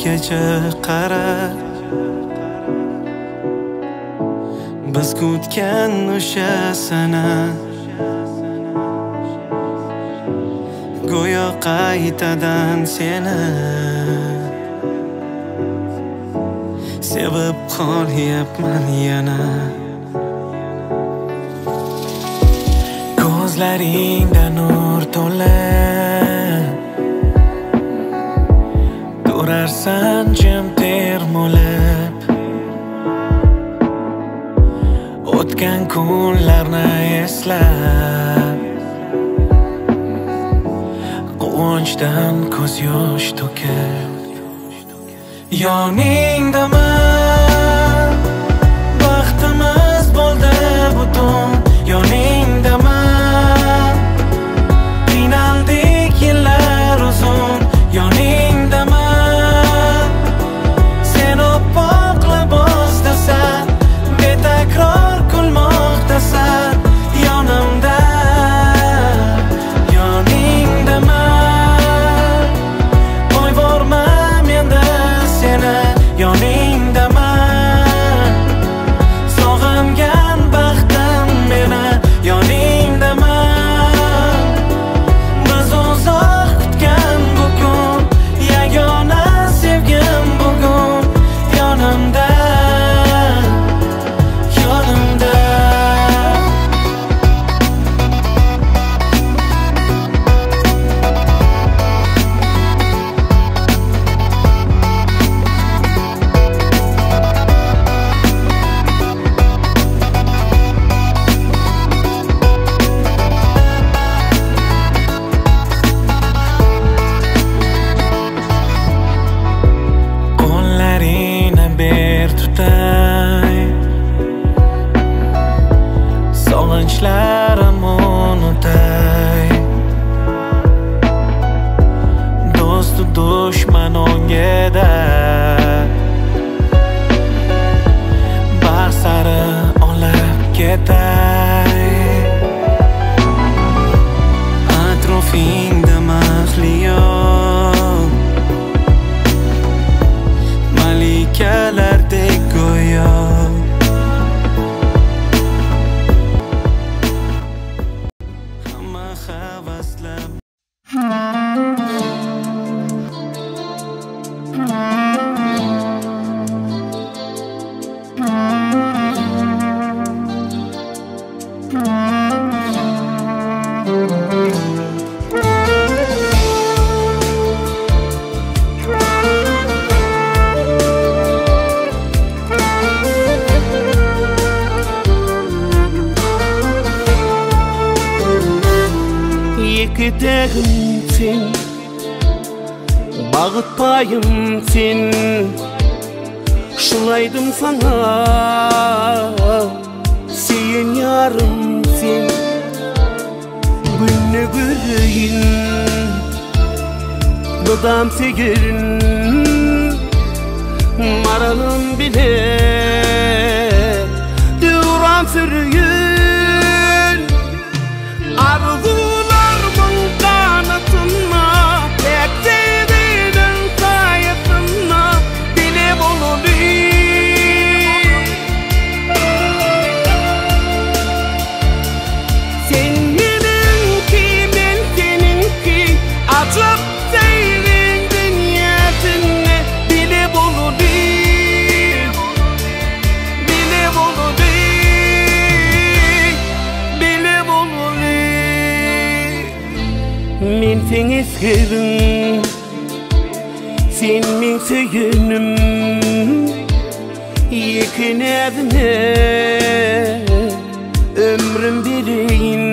kecha qara, biz kutgan o'sha sana go'yo qaytadan seni sevib qolyapman yana. Ko'zlaringda nur to'la, turarsan jim termulib, o'tgan kunlarni eslab, quvonchdan ko'z yosh to'kib. Yoningdami baxtimiz bo'ldi butun, yoningdami qiynaldik yillar uzun, yoningdami sen oppoq libosdasan, betakror kulmoqdasan, yonimda, yoningdami qo'yvorma menda seni, yoningdami sog'ingan baxtim meni, yoningdami biz uzoq kutgan bu kun, yagona sevgim bugun yonimda, yonimda. Qo'llaringni ber tutay, sog'inchlarim unutay, do'stu dushman o'ngida, baxt sari olib ketay. Atrofingda mahliyo malikalardek go'yo, hamma havaslab. Кетегім сен, бағытпайым сен, шынайдым саңа, сен ярым сен, күні көрейін, додам сегерін, маралым біле, дурам сүрейін, арзу мен теңескерім, сен мен сүйгенім, екі нәзіне өмірім берейін,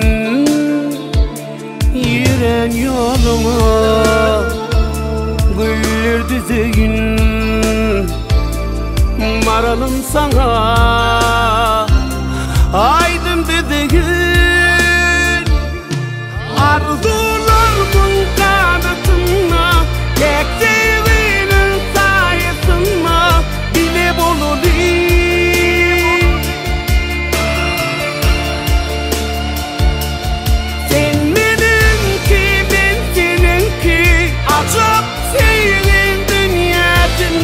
ерен yoluma güller düzeyін, maralım sana aydım dediğin, arzularımın kanatına, tek sevginin sayesinde bile bulur. Sen benimki, ben seninki, açıp senin dünyasını.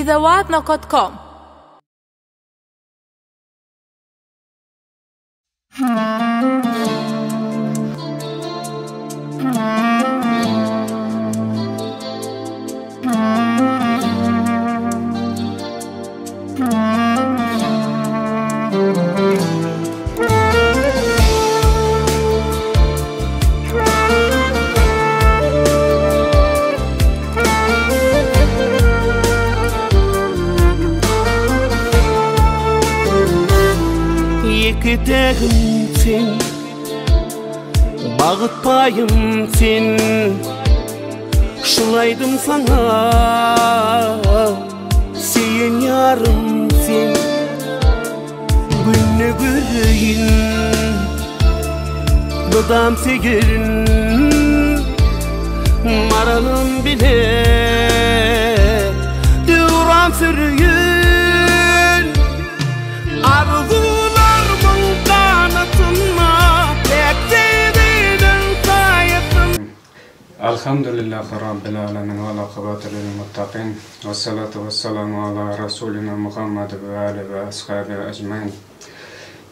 Idawat.com. Yekedegim sen, bağıtpayım sen, şulaydım sana, sen yarım sen, günü gülüyün, dudam segirin, maralım bile, duram sürüyün, arzu. Elhamdülillahi Rabbil alemin ve akıbatu lil muttaqin ve salatu ve selamu ala Resulina Muhammed ve ali ve ashabi ecmain.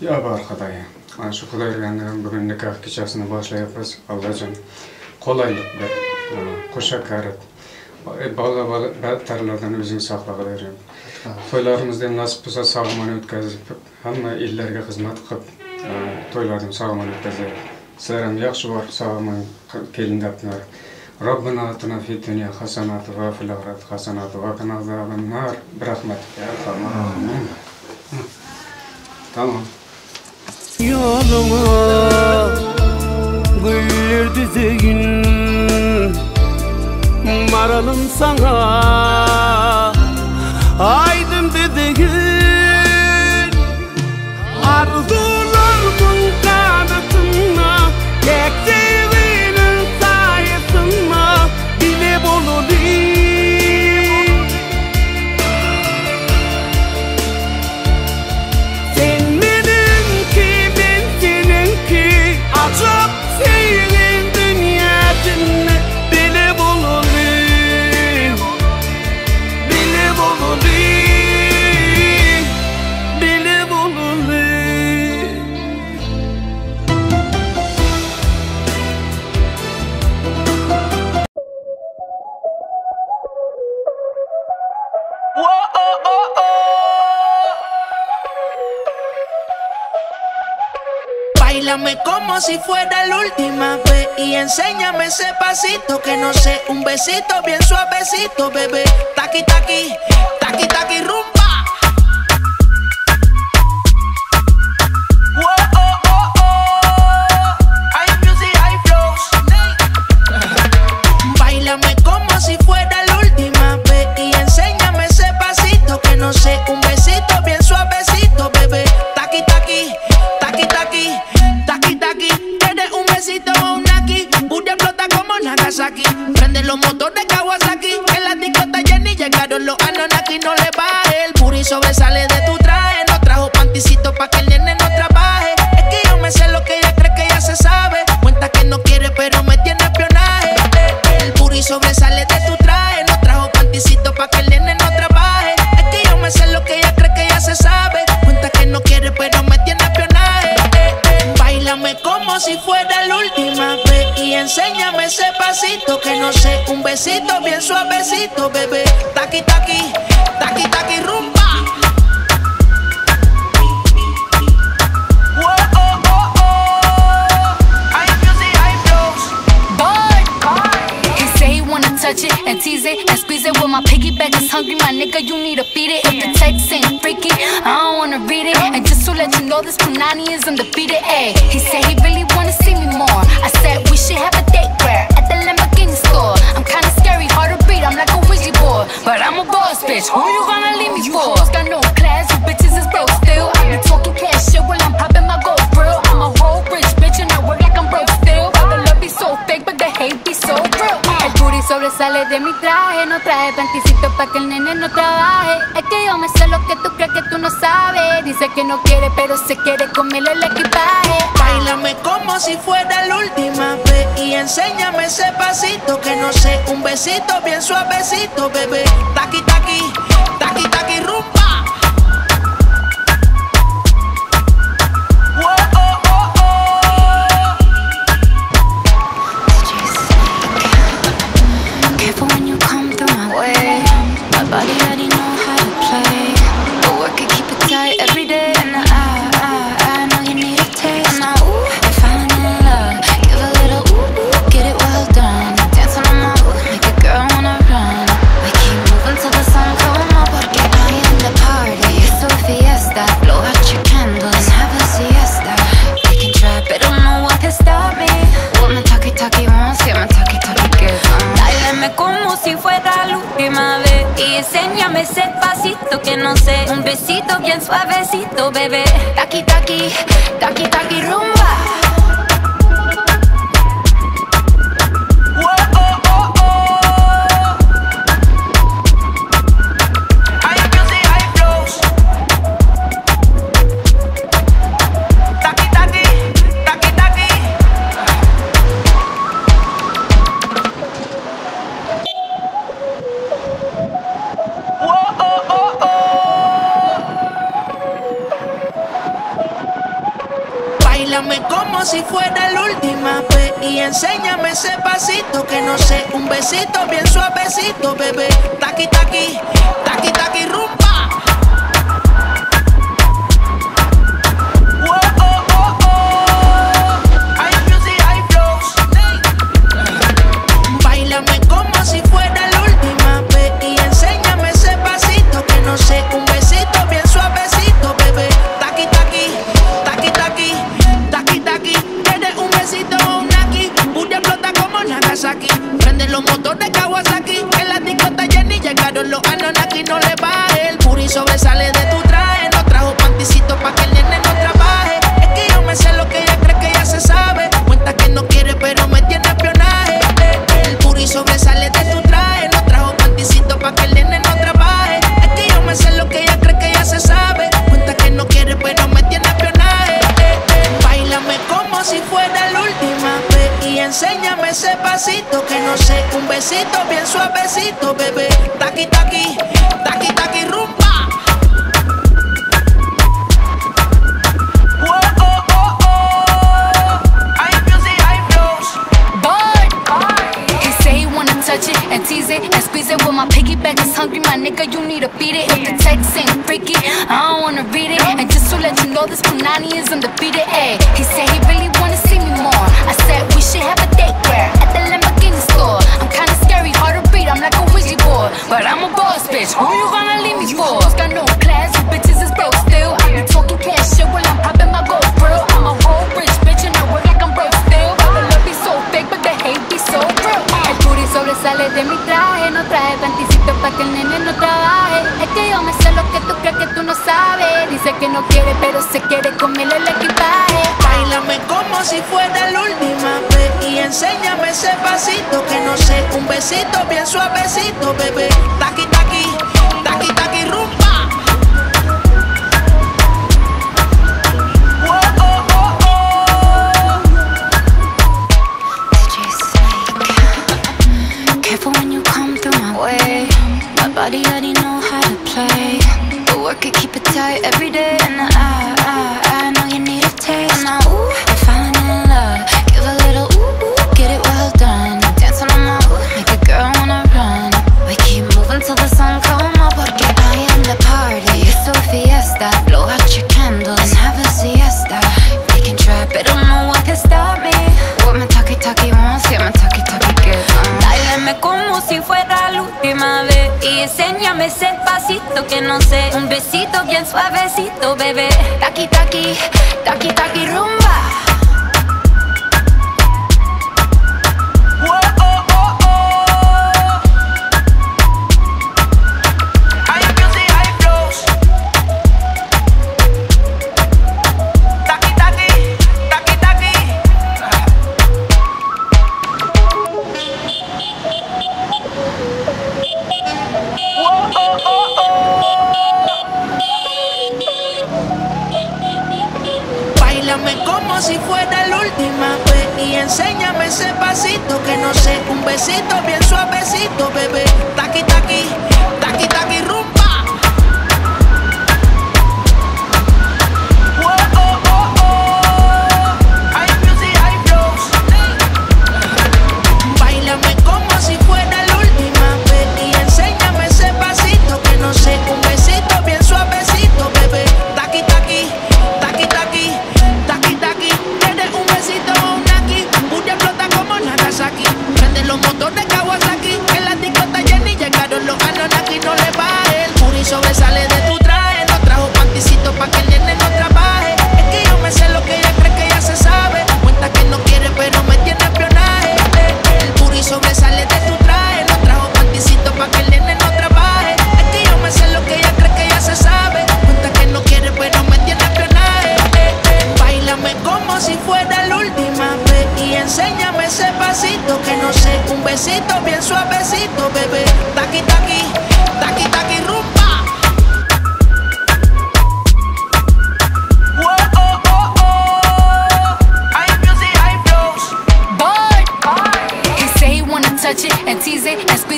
Ya bar Xudoyim, ana shu Xudoybergandan bugun nikoh kechasini boshlayapmiz. Allohjon qulaylik ber, qo'sha karit, bola battarlardan o'zing saqla Xudoyim. To'ylarimizni nasib bo'lsa sog'-omon o'tkazib, hamma ellarga xizmat qilib, to'ylarni sog'-omon o'tkazaylik. Sizlar ham yaxshi borib sog'-omon kelindaplar. Robbana atina fid dunya hasanatan va fil oxirati hasanatan va qina azaban nar. Bi rahmatika ya arhamar rohimin. Tamam. Yoluma güller düzgün, maralım sana, aydım dediğin, arzularımın kanatına, ektiğinin sayesinde bile bulunur. Sen benimki, ben seninki, açıp senin dünyasını bile bulunur. Bile bulunur, bile bulunur. Báilame como si fuera la última vez y enséñame ese pasito que no sé, un besito bien suavecito, bebé. Taqui taqui, taqui taqui rumba. Whoa, oh, oh, oh. I music, I flows. Báilame como si fuera la última vez y enséñame ese pasito que no sé, un besito bien suavecito, bebé. Taqui taqui, taqui taqui. Taqui, taqui, quieres un besito o un aquí. Booty explota como Nagasaki. Prende los motores Kawasaki. En la discota Jenny llegaron los Anunnaki. No le baje, el booty sobresale de tu traje. No trajo panticito pa' que el nene no trabaje. Es que yo me sé lo que ella cree que ya se sabe. Cuenta que no quiere pero me tiene espionaje. El booty sobresale de tu traje. No trajo panticito pa' que el nene no trabaje. Es que yo me sé lo que ella cree que ya se sabe. Cuenta que no quiere pero me tiene espionaje. Báilame como si fuera la última vez y enséñame ese pasito que no sé, un besito bien suavecito, bebé. Taqui taqui, taqui taqui rumba. Whoa, oh, oh, oh. I music, I flows. He say he wanna touch it and tease it and squeeze it. Well, my piggyback is hungry, my nigga, you need to feed it. If the text ain't freaky, I don't wanna read it. And just to let you know, this Punani is undefeated. Ay, he said he really wanna see me more. I said we should have a date where at the Lamborghini store. I'm kinda scary, hard to read, I'm like a Ouija board. But I'm a boss bitch, who you gonna leave me for? You got no class, you bitches is broke still. I be talking cash shit while I'm popping my gold grill. I'm a whole rich bitch and I work like I'm broke still. But the love be so fake, but the hate be so real. El booty sobresale de mi traje, no traje panticito pa' que el nene no trabaje. Es que yo me sé lo que tú crees que tú no sabes. Dice que no quiere, pero se quiere comerle el equipaje. Báilame como si fuera la última vez y enséñame ese pasito que no sé, un besito bien suavecito, bebé. Taqui taqui, taqui. rumba. Whoa, oh, oh, oh. DJ Snake. Careful when you come through my way. My body already know how to play. But work it, keep it tight every day. And I know you need a taste. And I, ooh, I'm falling in love. Give a little ooh, ooh, get it well done. Dancing on my ooh, make a girl wanna run. We keep moving till the sun come up. Porque I am the party. It's a fiesta. Blow out your candles and have a siesta. They can try, but don't know what can stop me. What my talkie talkie wants, yeah, my talkie talkie gives. Báilame como si fuera la última vez y enséñame ese pasito que no sé. Un besito bien suavecito, bebé. Taki taki, taki taki rumba. Whoa, oh, oh, oh. High music, high flows. Taki taki, taki taki. Whoa, oh, oh, oh. Báilame como si fuera la última vez y enséñame ese pasito que no sé, un besito bien suavecito, bebé. Taqui taqui, taqui taqui rumba. Whoa, oh, oh, oh. High music, high flows. Báilame como si fuera la última vez y enséñame ese pasito que no sé, un besito bien suavecito, bebé. Taqui taqui, taqui taqui, taqui taqui. ¿Quieres un besito o un aquí? Booty explota como Nagasaki. Prende los motores Kawasaki. En la discota Jenny llegaron los Anunnaki. No le baje, el booty sobresale de tu traje. No trajo panticito pa' que el nene no trabaje. Es que yo me sé lo que ella cree que ya se sabe. Cuenta que no quiere pero me tiene espionaje. El booty sobresale de tu traje. No trajo panticito pa' que el nene no trabaje. Es que yo me sé lo que ella cree que ya se sabe. Cuenta que no quiere pero me tiene espionaje. Báilame como si fuera la última vez y enséñame ese pasito que no sé, un besito bien suavecito, bebé. Taqui taqui, taqui taqui rumba. Whoa, oh, oh, oh. High music, high flows. Bird. He say he wanna touch it and tease it and squeeze it. Well, my piggyback is hungry, my nigga, you need to feed it. If the text ain't freaky, I don't wanna read it. And just to let you know, this Punani is undefeated. Ay, he said he really wanna see me more. I said we should have a date where at the Lamborghini store. I'm kinda scary, hard to read, I'm like a Ouija board. But I'm a boss bitch, who you gonna leave me for? Got no class, you bitches is broke still. I be talking cash shit while I'm popping my gold grill. I'm a whole rich bitch and I work like I'm broke still. The love be so fake, but the hate be so real. El booty sobresale de mi traje, no traje panticito pa' que el nene no trabaje. Es que yo me sé lo que tú crees que tú no sabes. Dice que no quiere, pero se quiere comerle el equipaje. Báilame como si fuera la última vez y enséñame ese pasito que no sé, un besito bien suavecito, bebé. Taqui taqui, taqui taqui rumba. Whoa, oh, oh, oh. DJ Snake. Careful when you come through my way. My body already know how to play. But work it, keep it tight every day. And I know you need a taste. And I, ooh, I'm falling in love. Give a little ooh, ooh, get it well done. Dancing on my ooh, make a girl wanna run. We keep moving till the sun come up. Porque I am the party. It's a fiesta. Blow out your candles and have a siesta. They can try, but don't know what can stop me. What my talkie talkie wants, yeah, my talkie talkie gives. Báilame como si fuera la última vez y enséñame ese pasito que no sé. Un besito bien suavecito, bebé. Taki taki, taki taki rumba. Whoa, oh, oh, oh. High music, high flows. Taki taki, taki taki. Whoa, oh, oh, oh. Báilame como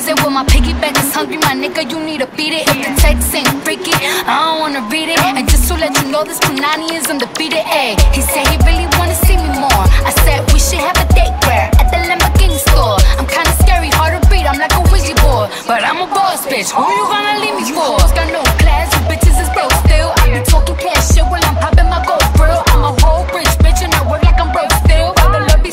tease it. With my piggyback is hungry, my nigga, you need to beat it. If the text ain't freaky, I don't wanna read it. And just to let you know, this Punani is undefeated. Ay, he said he really wanna see me more. I said we should have a date where at the Lamborghini store. I'm kinda scary, hard to read, I'm like a Ouija board. But I'm a boss bitch, who you gonna leave me for? Got no class, you bitches is broke still. I be talking cash shit while I'm popping my gold grill. I'm a whole rich bitch and I work like I'm broke still. All the love be.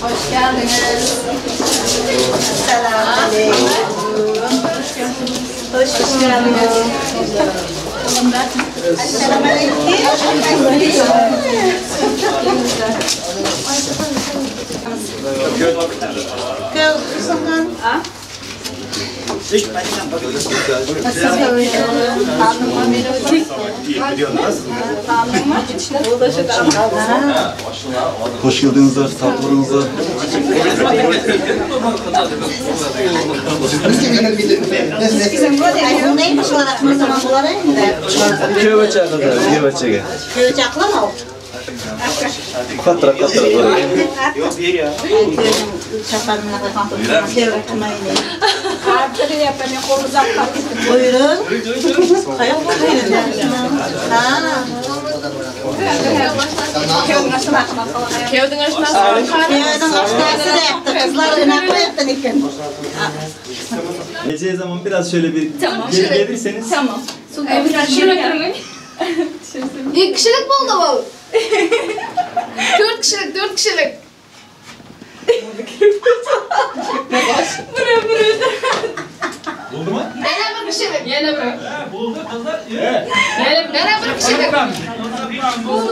Hoş geldiniz. Selamünaleyküm. Hoş geldiniz. Hoş geldiniz, tatlılarınıza. Buyurun. Geleceği zaman biraz şöyle bir tamam, geri gelirseniz. Tamam. 2 kişilik oldu bu. 4 kişilik, 4 kişilik. Buraya buraya. Buldu mu? Yana bir kişilik. Yana bir. Buldu kızlar. Yana bir kişilik. Buldu.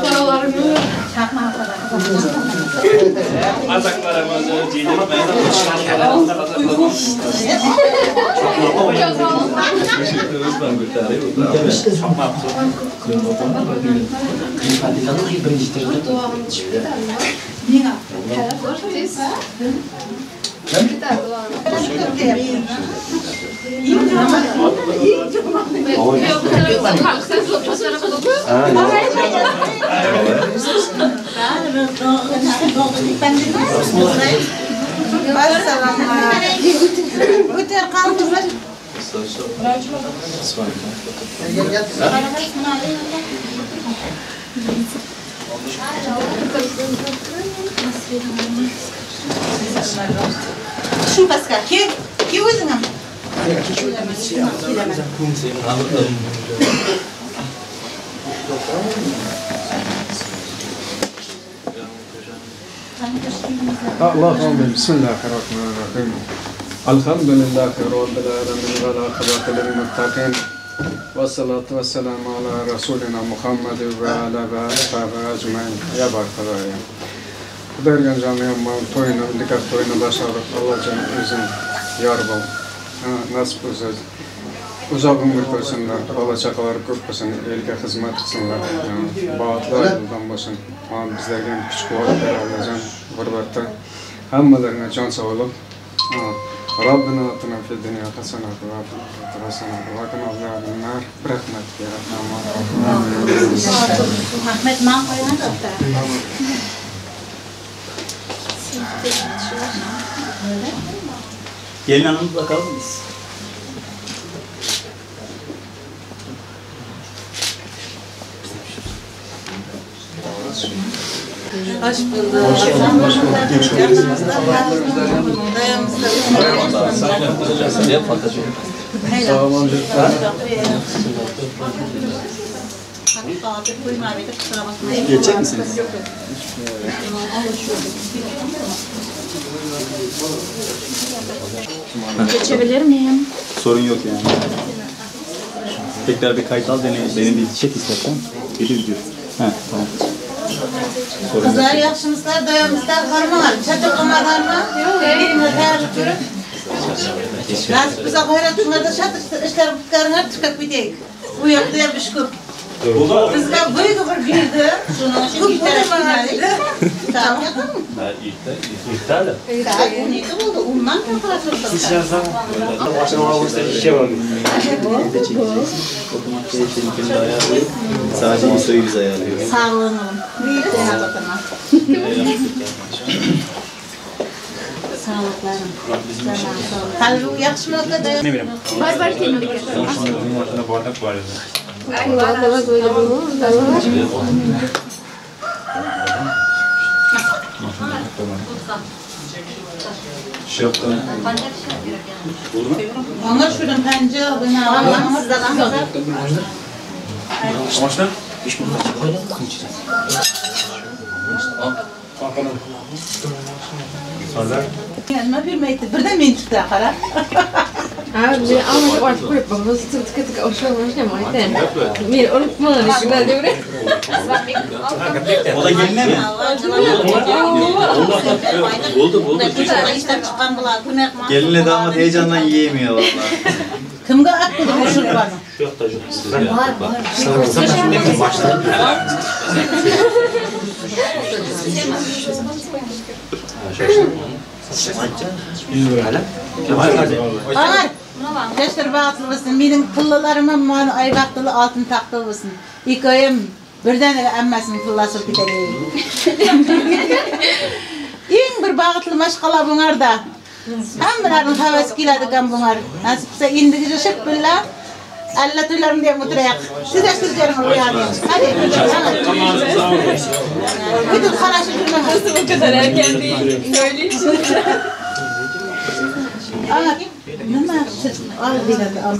Paralarımı. Azaklarımızı cildetmeyin. Şu Pascal, ki o'zing ham. Allahümme bismillahirrahmanirrahim. Elhamdülillahi rabbil alamin ve akıbatu lil muttaqin. Ve salatu ve selamu ala Resulina Muhammed ve ala ve ecmaîn. Ya barkadayım. Xudoyergan jamiamman to'yini, nikoh to'yini boshladik. Allohjon o'zing yor bo'l. Nasib bo'lsa uzoq umr ko'rsinlar, bola chaqalari ko'p bo'lsin, elga xizmat qilsinlar, baxtli yo'ldan bo'lsin. Bizlarga ham kuch quvvat ber Allohjon. G'urbatda hammalarına jon sog'lik. Rabbina atina fid dunya hasanatan va fil oxirati hasanatan va qina azaban-nar. Bi rahmatika ya arhamar rohimin. Rahmat man qo'yaman. Gelin hanım bakalım biz. Hoş bulduk. Hoş bulduk. Sağ olun. Geçecek misiniz? Geçebilir miyim? Sorun yok yani. Tekrar bir kayıt al, beni bir çek istersen. Bir video. Heh, tamam. Kızlar yaxşımızlar, doyamızlar, hormalar. Çatır olmalar mı? Birine tayarlık görüp. Nasip bize hayratımlarda çatır işler kutkarına çıkıp gideyik. Bu yaptı ya bir köp. Bizge выговор берді. Көп отырмаңдар. Tamam. Saat 12 oldu. Ondan Sadece ISO'yu biz ayarlıyoruz. Sağ olun. Sağlıklarım. Yaxşı mı? Var var senin. Bardak var. Onlar şuradan pencere Nima bermaydi? Birdan men chiqdi qara. Abi ama artık koyup babası tık tık tık hoşlanmış ne mayten. Men unutmadım şundan değil mi? O da geline mi? Oldu oldu. Gelinle damat heyecandan yiyemiyor vallahi. Kimge at dedi bu şurbanı? Şu yoqda yo'q. Var var. Ağar, teşter baxtlı olsun. Mening pullalarım ham ay baxtlı altın taxtlı olsun. İkoyim birden ele ammasini pullashib ketadi. Eng bir baxtli mashqala bunlarda. Hammalarning havasi keladi ekan bunlar. Nasib bo'lsa endigi ship billah alla to'ylarim deb o'tirayaq. Siz dasturlaringiz uyanın. Hadi. Bütün qarashib yurmang. O kadar erken değil. Öyle için. Aa, nima al deganda al.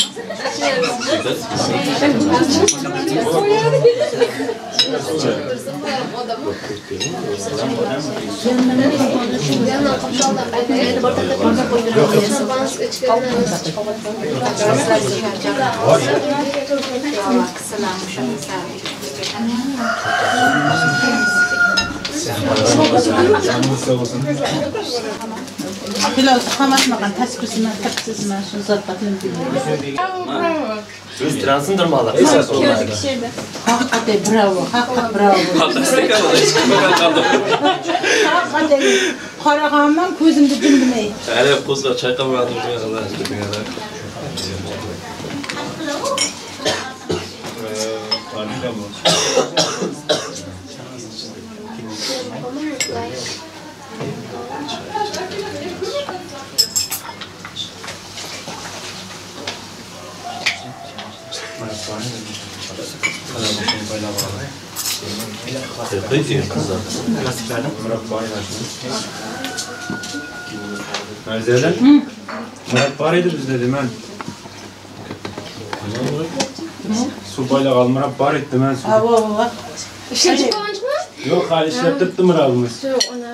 Pilav hammasini taskusini, taqsizmi, shu zatbatini bilmayman. Biz transındırmalar. Haqiqatda bravo, haqiqat bravo. Fantastik oldu. Hiç kaldım. Haqiqatda qarag'anman ko'zimni jimdimay. Hali qo'zg'ab chayqamadim. Özer'den? Murat var idi bizde değil mi? Su bayla kal Murat var idi değil mi? Ha, bu. İşte çıkmamış mı? Yok, hali işlettirdi Murat'ımız. Yok, ona.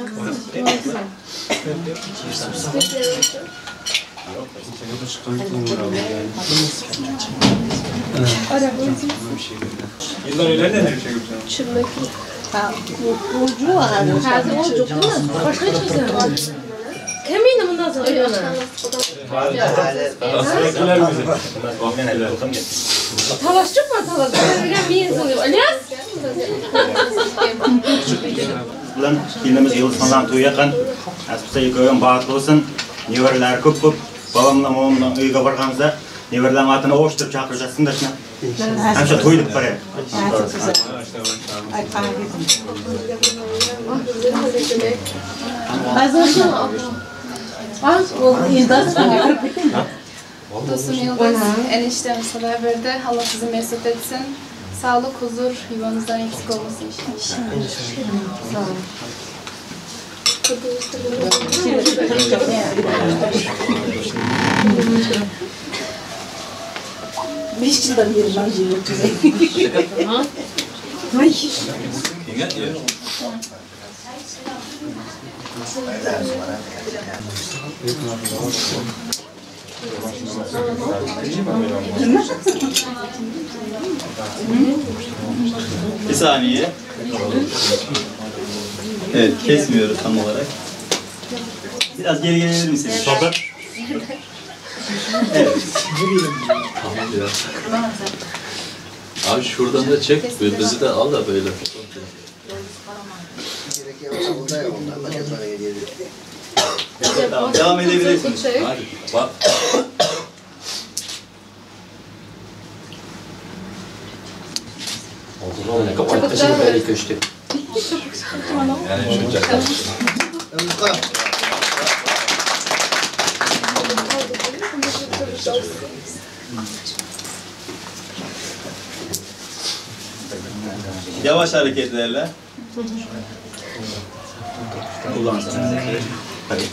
Yıllar ileride ne bir şey yapacağım? Çürmek. Ha, ucu var. Hazır olacak değil mi? Başka hiç kimse. Kimin bundan sonra? Talaş çok mu talaş? Ben bir insan diyor. Alias? Bilan kelinimiz Yıldızxandan to'y yaqin. Nasib bo'lsa baxtli bo'lsin. Nevaralari ko'p-ko'p. Babamla momamla uyga borganimizda nevaralarim otini o'shtirib chaqirishsin da shuni. Hamsha to'y deb qaraydi. Dostum Yıldız, eniştem sana verdi. Allah sizi mesut etsin. Sağlık, huzur yuvanızdan eksik olmasın inşallah. Sağ olun. 5 yıldan beri ranjı yok. Bir saniye. Evet, kesmiyoruz tam olarak. Biraz geri gelebilir misiniz? Sabır. Evet. Tamam ya. Abi şuradan da çek, bizi de al da böyle. Tamam, devam edebilirsiniz. Hadi, bak. Yani şu yavaş hareketlerle. Kullansınız. Hadi.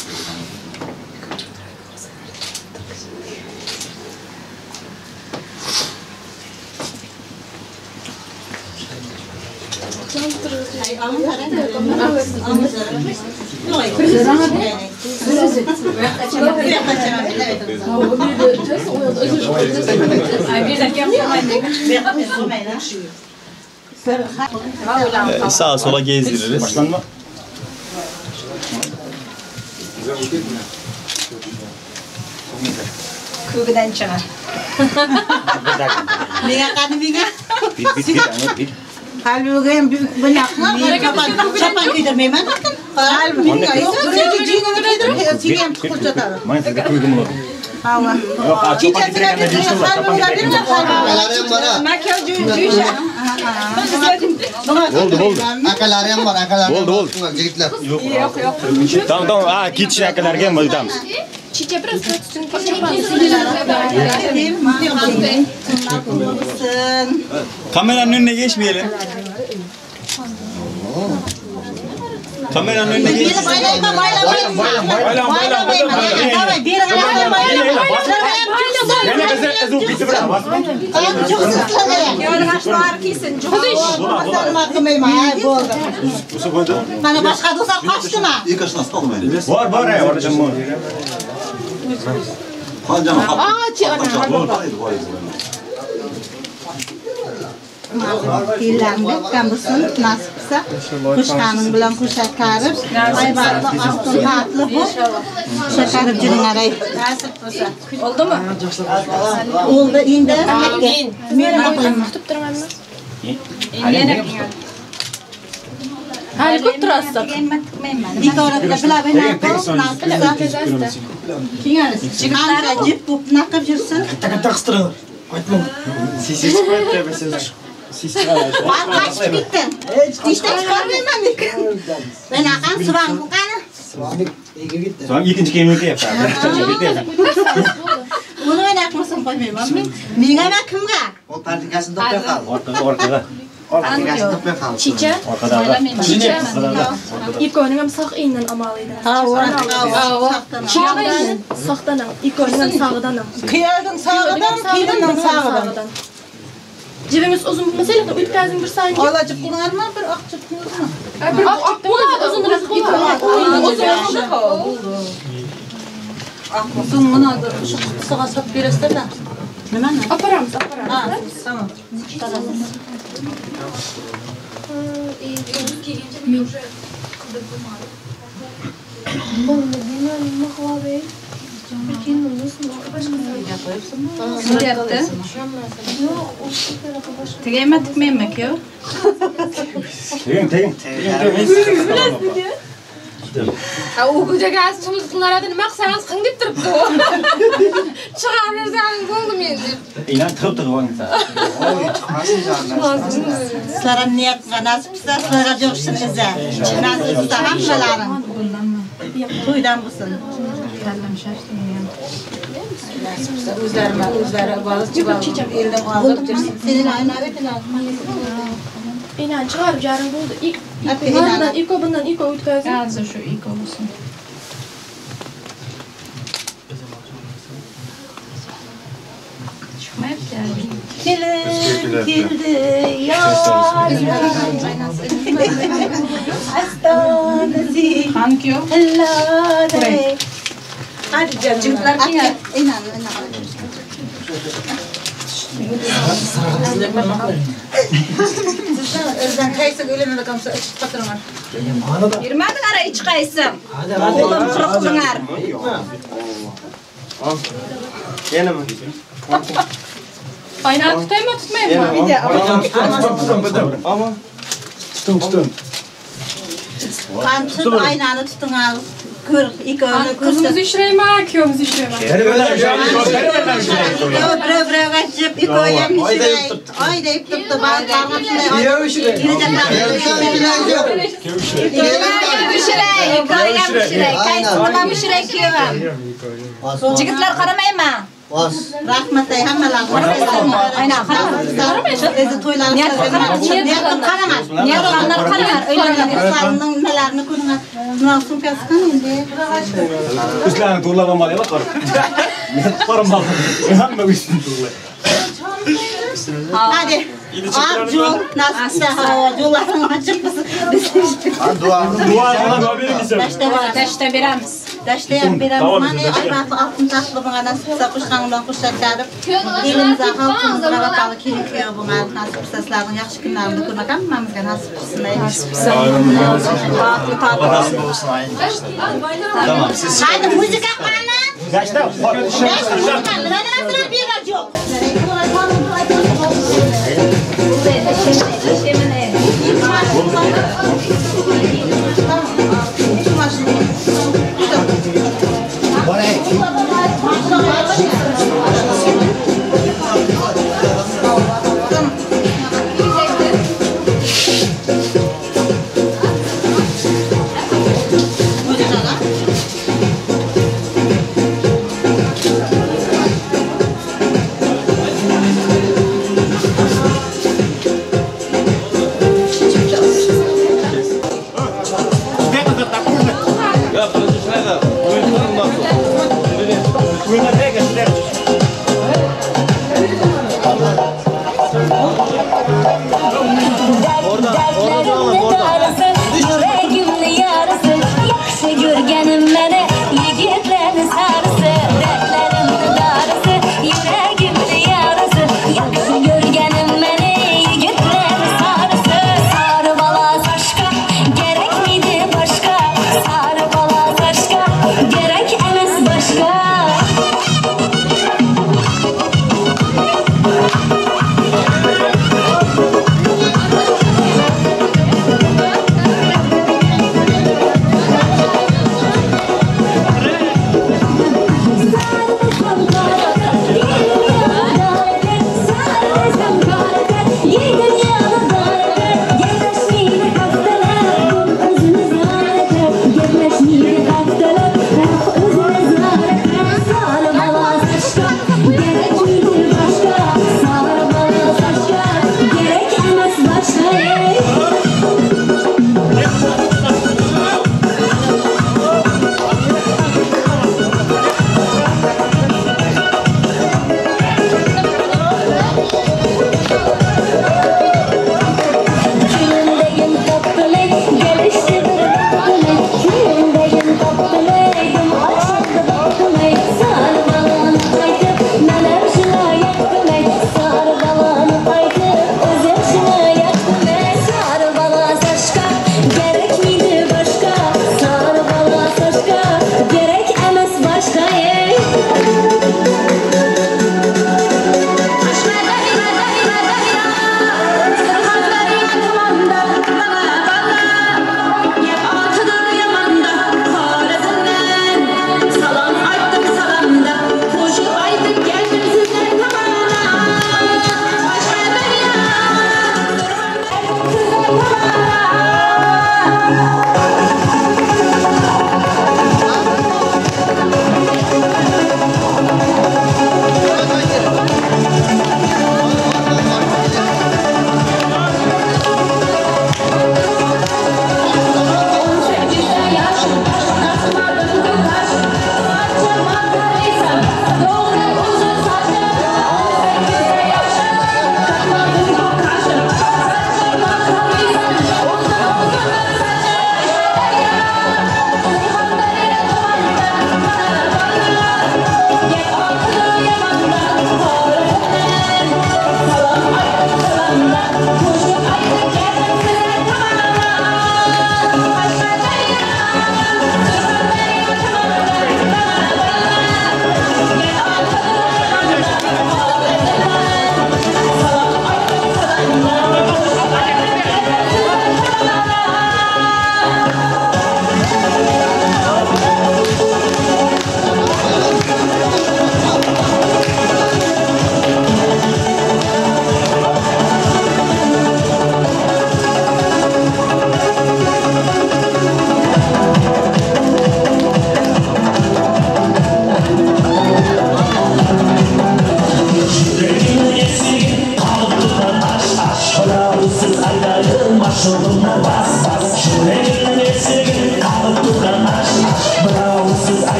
Sağa sola gezdiririz. Başlanma. Kugden çıkar. Minga kan minga. Bir. Halbuki çapan kıydırmayayım ben. Minga yok. Sinem kurcatadı. Oldu oldu. Akalarım var, akalarım. Oldu oldu. Yok yok. Tamam tamam. Ha git şimdi akalarga var tamam. Çiçe biraz tutsun. Kameranın önüne geçmeyelim. Kameranın önüne geçmeyelim. Bana başka dostlar kaçtı mı? Var var ya orada mı? Dillendik, kambusun, nasipse. Kuşkanın bilen kuşa karıp, ayvarlı, altın tatlı bu. Kuşa karıp cürün arayıp. Nasip olsa. Oldu mu? Oldu, indi. Amin. Tutup durmam mı? Hali ko'p turasiz. İki orada bila bina nasip jip bo'p naqib yursin. Katta qistirib. Qaytma. Siz chiqmayapti, siz chiqadi. Qochib ketdim. Ishdan chiqarmayman lekin. Men aqam suvang qani. So'ng ikkinchi kiyimni kiyapti. Uni men aqmasam qo'ymayman men. Menga va kimga? O partikasini topib qoldi. Orqaga, orqaga. Orqagasini topib qoldi. Chicha. Chicha. Ikoning ham sog' iyinden amalıydı. Ha, Sağdan, sağdan, ikoning sağdan. Kıyardın sağdan, kıyardın sağdan. Cebimiz uzun bulmasaydı o'tkazing bir saniye. Ola jip qilganmi, bir oq jip qilganmi? Bir oq bo'ladi, uzunroq bo'ladi. Uzun mana shu qutisiga solib berasizlar-da. Nimani? Aparamiz, aparamiz. Ha, tamam. Tegaymi, tikmaymi kuyov? Teging, teging. Ha, u ko'chaga qiladi, nima qilsangiz qiling deb turibdi u. Chiqarib bersangiz bo'ldi men deb. Inan tiqib tiqib olinglar. Sizlar ham niyat qilgan, nasib qilsa sizlarga jo'shsin iza. Nasib qilsa hammalaring. To'ydan bo'lsin. Kallam shashdi meni ham. O'zlari baliqchi eldan olib tursin. Senin ayna o'tilar. Iynani chiqarib yarim bo'ldi. Bundan iko, bundan iko o'tkazing. Hozir shu iko bo'lsin. Chiqmayapti. Kelin keldi yar. Astonasi. Qani kuyov? Tilladay. Hadi canım. Jigitlar keyin. İnan. Sizden qaysi o'ylanadi kamsa ichib qatiraman. Yurmadinglar hech qaysi. O'g'lim quruq qilinglar. Yana mı? Aynanı tutayım mı tutmayayım mı? Ama tutun. Kan tut, aynanı tutun al. Kır, ikonu Kızımızı işireyim, kuyovumuzu işireyim. Birov açıp, ikoyam işirey. Ay deyip tuttu. Kuyov işirey. Kuyov işirey, ikoyam işirey. Qaysi işirey kuyovim. Jigitlar qaramayman. Rahmat ay hammalarga. Aynan qarama. O'zi to'ylarni niyat qaramas. Niyat qilganlar qaralar, uylangan qizlarning nimalarini ko'ringan. Buni sumkasi qani endi? Üstlerini to'g'irlamalı bak qarab. Men qaramadim. Hamma üstini to'g'irlay. Hadi. Ak yol nasipse hava yolların açık mısın? Dua Dashta beramiz. Dashta ham beramiz. Mana aybatli altın taxtli bunga nasip qilsa qo'shgan bilan qo'shaklarib elimizga xalqimizga vatalı kelin kuyov bunga nasip qilsa sizlarning yaxshi kunlarini ko'rmak hammamizga nasip qilsin. Tamam siz. Hadi muzika qani? Dashta. Dashta muzika. Nima nimasini beraj yo'q.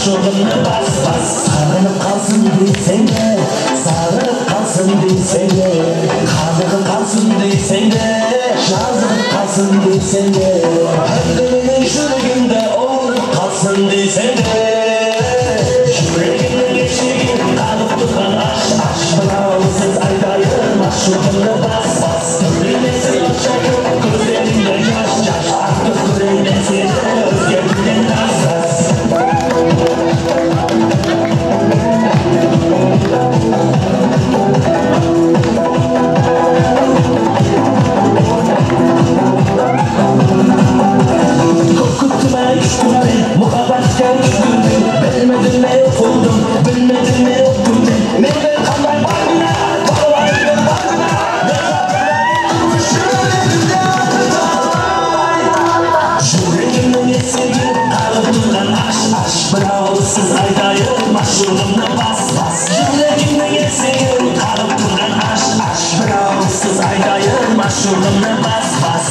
Mashug'imni bas bas. Sog'inib qolsin desang-de, sog'inib qolsin desang-de, qanig'ib qolsin desang-de, yozig'ib qolsin desang-de, hamdimning yuragimda o'rib qolsin desang-de, yuragimning eshigini qag'ib turgan ash ash birovsiz aytayin mashug'imni bas bas. Ko'zlaringda yosh yosh, artiq ko'rayman seni o'zga kundan tas tas. Korkuttu ben, küstüm, muhabbatga tushdim, bilmadim ne yo'qoldim, bilmadim ne yo'qdim, menda qanday bargina, bolalarga bargina. Yuragimning eshigi qag'ib turgan ash ash, birovsiz aytayin mashug'imni bas bas. Yuragimning eshigi qag'ib turgan ash ash, birovsiz aytayin mashug'imni bas bas.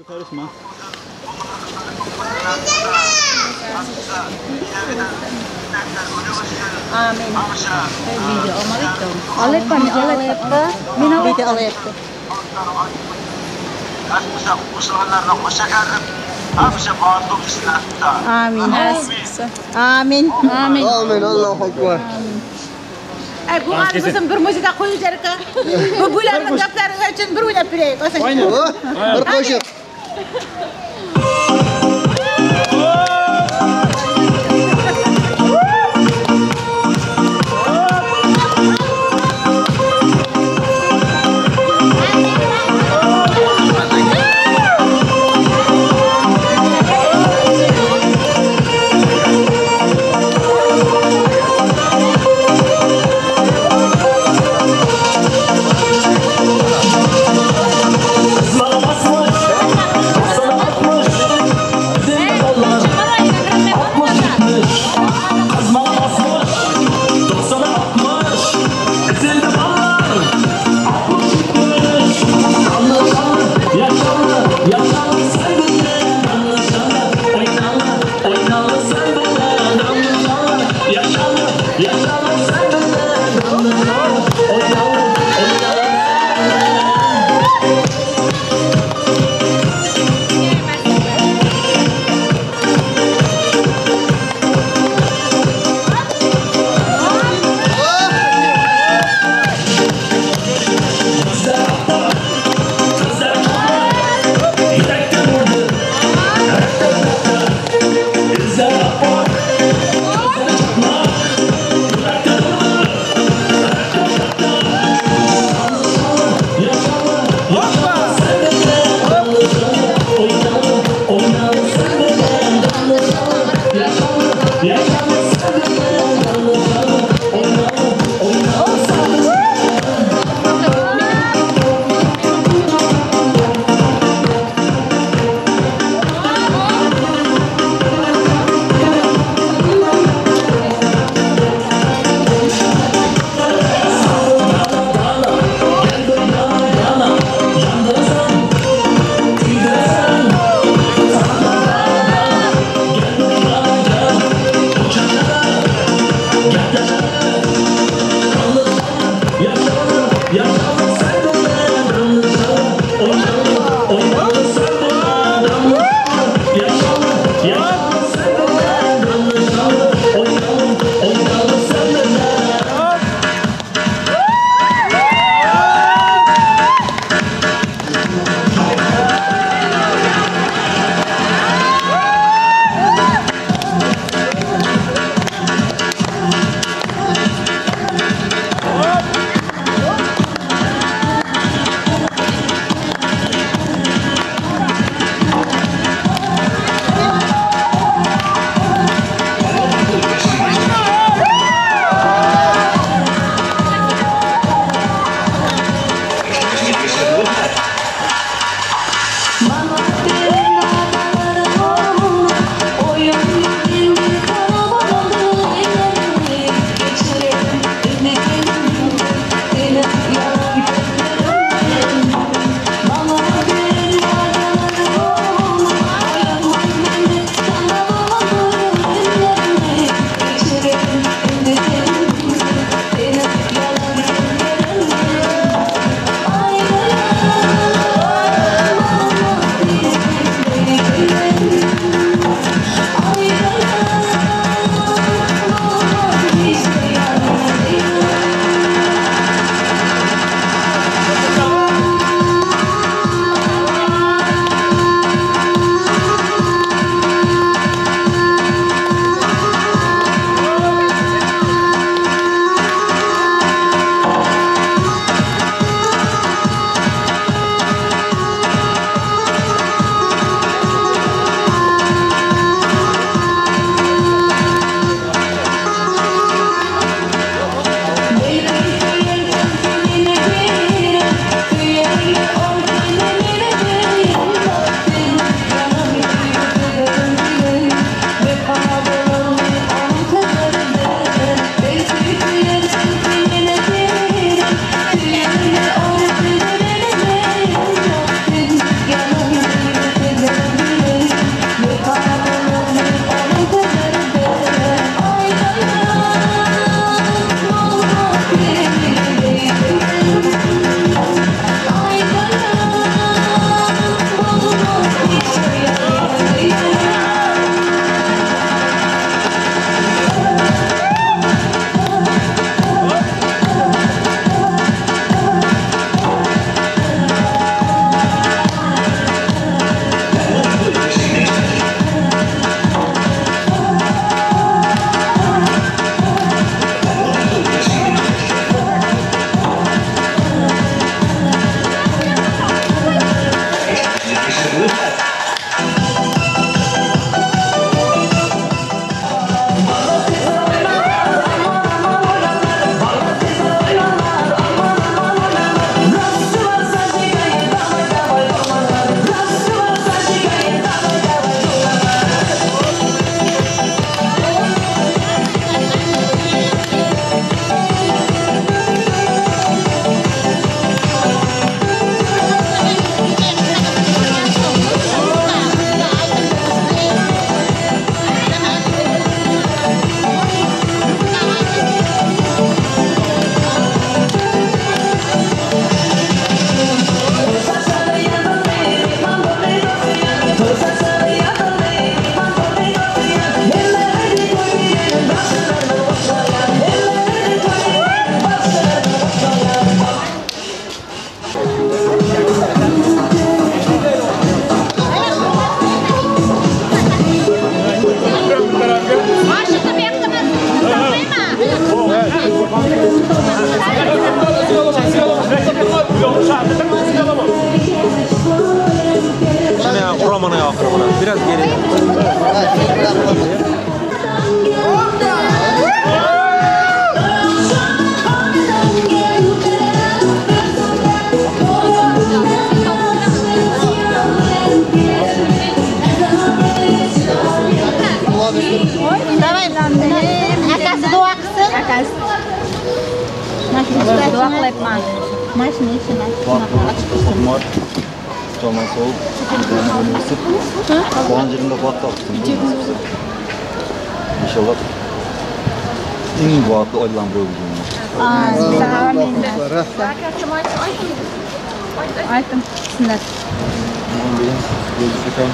Karışma. Amin. Video olmadık. Alayım, alayım. Video alayım. Nasip bo'lsa qo'shilganlarni qo'sha qilib, hamisha baxtli bo'lsin nasib qilsa. Amin. Amin. Amin. Amin. Allohu akbar. Ay, bugun bizim bir muzika qo'yib jarka. Bu bularning gaplari uchun bir o'ynab beraylik. Bir qo'shiq. Tam ona oxiri bo'ladi. Biraz geri. Давай, akasi duo qilsin. Akasi. Duo qilyapman. Mashina ichini Omar жаман сол өсіп, туған жерінде қуат тапсын. İnşallah eng quvvatli oiladan biri bo'lgan. Amin. Aytdim, sunnat. Yulduz akam,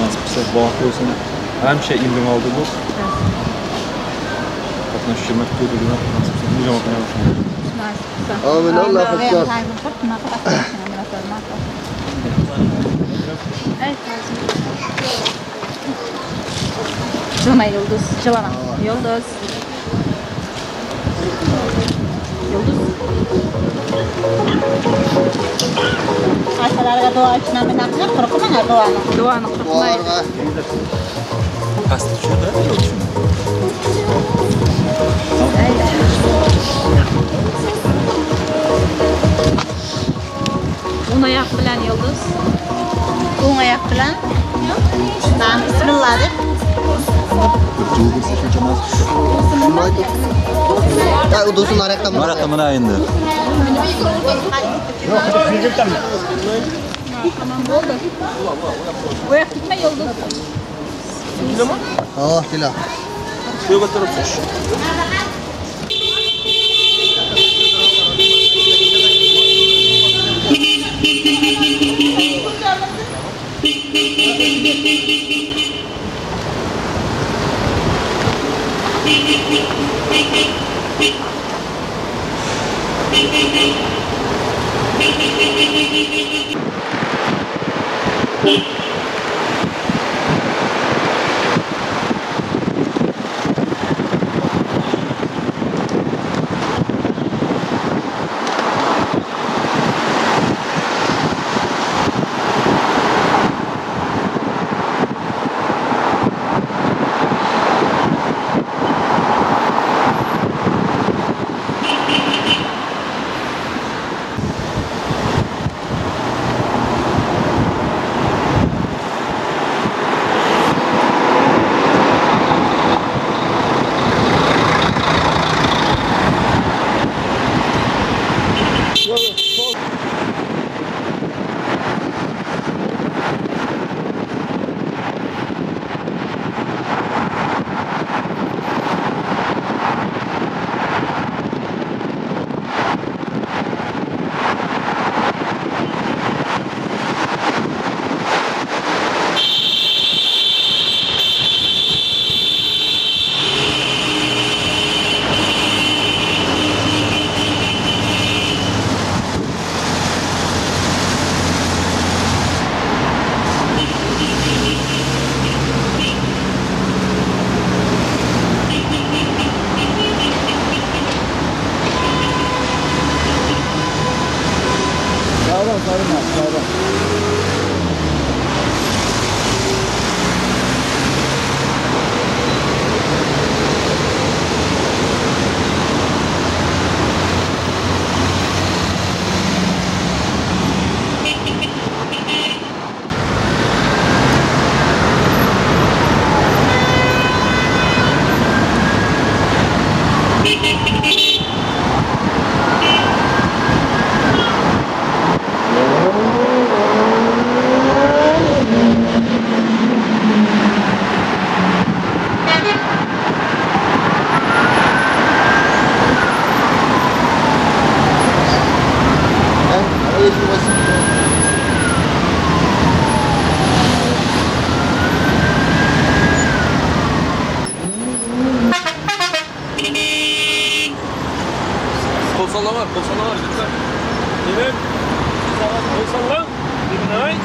nasib qilsa baxtli bo'lsin. Hamisha ilm oldi bu. Qatnashishga to'yda nasib qilsa, jamoat bilan Amin. Allohu akbar. Jilma Yulduz, jilama. Yulduz. Yulduz. Akalarga duo uchun nima qilib duoni. Duoni qilmaydi. Pastga tushadi, tushmaydi. O'ng oyoq bilan Yulduz. O'ng oyoq bilan. Tamam, bismillah deb. Ha, udusin naryoqdan. Naryoqdan mana endi. Tamam bo'ldi. U yoq ketma Yulduz. Keladimi? Ha, keladi. Shu yerga turibsiz. Kol sallama, kol sallama lütfen. Yemin. Kol salla. Yemin ay.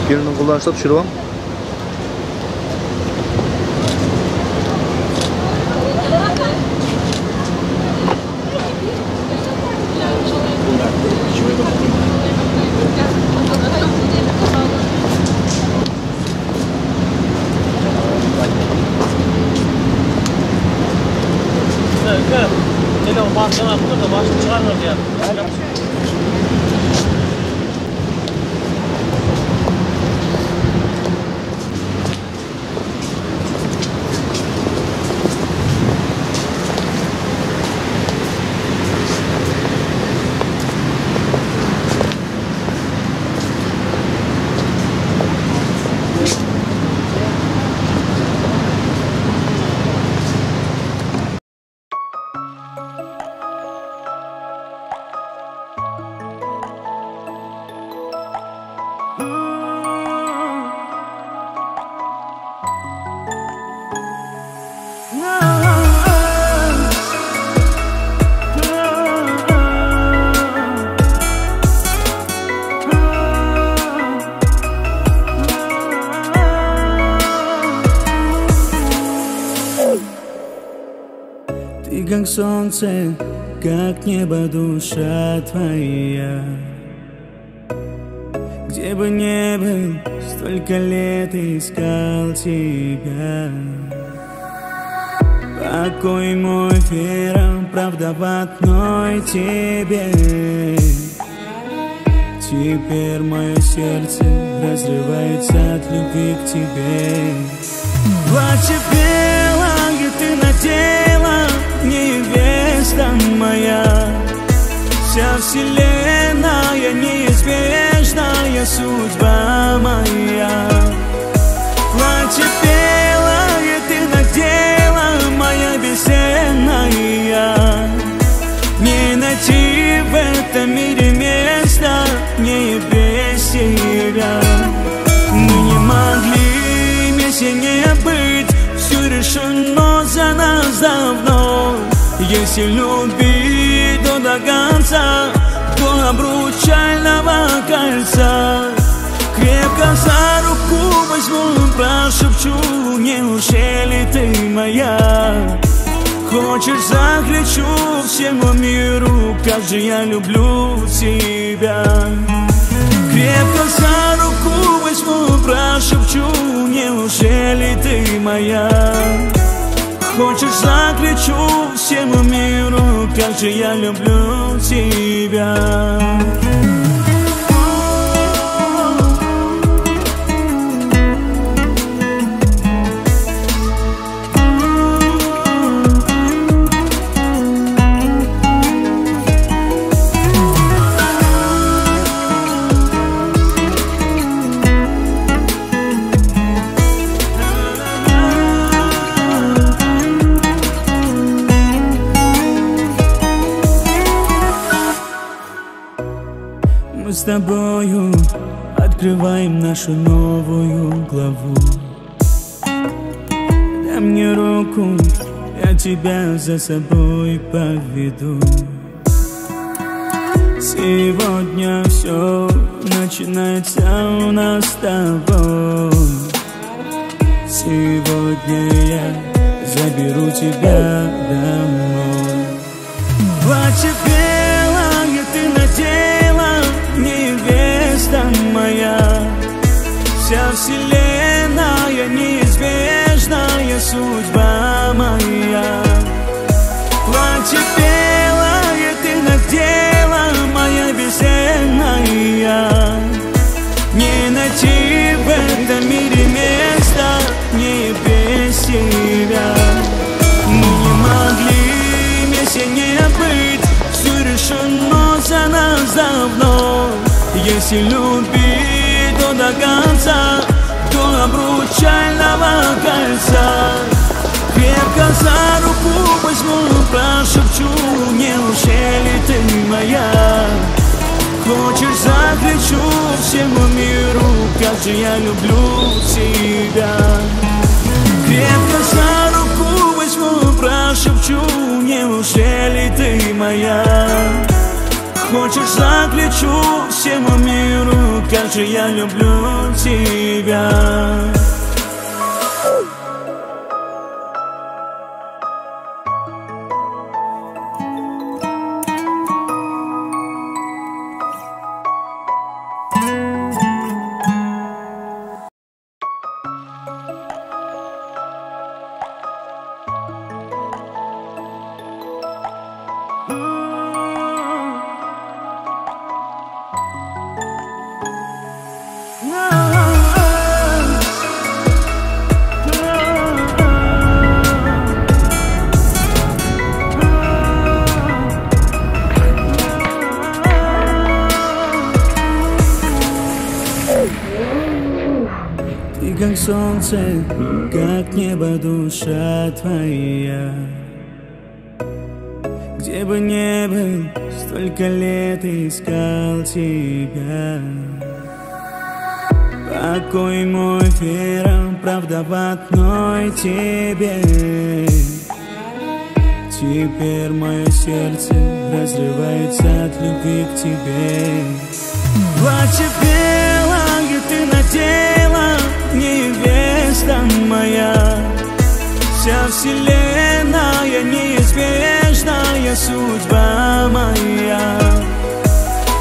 Kelinin kullanışta tushirib. Ты как солнце, как небо, душа твоя. Где бы ни был, столько лет искал тебя. Покой мой, вера, правда в одной тебе. Теперь мое сердце разрывается от любви к тебе. Платье белое ты надела, невеста моя. Вся вселенная, неизбежная судьба моя. Платье белое ты надела, моя бесценная. Не найти в этом мире места мне без тебя. Мы не могли вместе не быть, все решено за нас давно. Если любить, то до конца, до обручального кольца. Крепко за руку возьму, прошепчу, неужели ты моя? Хочешь, закричу всему миру, миру, как же я люблю тебя. Крепко за руку возьму, прошепчу, неужели ты моя? Хочешь, закричу всему миру, как же я люблю тебя. Мы с тобою открываем нашу новую главу. Дай мне руку, я тебя за собой поведу. Сегодня все начинается у нас с тобой. Сегодня я заберу тебя домой. Платье белое ты надела, невеста моя. Вся вселенная, неизбежная судьба моя. Платье белое ты надела, моя бесценная. Не найти в этом мире места мне без тебя. Мы не могли вместе не быть, все решено за нас давно. Если любить, то до конца, до обручального кольца. Крепко за руку возьму, прошепчу, неужели ты моя? Хочешь, закричу всему миру, как же я люблю тебя. Крепко за руку возьму, прошепчу, неужели ты моя? Хочешь, закричу всему миру, как же я люблю тебя. Ты как солнце, как небо, душа твоя. Где бы ни был, столько лет искал тебя. Покой мой, вера, правда в одной тебе. Теперь мое сердце разрывается от любви к тебе. Платье белое ты надела, невеста моя. Вся вселенная, неизбежная судьба моя.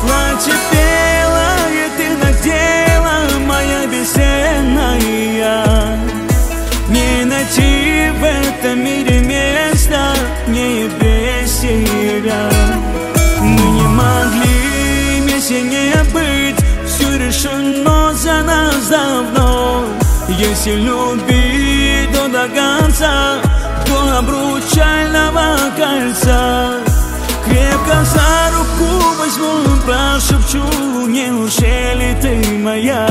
Платье белое ты надела, моя бесценная. Не найти в этом мире места мне без тебя. Мы не могли вместе не быть, все решено за нас давно. Если любить, то до конца, до обручального кольца. Крепко за руку возьму, прошепчу, неужели ты моя?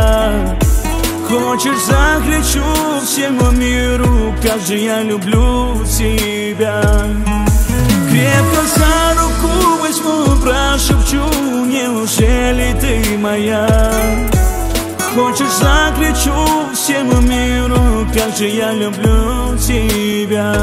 Хочешь, закричу всему миру, как же я люблю тебя. Крепко за руку возьму, прошепчу, неужели ты моя? Хочешь, закричу всему миру, как же я люблю тебя.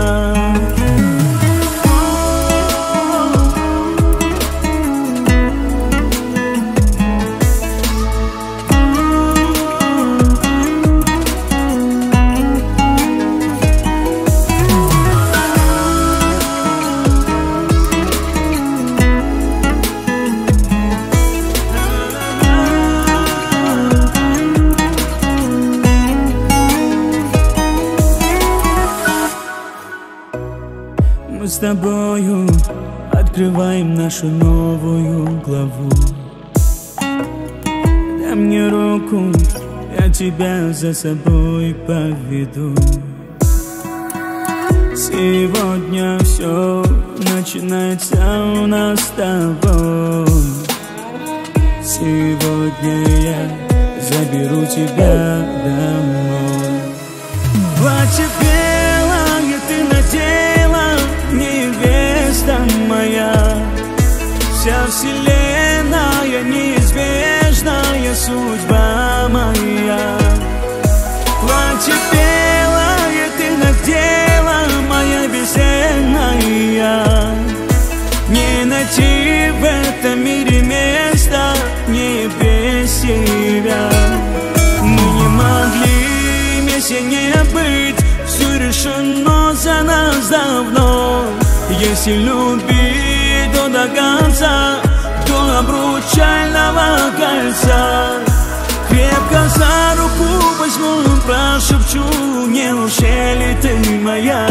тобою открываем нашу новую главу. Дай мне руку, я тебя за собой поведу. Сегодня все начинается у нас с тобой. Сегодня я заберу тебя домой. Платье белое ты надела, невеста моя. Вся вселенная, неизбежная судьба моя. Платье белое ты надела, моя бесценная. Не найти в этом мире места мне без тебя. Мы не могли вместе не быть, все решено за нас давно. Если любить, то до конца, до обручального кольца. Крепко за руку возьму, прошепчу, неужели ты моя?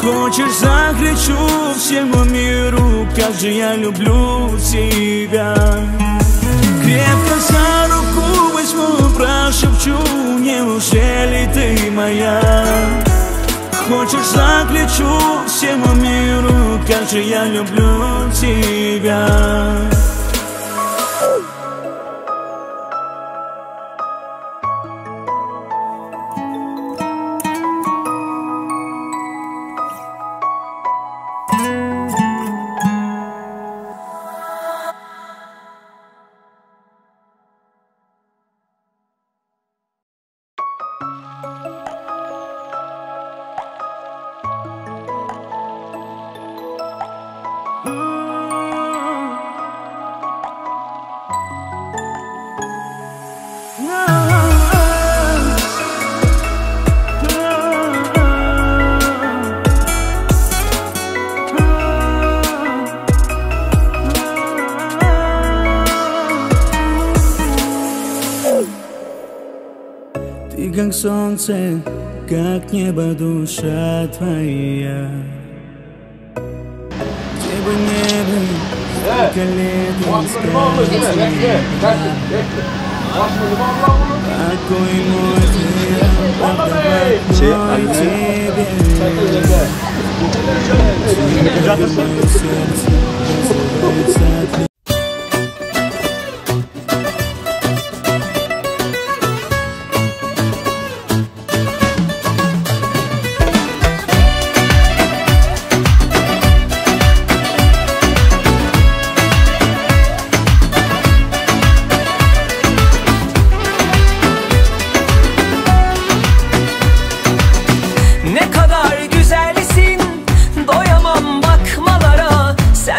Хочешь, закричу всему миру, как же я люблю тебя. Крепко за руку возьму, прошепчу, неужели ты моя? Хочешь, закричу всему миру, как же я люблю тебя. Ты как солнце, как небо, душа твоя. Где бы ни был, столько лет искал тебя. Какой мой ты отдавать мой тебе. Мое сердце разрывается от. Ne kadar güzelsin, doyamam bakmalara. Sen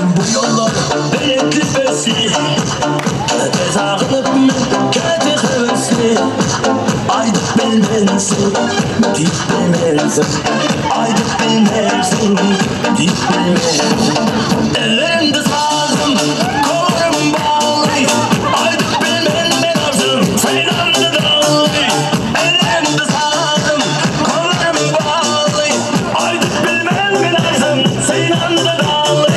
Bu yollar belekli fesli, tezağınıp men keti hevesli. Aydıp bilmensin, deyip bilmensin. Aydıp bilmensin, deyip bilmensin. Ellerimde sazım, kollarım bağlı. Aydıp bilmen ben arzım, saylandı dağlı. Ellerimde sazım, kollarım bağlı. Aydıp bilmen ben arzım, saylandı dağlı.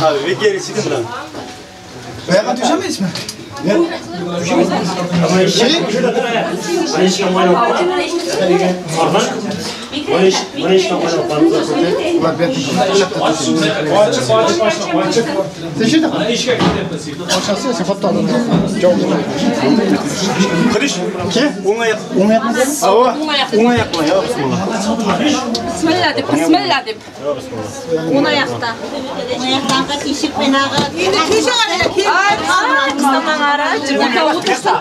Abi bir geri çıkın da. Veya düşemeyiz mi? Bismillah deb, bismillah deb. O'ng oyoqda. O'ng yoqdan eshik binog'i. Endi ko'cha Qistamangara, jirga o'tirsa.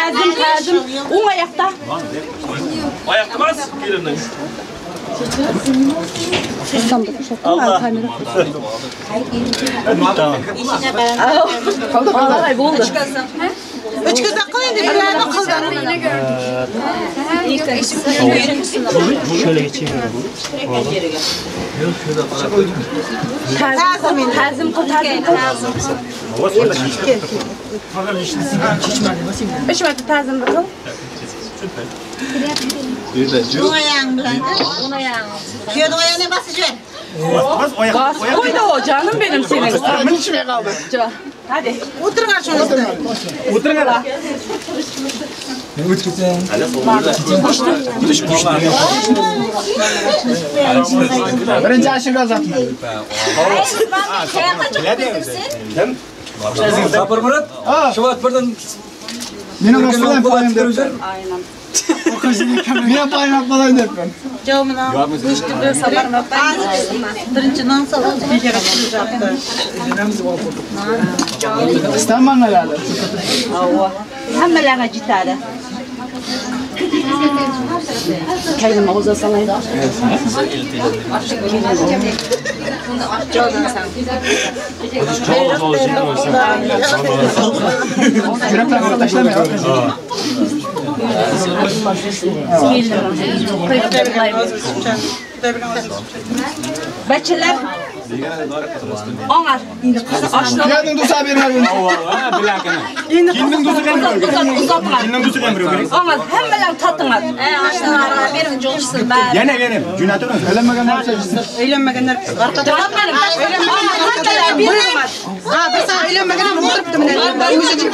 Azim, azim, o'ng oyoqda. Oyoqda emas, kelinning. Allah. Tamam. Bo'ldi. Uch ko'za qil endi, birlarni qildi. Şöyle geçeyim. Ta'zim, ta'zim qil, ta'zim qil. Uch marta ta'zim qil. O'ng oyog'ing bilan. O'ng oyog'ing. Kuyovning oyog'ini bosib jibar. Bas qo'ydi o canım benim senin. Minishmay qoldi. Hadi. O'tiringlar shuni ustida. O'tiringlar. Birinchi ashula uzatma. Kim? Saparmurat? Shu birdan Meni rostdan qo'yim deb. Men payim qo'yim debman. Jovmina go'shtni Saparmurat. Birinchi non solib japti. Istamanlar. Hammalarga jetadi. Kelin og'za salaydi. Yuraklarni tashlamay. Bachalar Onar. Kimning do'sti bermadi? Kimning do'sti bermadi? Onar, hammalar tatinglar. Oshnalarga bering, jo'shsin bari. Yana yana jo'nataveramiz. Uylanmaganlar Uylanmaganlar Ha, bir sen uylanmaganlar o'tiribdi mana. O'zi chiqib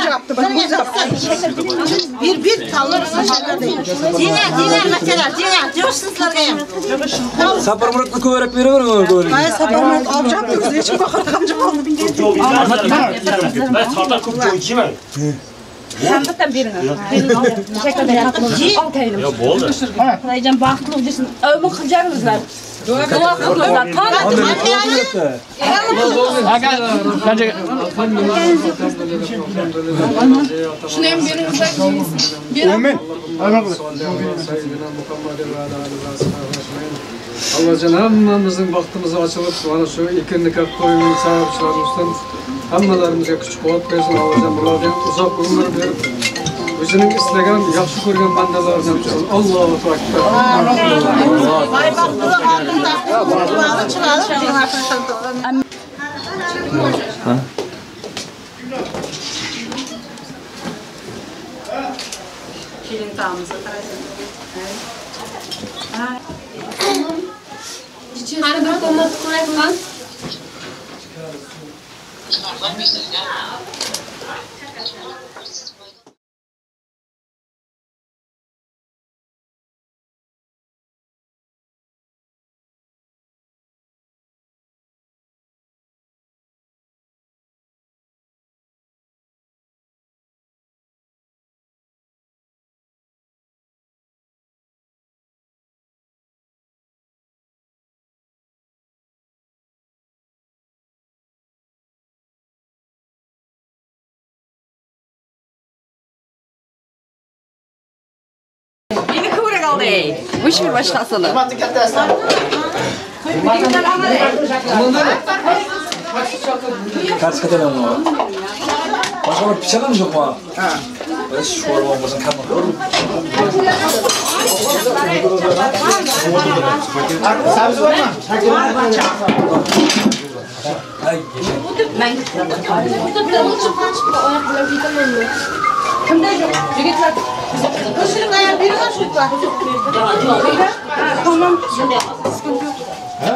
chiqibdi. Bir tanlab Dina, dina masalan, dina, jo'shsin sizlarga ham. Saparmuratni ko'rak beraver, ko'rak. Ay, Saparmurat olib chiqibdi, o'zi hech kim qaragan jo'q. Ben tartar ko'p jo'ychiman. Hammadan bering. Ya bo'ldi. Xudoyjon baxtli bo'lsin. Umr qilganingizlar. Duo qilinglar. Shuni ham beringizlar. Amin. Allohjon hammamizning baxtimiz ochilib, mana shu ikki nikoh to'yining sababchilari hammalarimizga kuch-quvvat bersin. Allohjon bularga uzoq umr berib, o'zining istagan, yaxshi ko'rgan bandalaridan qilsin. Allohu akbar. Ay baxtli xotin taqdim. Ha? Kelin tamamızı qaraysan. Qani bir qo'lni qo'yayman. Uch bir boshqasini. Hurmatli katta. Kartoshka mı? Başka bir bıçak mı yok mu? Ha. Sho'rva bo'lsin, kamroq. Sabzi bormi? Kimda yo'q? Yigitlar. Qo'shilib ayab bering shu. Tamam. Ha?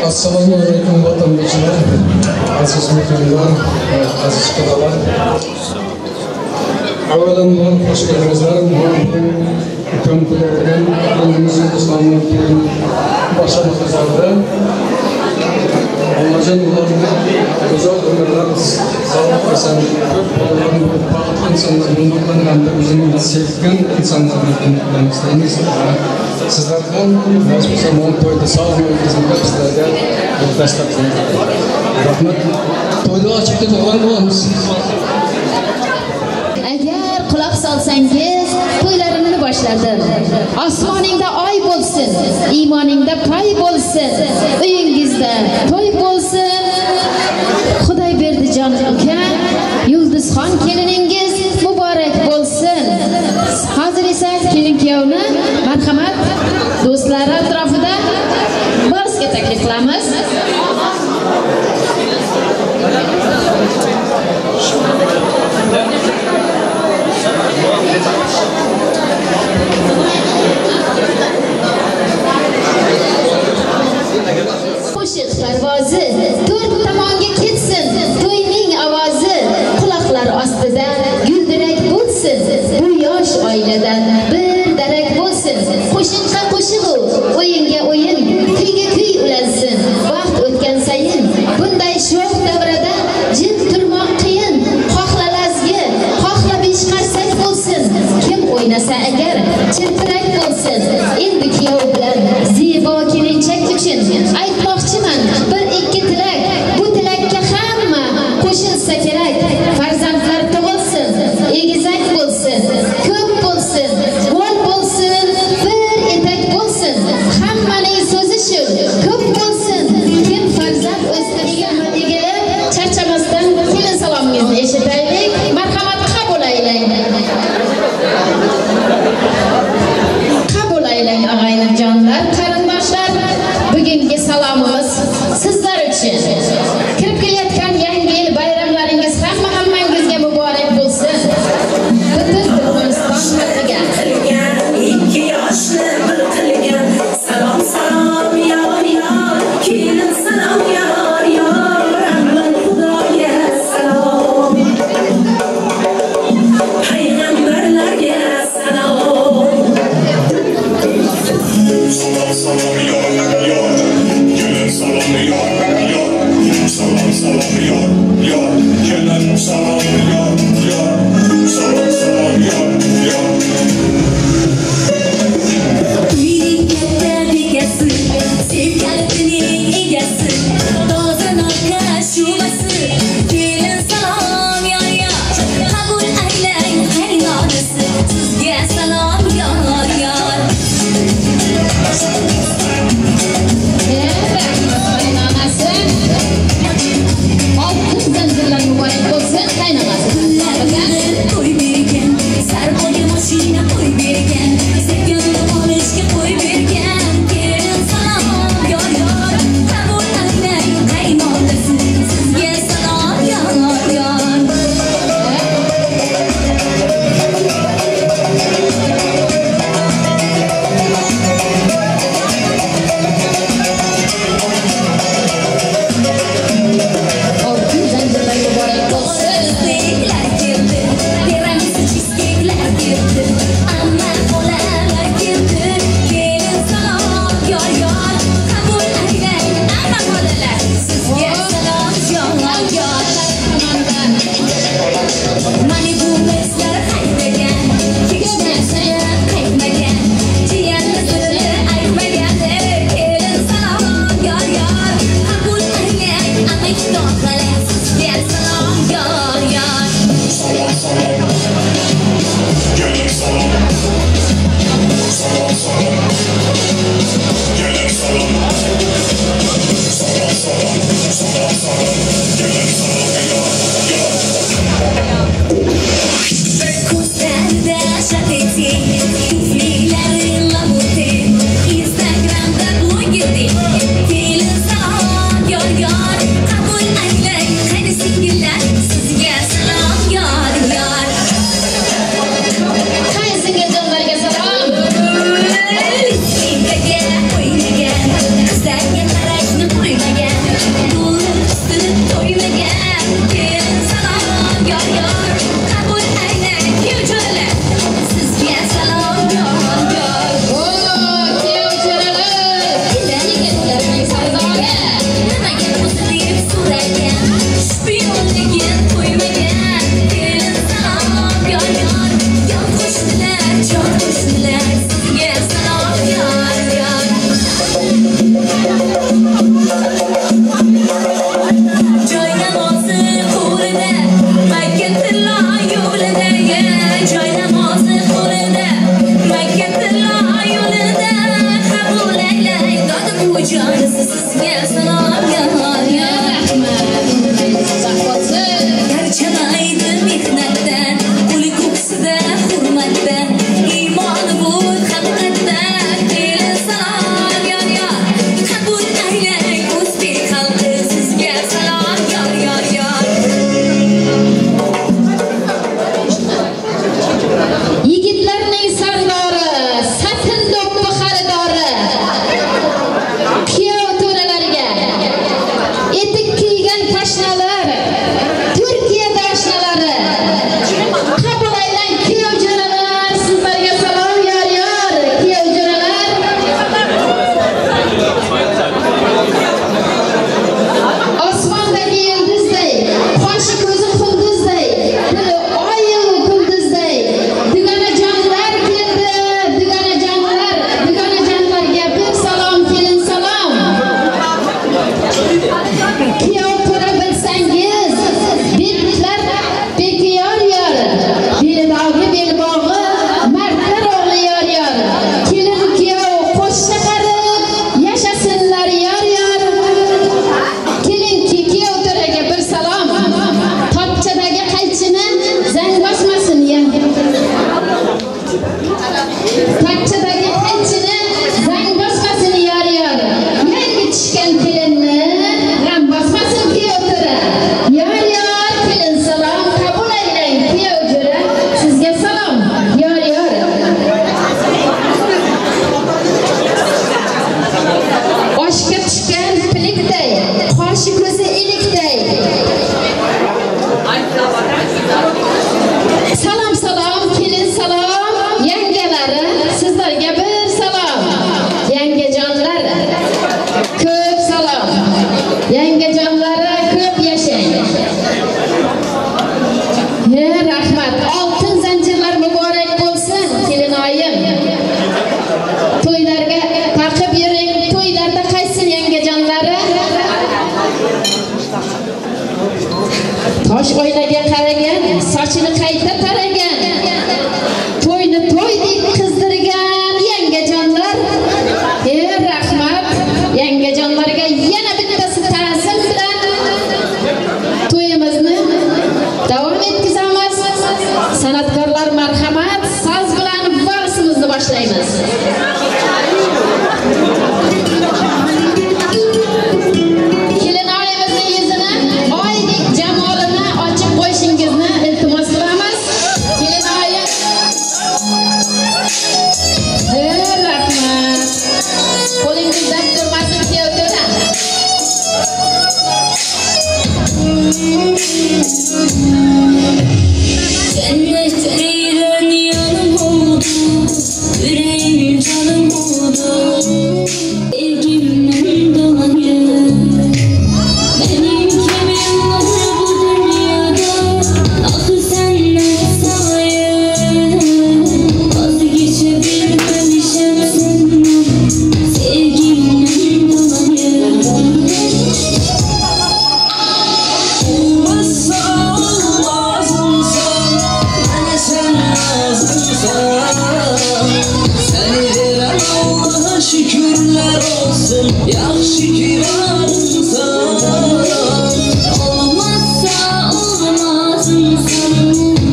Assalomu alaykum vatandoshlar, aziz mehmonlar, aziz qudalar. Avvalambor xush keldingizlar. Ukam qudalardan o'zimiz Yulduzxonning to'yini boshlab o'tkazadi. Allohjon ularga uzoq umrlar, sog'lik esonlik, ko'p bolalarni ko'rib, baxtli insonlar hamda o'zini sevgan insonlarni istaymiz. Sizlardan nasib bo'lsa to'yda sog' o'tkazishga bizlarga dastak. Rahmat. To'yda ochiq deb bo'lamiz. Agar quloq solsangiz, to'ylarimni boshladim. Osmoningda oy bo'lsin, iymoningda pay bo'lsin, uyingizda to'y bo'lsin. Xudoyberdijon uka, Yulduzxon keliningiz muborak bo'lsin. Hozir esa kelin kuyovni marhamat do'stlari atrofida valsga taklif qilamiz. Qo'shiq parvozi to'rt tomonga ketsin, to'yning ovozi quloqlar ostida guldirak bo'lsin. Bu yosh oiladan bir darak bo'lsin. Qo'shiqqa qo'shiq-u, o'yinga o'yin, kuyga kuy ulansin. Vaqt o'tgan sayin bunday sho'x davrada jim turmoq qiyin. Xohla lazgi, xohla beshqarsak bo'lsin. Kim o'ynasa agar chirpirak bo'lsin. Endi kuyov bilan zebo kelinchak uchun aytmoqchiman bir ikki tilak. Chuvasi, kelin salom yor yor, qabul aylang qaynonasi, sizga salom yor yor. Qaynonasi, oltin zanjirlar muborak bo'lsin qaynonasi. Qo'y bergan, sarpoga mashina qo'y bergan, sevganini olishga qo'y bergan. Kelin salom yor yor, qabul aylang qaynonasi, sizga salom yor yor. Oltin zanjirlar muborak bo'lsin. To'g'ri keldi, tiramisu cheesecake'lar keldi, amma xolalar keldi. Kelin salom yor yor, qabul aylang amma xolalar, sizga salom yor yor. Malibu bizlar haydagan, hech narsani qaytmagan, jiyanni sirri aytmagan. Kelin salom yor yor, qabul aylang amakdor xola, sizga salom yor yor. Ko'zlarida shahati, tuflilari labuti, Instagramda blogerdi. Kelin salom yor yor, qabul aylang qani singillar, sizga salom yor yor. Qani singiljonlarga salom. Lipstinkaga qo'ymagan, qizlarga qarashni qo'ymagan, to'lib ustini to'ymagan. Kelin salom yor yor, qabul aylang kuyovjo'ralar, sizga salom yor yor. Kuyov jo'ralar, yigitlarning sardori. Nimaga o'zi deb so'ragan, shpionligin qo'ymagan. Kelin salom yor yor, yon qo'shnilar, jon qo'shnilar, sizga salom yor yor. Joy namozi qo'lida, Makka tillo yo'lida, joy namozi qo'lida, Makka tillo yo'lida. Qabul aylang dodi bujonisi, sizga salom yor yor. Rahmat, bo'lsin. Charchamaydi mehnatdan, qo'li ko'ksida hurmatdan, iymoni bo'l haqiqatdan. Kelin salom yor yor, qabul aylang o'zbek xalqi, sizga salom yor yor yor. Yigitlarning sardori, satin do'ppi xaridori, kuyov to'ralariga etik kiygan pashnalar, Turkiya oshnalari, qabul aylang kuyov jo'ralar, sizlarga salom yor yor, kuyov jo'ralar. Osmondagi yulduzday, qoshi ko'zi qunduzday, dili oyu kunduzday, dugonajonlar keldi, dugonajonlar, dugonajonlarga bir salom, kelin salom. Kuyov to'ra bilsangiz, beklar beki yor yor, belidagi belbog'i mardlar o'g'li yor yor. Kelin kuyov qo'shni qarib, yashasinlar yor yor. Kelin kuyov to'raga bir salom. Topchadagi qaychini zang bosmasin ya. Topchadagi qaychini zang bosmasin yor yor. Yangi tushgan kelinni g'am bosmasin kuyov to'ra. Yor yor, kelin salom, qabul aylang kuyov jo'ra, sizga salom yor yor. Oshga tushgan pilikday, qoshi ko'zi ilikday. Salom salom, kelin salom, yangalari sizlarga bir salom. Yangajonlar ko'p salom. Yangajonlari ko'p yashang. Rahmat. Oltin zanjirlar muborak bo'lsin, kelinoyim. To'ylarga taqib yuring, to'ylarda qaysin yangajonlari. Tosh oynaga qaragan, sochini qayta taragan, to'yni to'ydek qizdirgan yangajonlar. Rahmat yangajonlarga yana bittasi ta'zim bilan to'yimizni davom etkazamiz. San'atkorlar marhamat, soz bilan valsimizni boshlaymiz. Kelinoyimizni yuzini oydek jamolini ochib qo'yishingizni iltimos qilamiz. Kelinoyim, rahmat. Qo'lingizdan turmasin kuyov to'ra. Cennet eğlen yanım oldu, yüreğim canım oldu. Sevgimden dolayı benim kimim var bu dünyada, ah senden sayı. Vazgeçebilmemişim senden, sevgimden dolayı. Olmazsa olmazımsan, bana sen lazımsan. Seni veren Allah'a şükürler olsun, yaxşı ki varımsan. Olmazsa olmazımsan,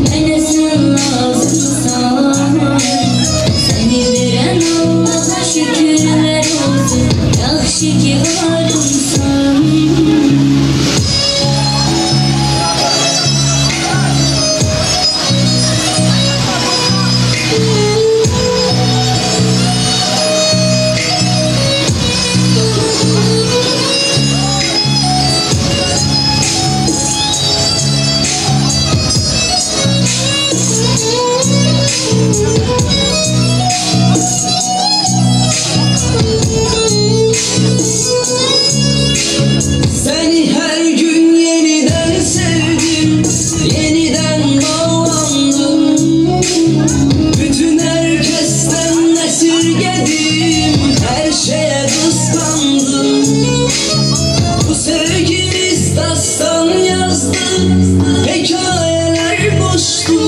bana sen lazımsan. Seni veren Allah'a şükürler olsun, yaxşı ki varımsan. Seni her gün yeniden sevdim, yeniden bağlandım. Bütün herkesten esirgedim, her şeye kıskandım. Bu sevgimiz dastan yazdı, hikayeler boştu.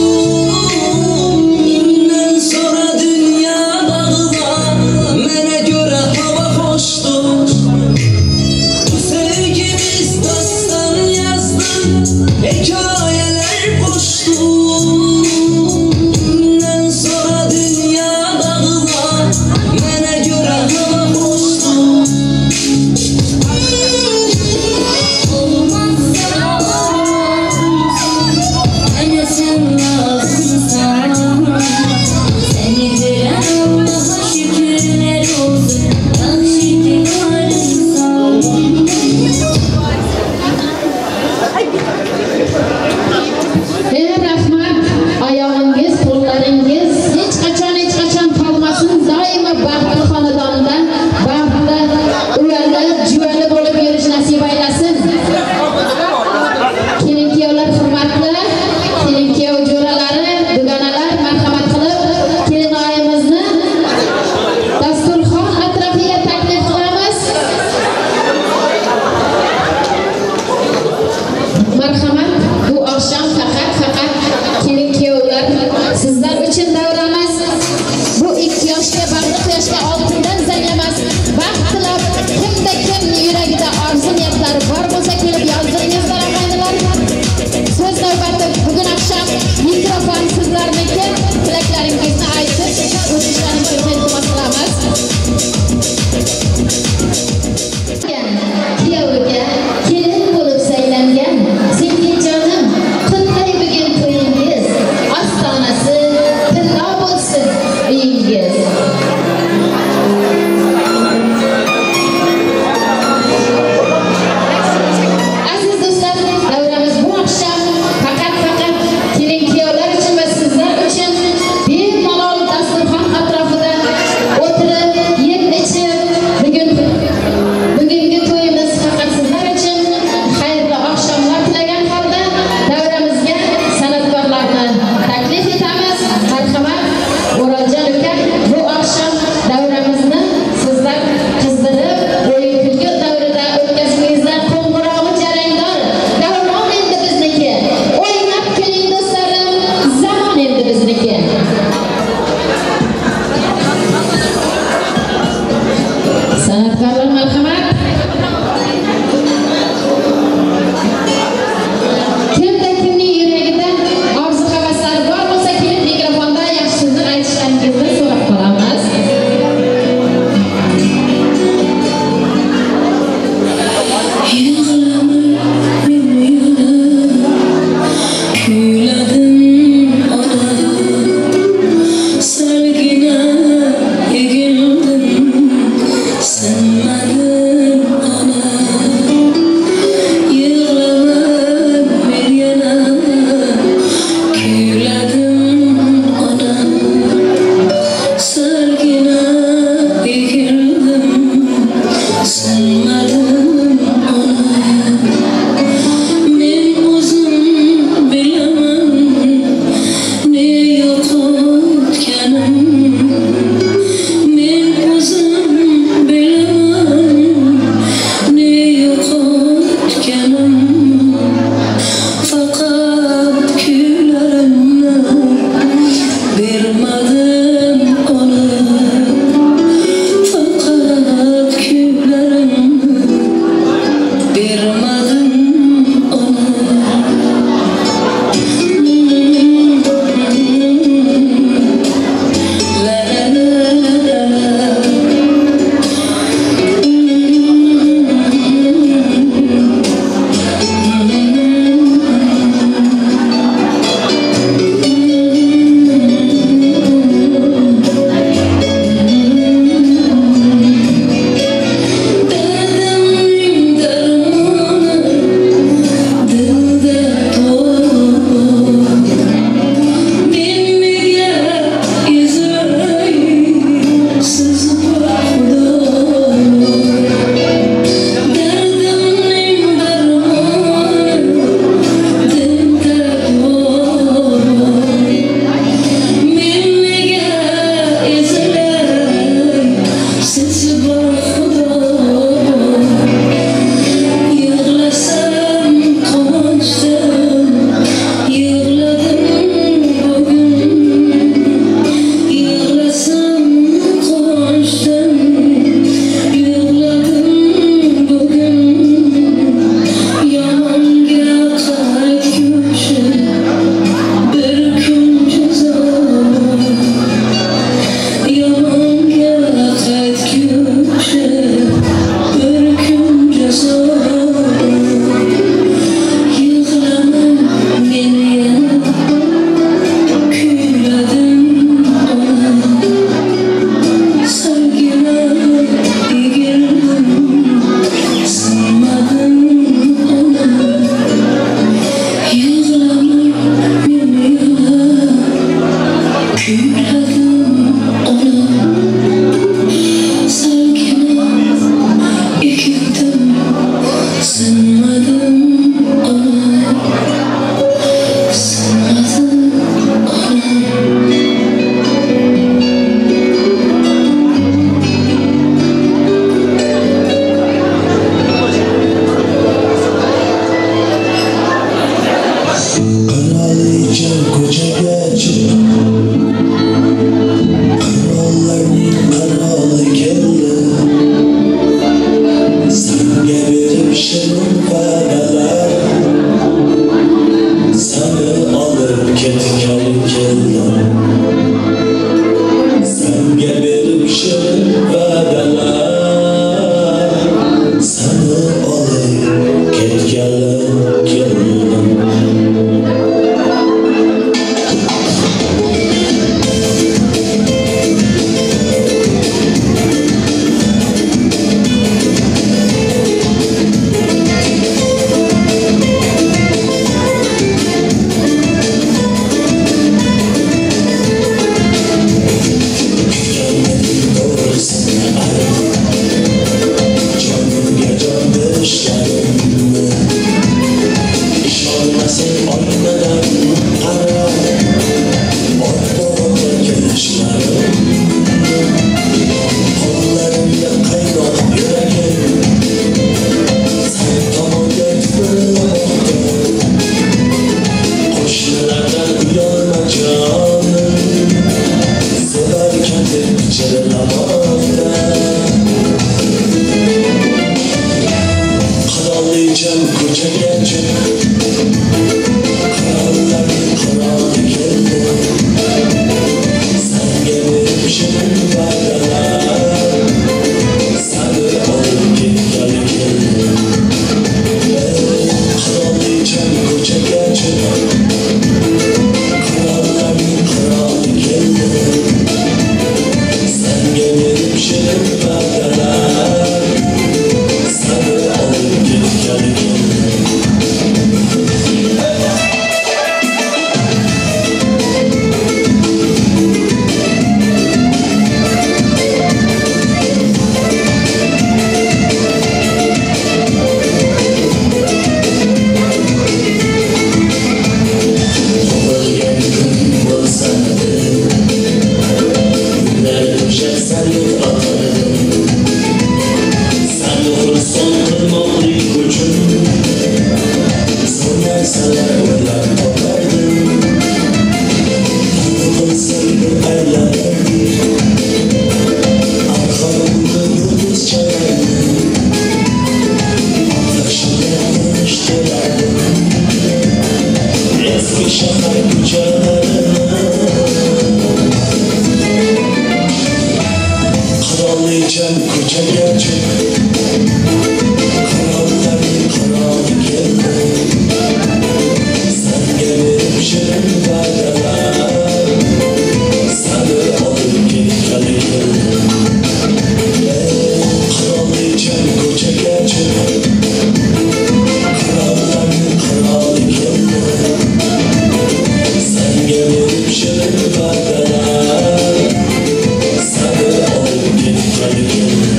Bundan sonra dünya dağıla, mene göre hava hoştu. Bu sevgimiz dastan yazdı, hikayeler boştu. Bundan sonra dünya dağıla, mene göre hava hoştu. Olmazsa olmazımsan, bana sen lazımsan. Seni veren Allah'a şükürler olsun, yaxşı ki varımsan. Rahmat, oyog'ingiz, qo'llaringiz hech qachon tolmasin, doimo baxtli xonadonda baxtli, uyali, juvali bo'lib yurish nasib aylasin. Kelin kuyovlar hurmatli, kelin kuyov jo'ralari, dugonalar marhamat qilib kelinoyimizni dasturxon atrofiga taklif qilamiz. Marhamat, bu oqshom faqat kelin kuyovlar sizlar uchun davramiz. Bu ikki yoshga bag'ri quyoshga oltindan zanglamas baxt tilab kimda kim yuragida orzu niyatlari bor bo'lsa kelib yozdiringizlar ag'aynilar. So'z navbati bugun oqshom mikrofon sizlarniki, tilaklaringizni aytib o'tishlaringizni iltimos qilamiz. Kuyoviga kelin bo'lib saylangan sevgijonim, qutlay bugun to'yingiz, ostonasi tillo bo'lsin uyingiz. Sanmadım olay, sanmadım olay. Qirolicha ko'chaga chiq, qirollarning qiroli keldi. Sanga berib shirin va'dalar, seni olib ketgani keldi. Sanga berib shirin va'dalar, seni olib ketgani keldi. Ko'chaga chiq, qirollarning qiroli keldi. Sanga berib shirin va'dalar, seni olib ketgani keldi. Qirolicham ko'chaga chiq, qirollarning qiroli keldi. Sanga berib shirin va'dalar, seni olib ketgani keldi. Eski şehir ko'chalarini, qirolicham ko'chaga chiq, qirollarning qiroli keldi. Sanga berib shirin va'dalar, seni olib ketgani keldi. Qirolicham ko'chaga chiq, qirollarning qiroli keldi. Sanga berib shirin va'dalar, seni olib ketgani keldi.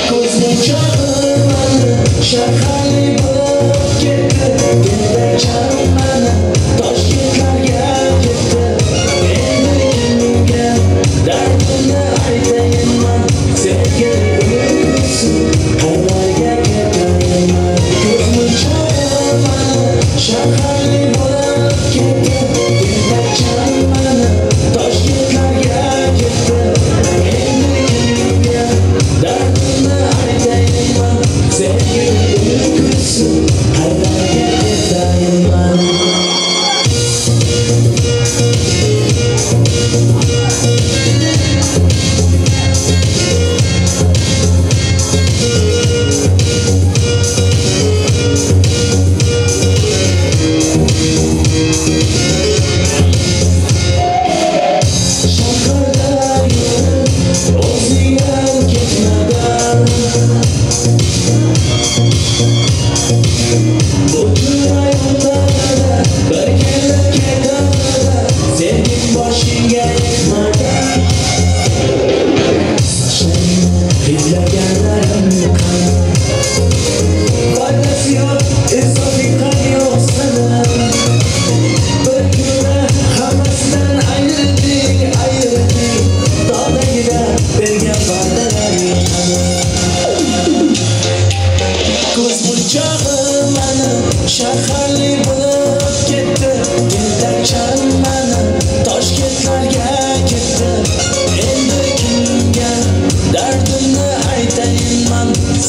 Ko'zni chaqirmadi, shaharli bo'lib ketdi. Telbacham mana Toshkentlarga ketdi. Endi kimga dardimni aytayinman, sevgilim uyqusi qaylarga ketayinman. Ko'zni chaqirmadi, shaharli bo'lib ketdi. Telbacham mana Toshkentlarga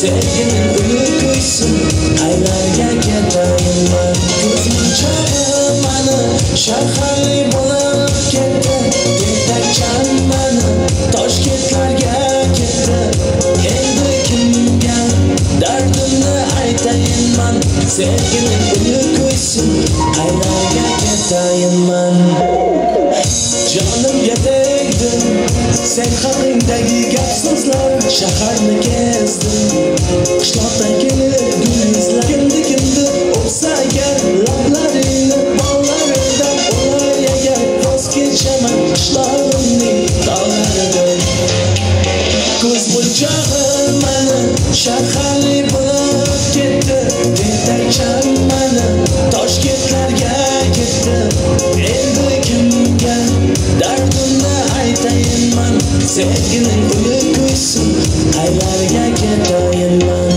Sevginin uyi kuysin, qaylarga ketayman. Ko'zmunchog'im mani shaharli bo'lib ketdi. Tentakcham mani Toshkentlarga ketdi. Endi kimga dardimni aytayinman? Sevginin uyi kuysin, qaylarga ketayinman. Jonimga tegdi sen haqingdagi gap so'zlar. Shaharni kezdim, qishloqdan kelib gul izlab. Kimni kimni o'psa agar lablaringni bollaridan o'lay agar, voz kechaman qishlog'imning tog'laridan. Ko'z munchog'im mani shaharli bo'lib ketdi. Tentakcham mani Toshkentlarga ketdi. Endi kimga dardimni aytayinman? Sevgining uyi kuysin, qaylarga ketayinman.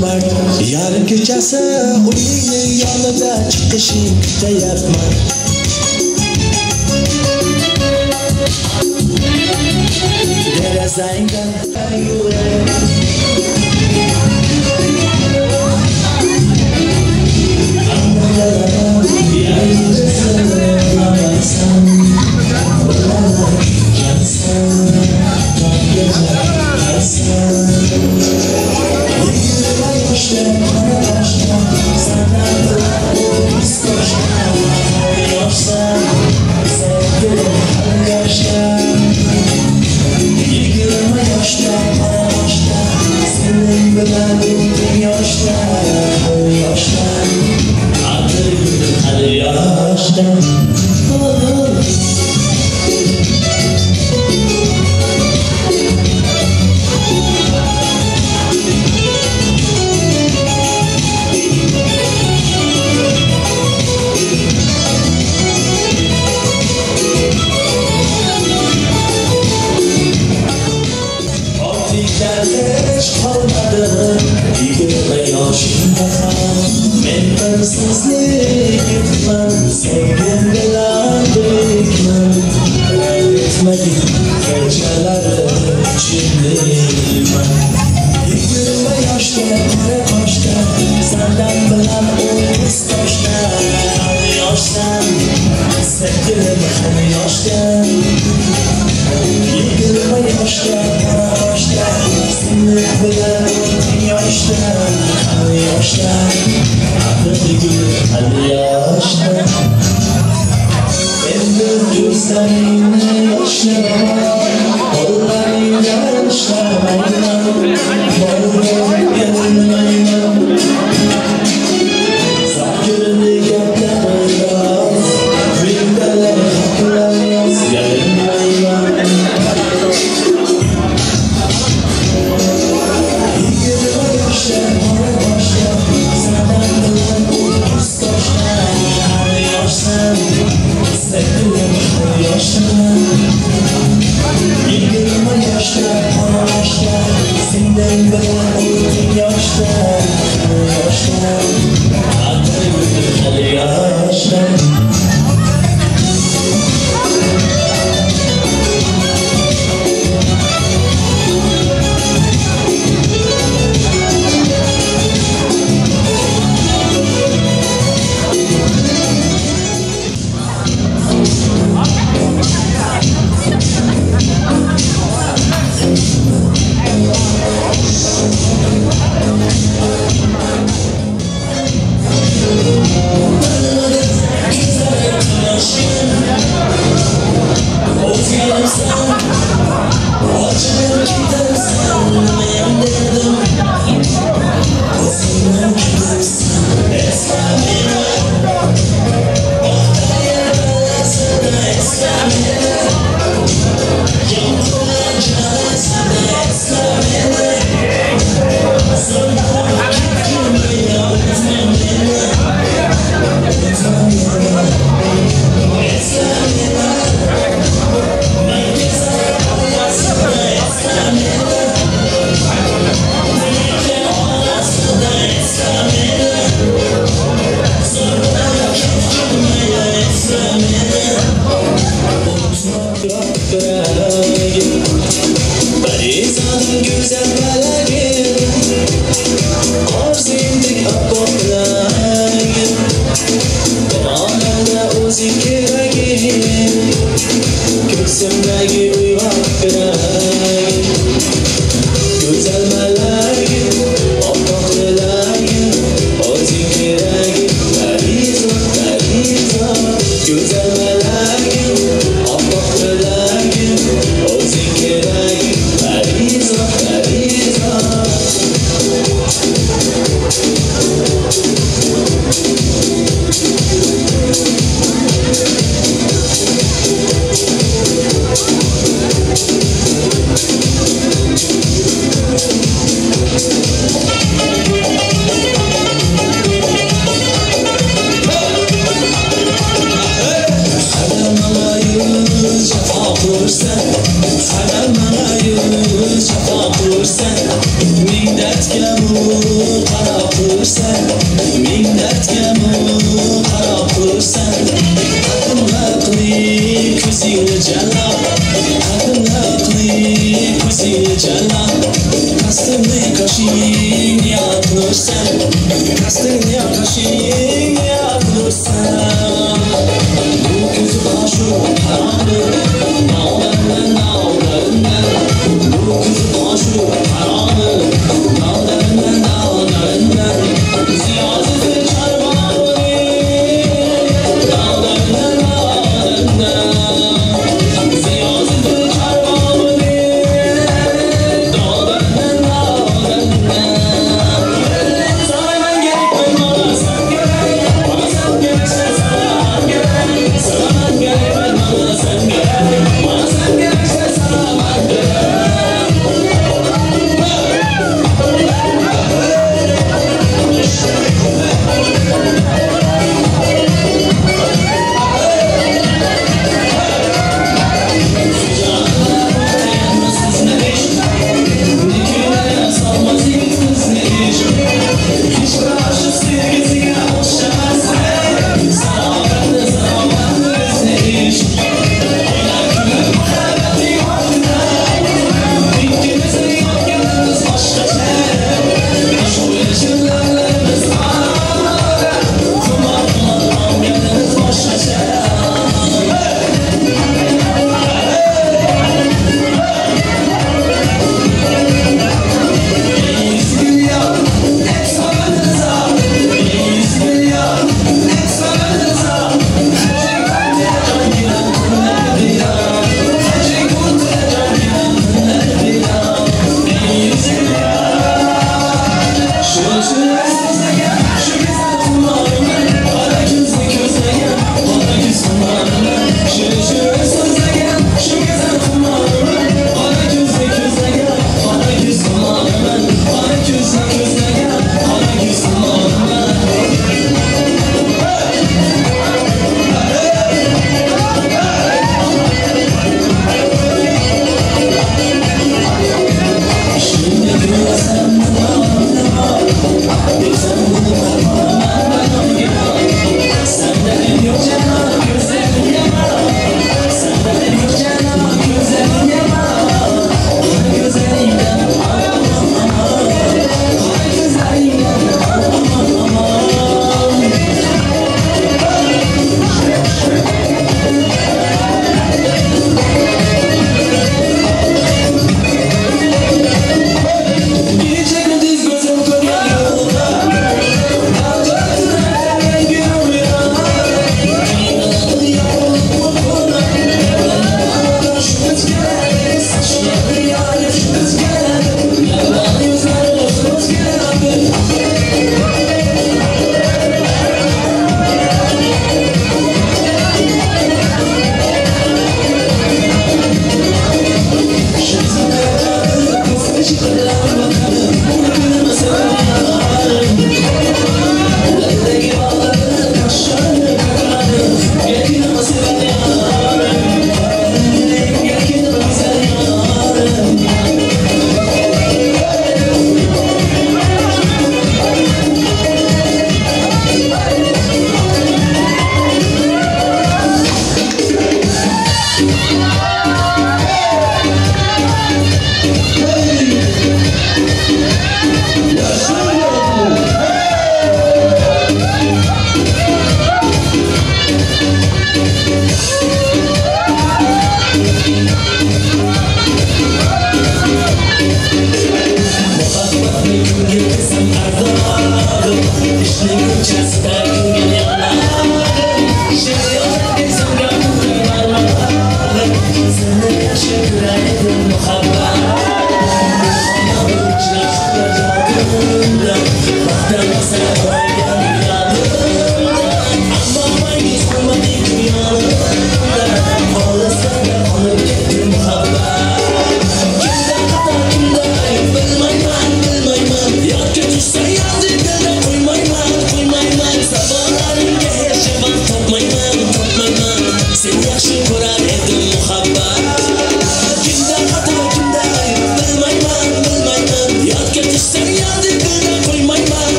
Mart yarim kechasi uyingni yonida chiqishing kutayapman. Derazangdan yurak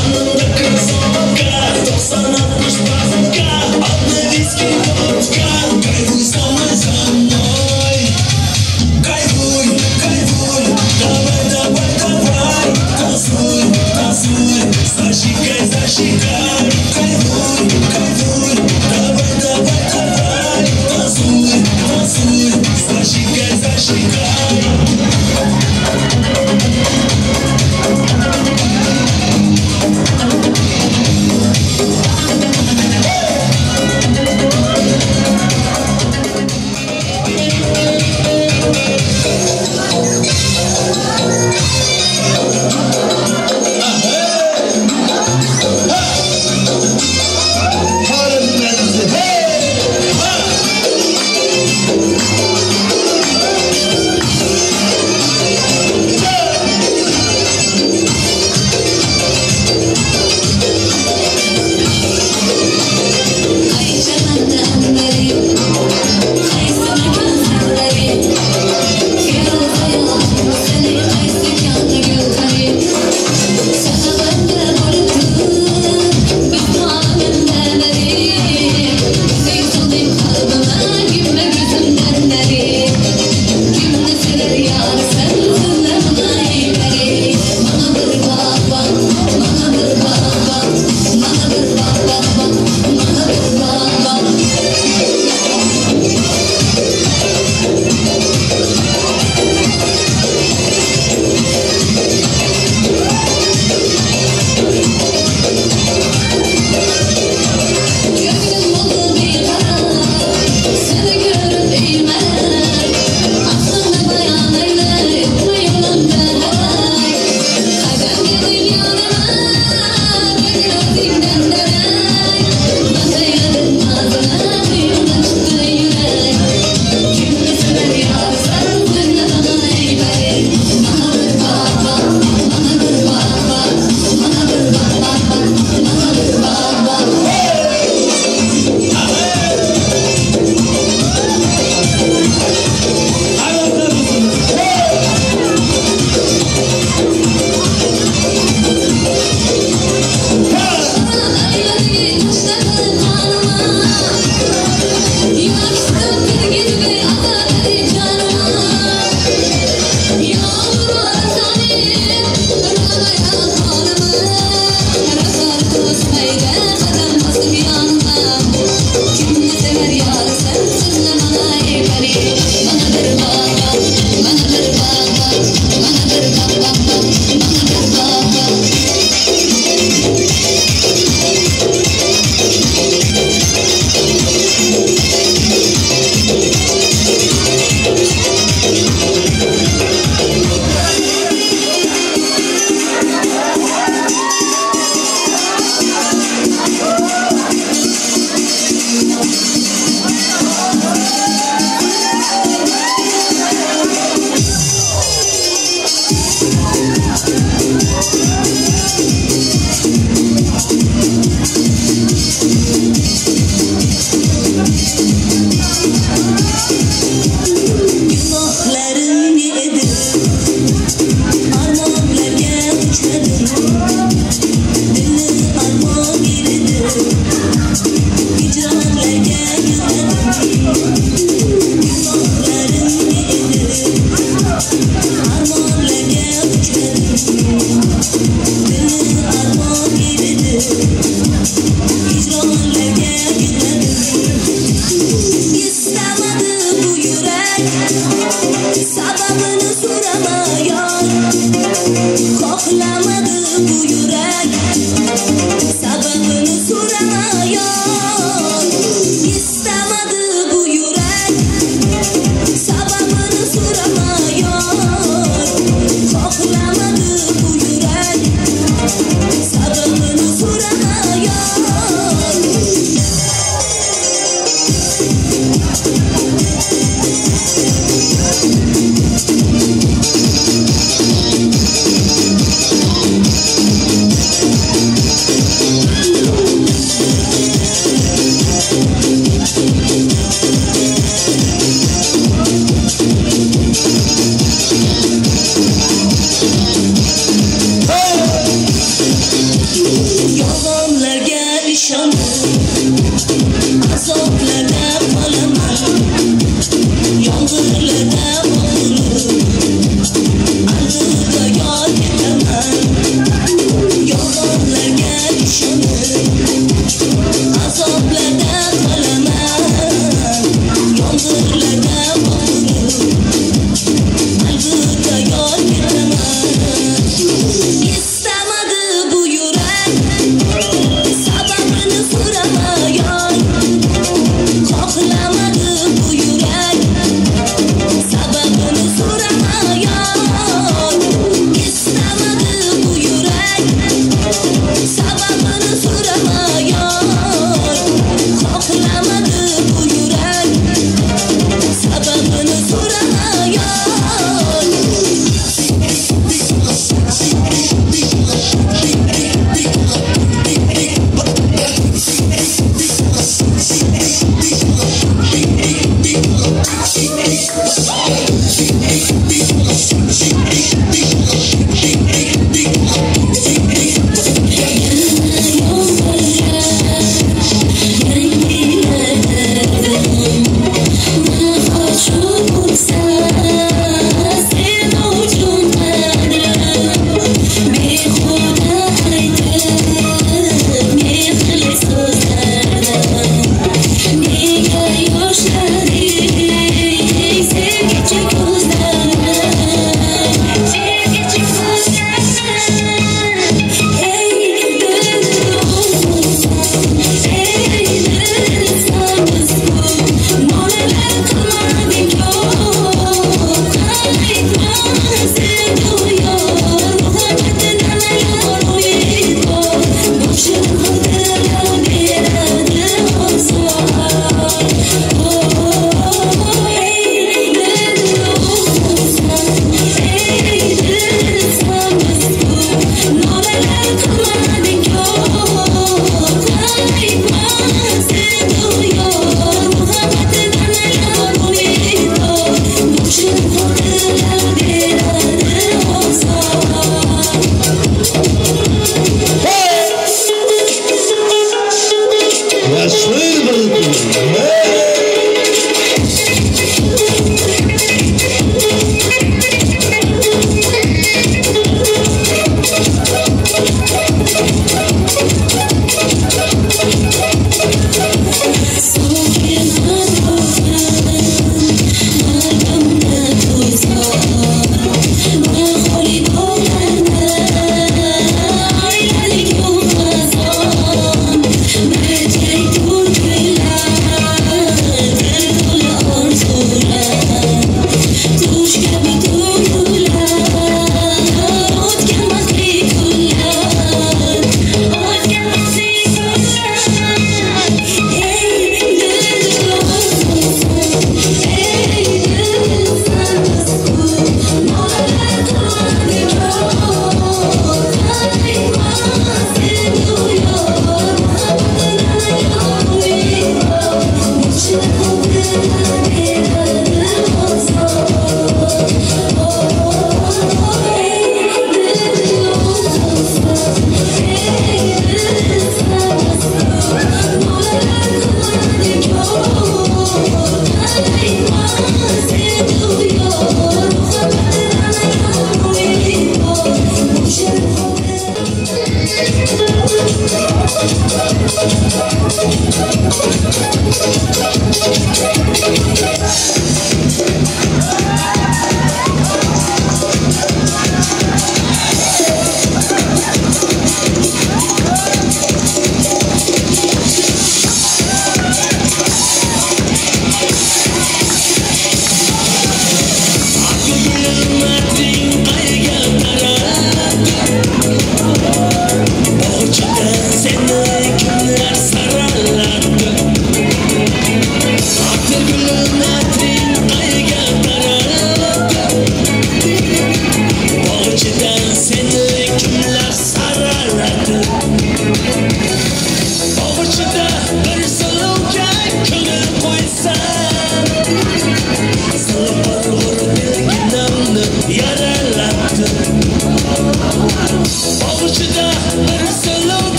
Yanımda красотка, 90-60 базка, одна виски.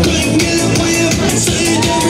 Ko'ngil qo'yib suydim.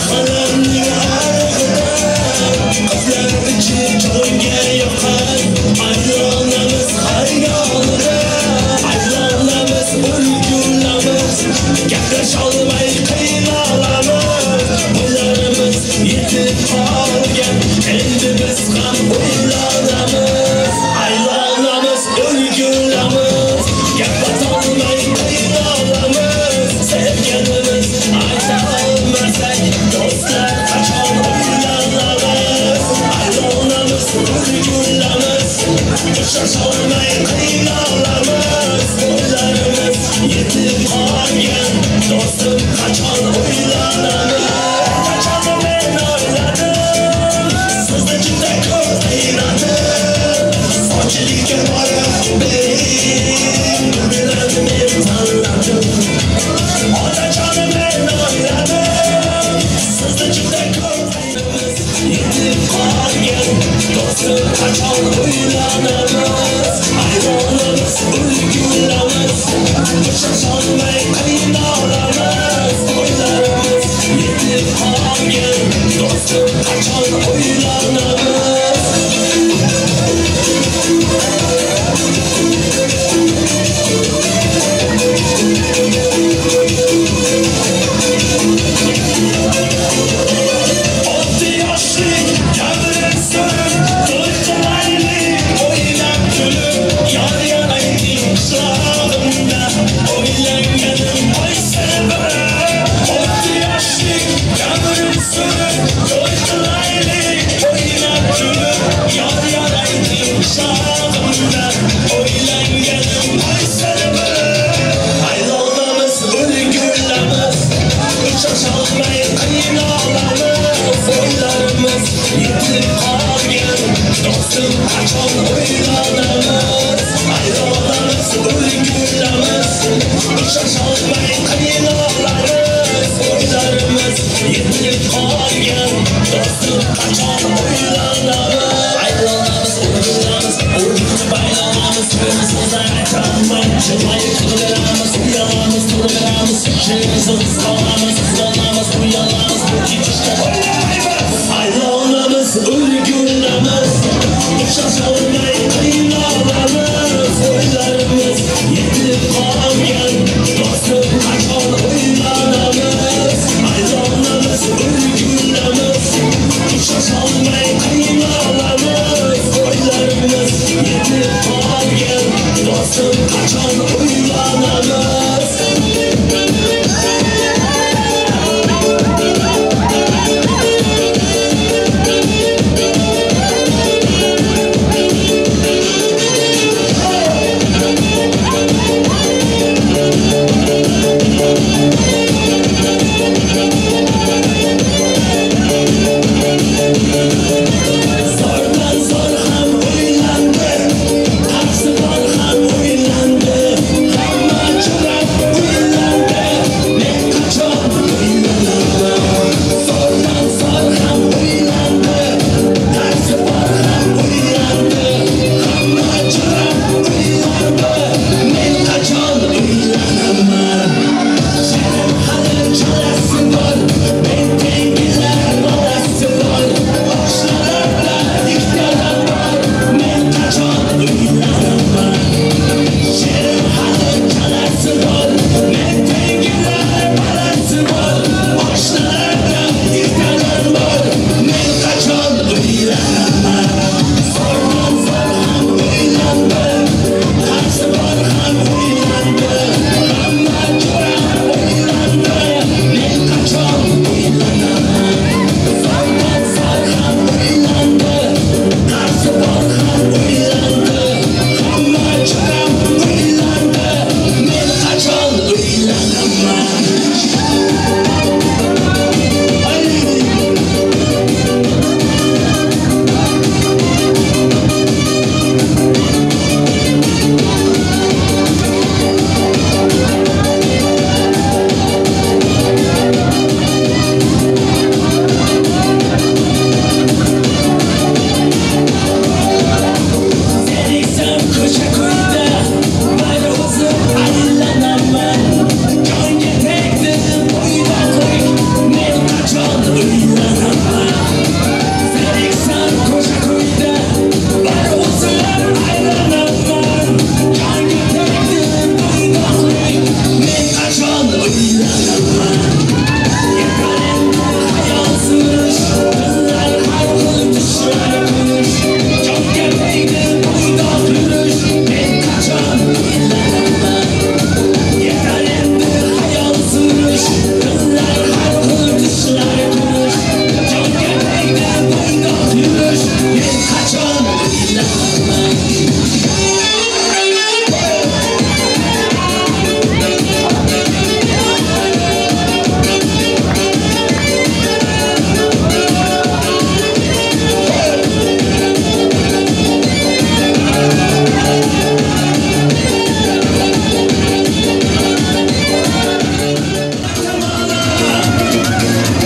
Mahallamning arig'idan qizlar ichi jonga yoqar. Aylanamiz xayolida, aylanamiz o'lgulamiz, gaplasholmay qiynalamiz. O'ylarimiz yetib qolgan, endi biz ham o'ylanamiz. Aylanamiz o'lgulamiz, gaplasholmay qiynalamiz. Sevganimiz ayta olmasak, do'stlar qachon o'ylanamiz? Aylanamiz o'lgulamiz, uchrasholmay qiynalamiz. O'ylarimiz yetib qolgan, do'stim qachon o'ylanamiz? Qachon men o'yladim, sizni juda ko'p qiynadim. Sochilikka borib bering, bilan men tanladim. Otajonim men o'yladim, sizni juda ko'p qiynadim. Yetib qolgan, do'stim qachon o'ylanamiz? Aylanamiz o'lgulamiz, uchrasholmay qiynalamiz. O'ylarimiz yetib qolgan, do'stim qachon o'ylanamiz? O'tdi yoshlik, davrin surib, to'y qilaylik, o'ynab kulib, yor yaraylik qishlog'imda, o'ylanganim qo'ysin biri. O'tdi yoshlik, davrin surib, to'y qilaylik, o'ynab kulib, yor yaraylik qishlog'imda, o'ylanganim qo'ysin biri. Aylanamiz o'lgulamiz, uchrasholmay qiynalamiz. O'ylarimiz yetib qolgan, do'stim qachon o'ylanamiz? Aylanamiz o'lgulamiz, uchrasholmay qiynalamiz. O'ylarimiz yetib qolgan, do'stim qachon o'ylanamiz? Aylanamiz o'lgulamiz, o'lgutib aylanamiz, so'zlar aytolmay jilmayib turaveramiz, uyalamiz turaveramiz, sherimizni qisqonamiz, qisqonamiz, uyalamiz, bu kechishda o'ylaymiz. Aylanamiz o'lgulamiz, uchrasholmay qiynalamiz.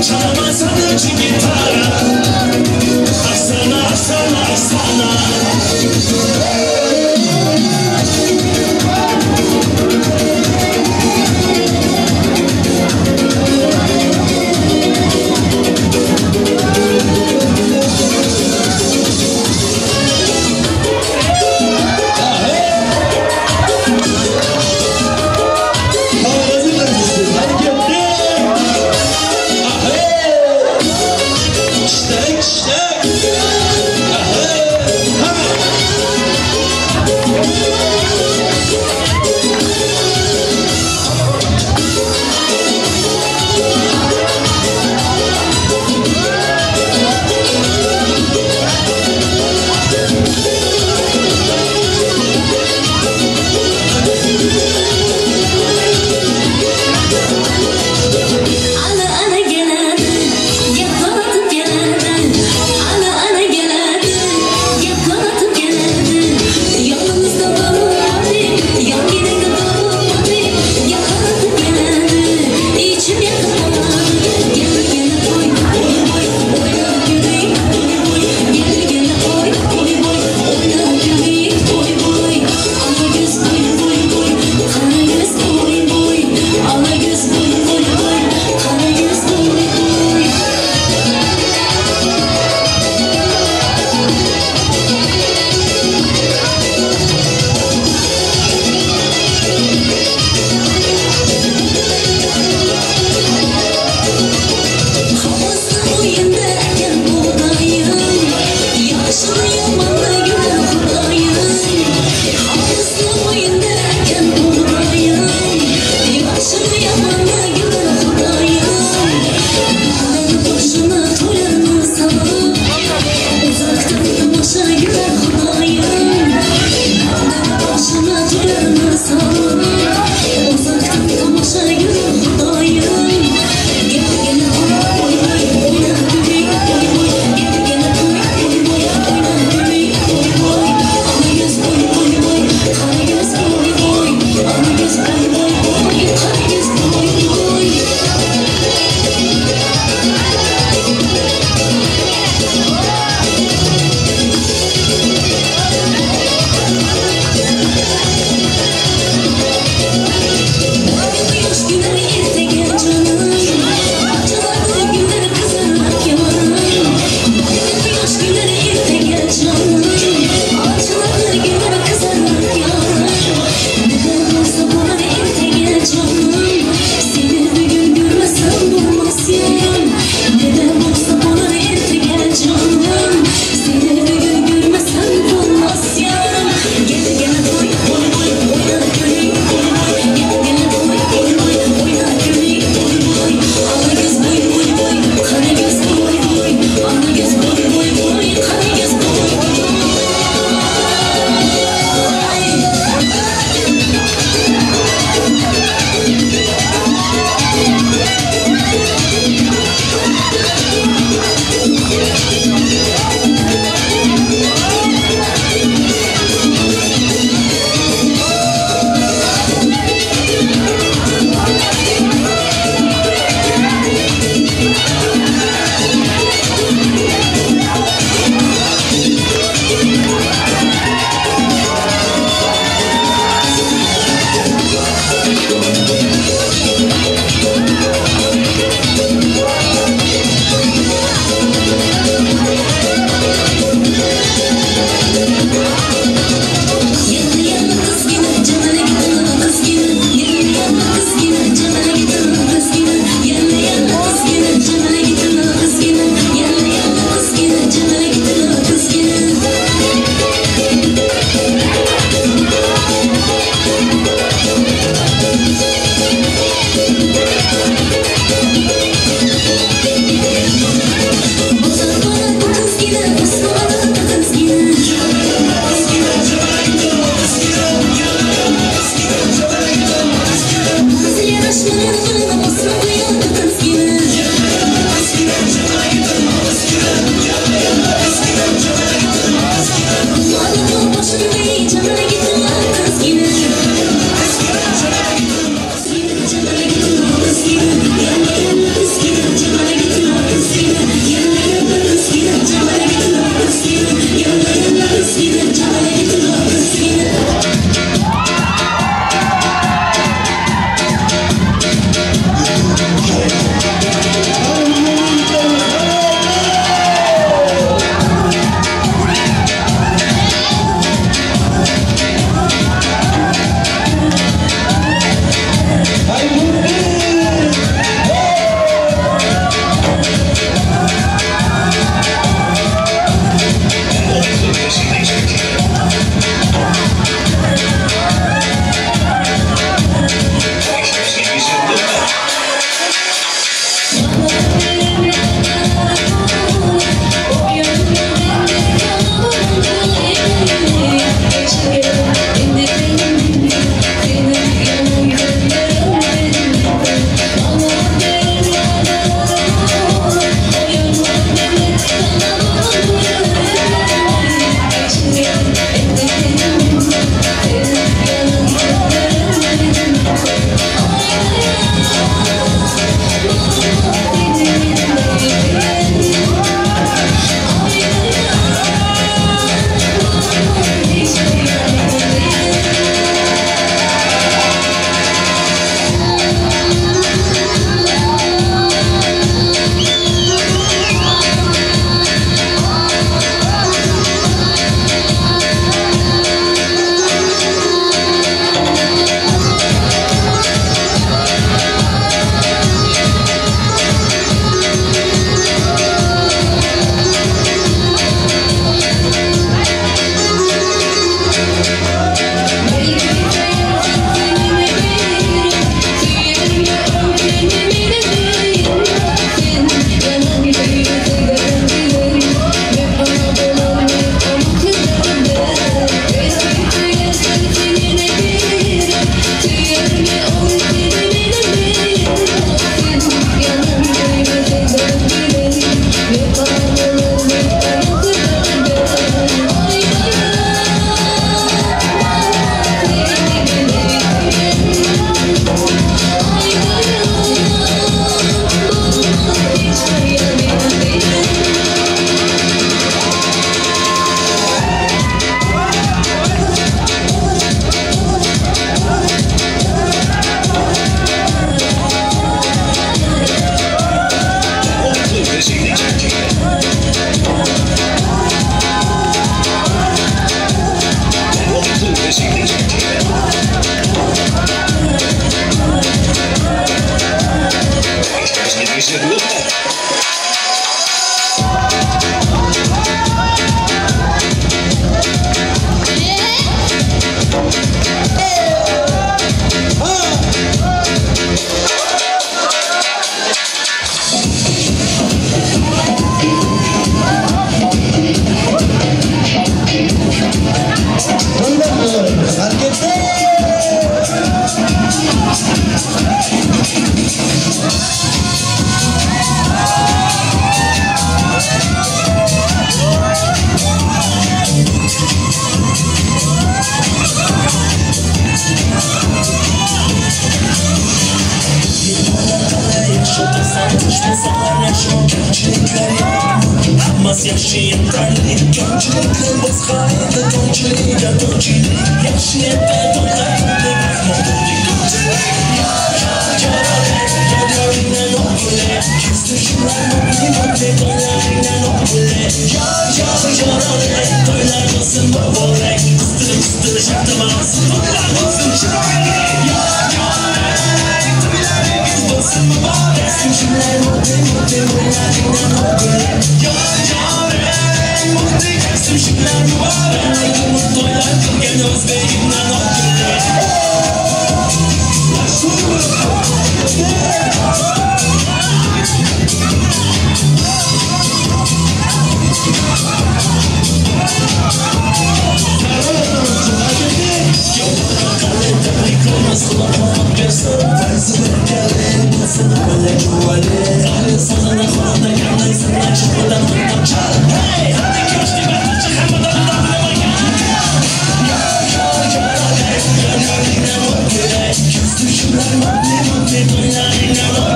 Çalaman satıcı gitara. Aysana, aysana, aysana.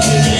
Toylar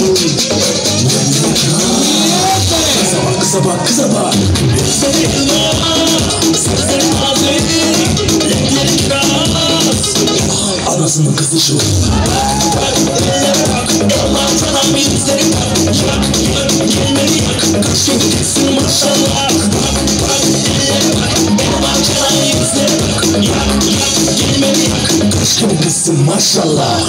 Kıza bak, kıza bak, kıza bak. Sözlerin nazik, bileklerin kiraz. Anasının kızı şu. Bak, bak, ellere bak, Allah sana bir yüzleri bak. Yak, yak, elleri yak, kaç yedi kesin maşallah. Bak, bak, ellere bak, Allah sana bir yüzleri bak. Yak, yak, elleri yak, kaç yedi kesin maşallah.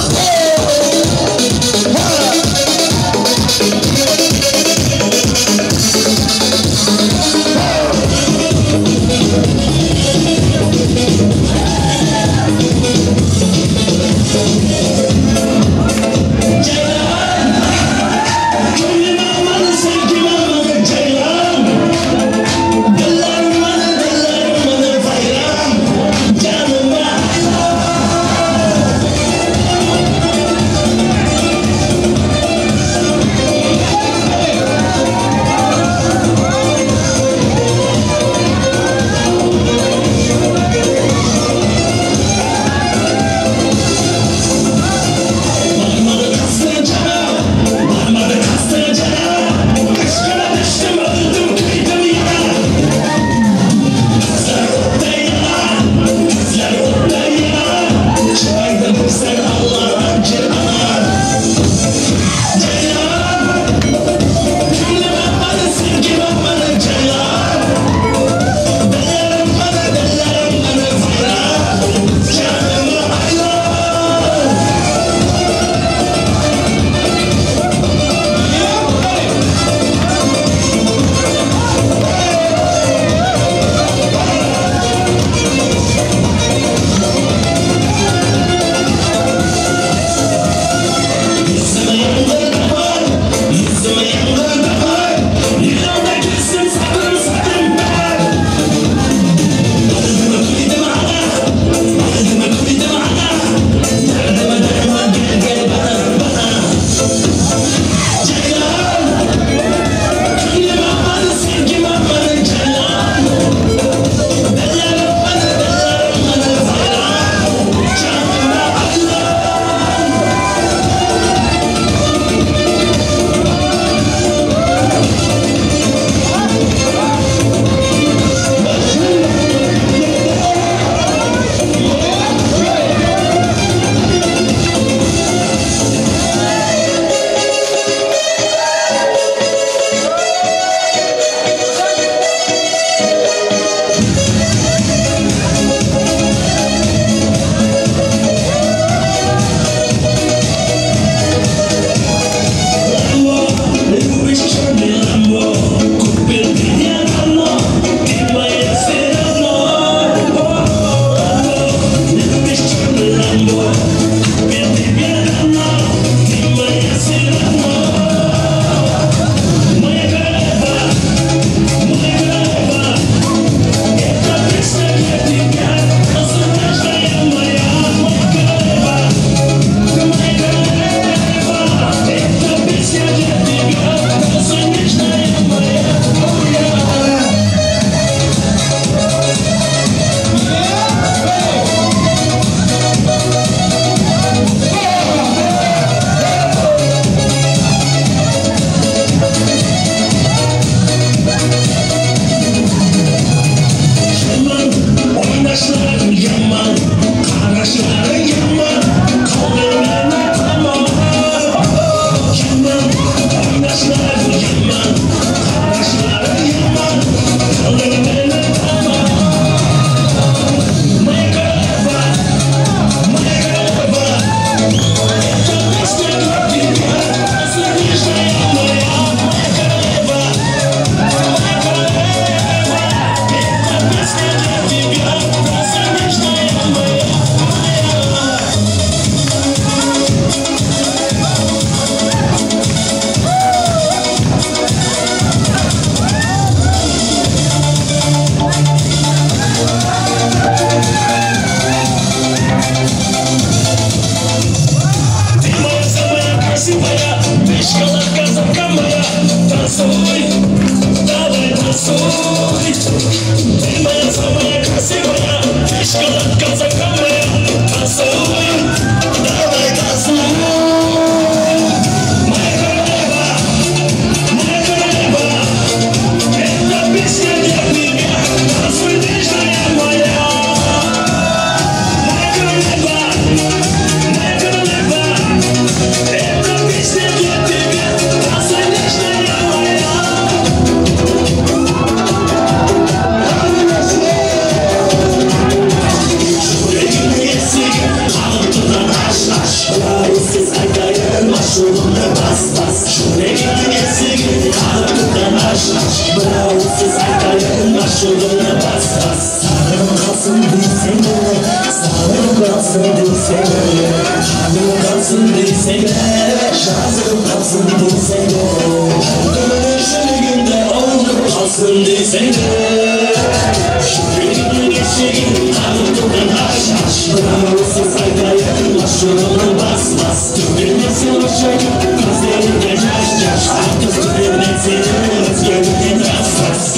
Танцуй, давай танцуй. Моя королева. аш аш бір ауыз сөз айтайын ашуымны бас бас сағынып қалсын десең сағынып қалсын десең қаным қалсын десең жазығым қалсын десең жүрегімді ауырып қалсын десең жүрегімнің есігін қағып тұрған аш аш бір ауыз сөз айтайын ашуымны бас бас төгілмесін ошағым көздеріңде жас жас артық күтемін сені өзгелерден рас рас.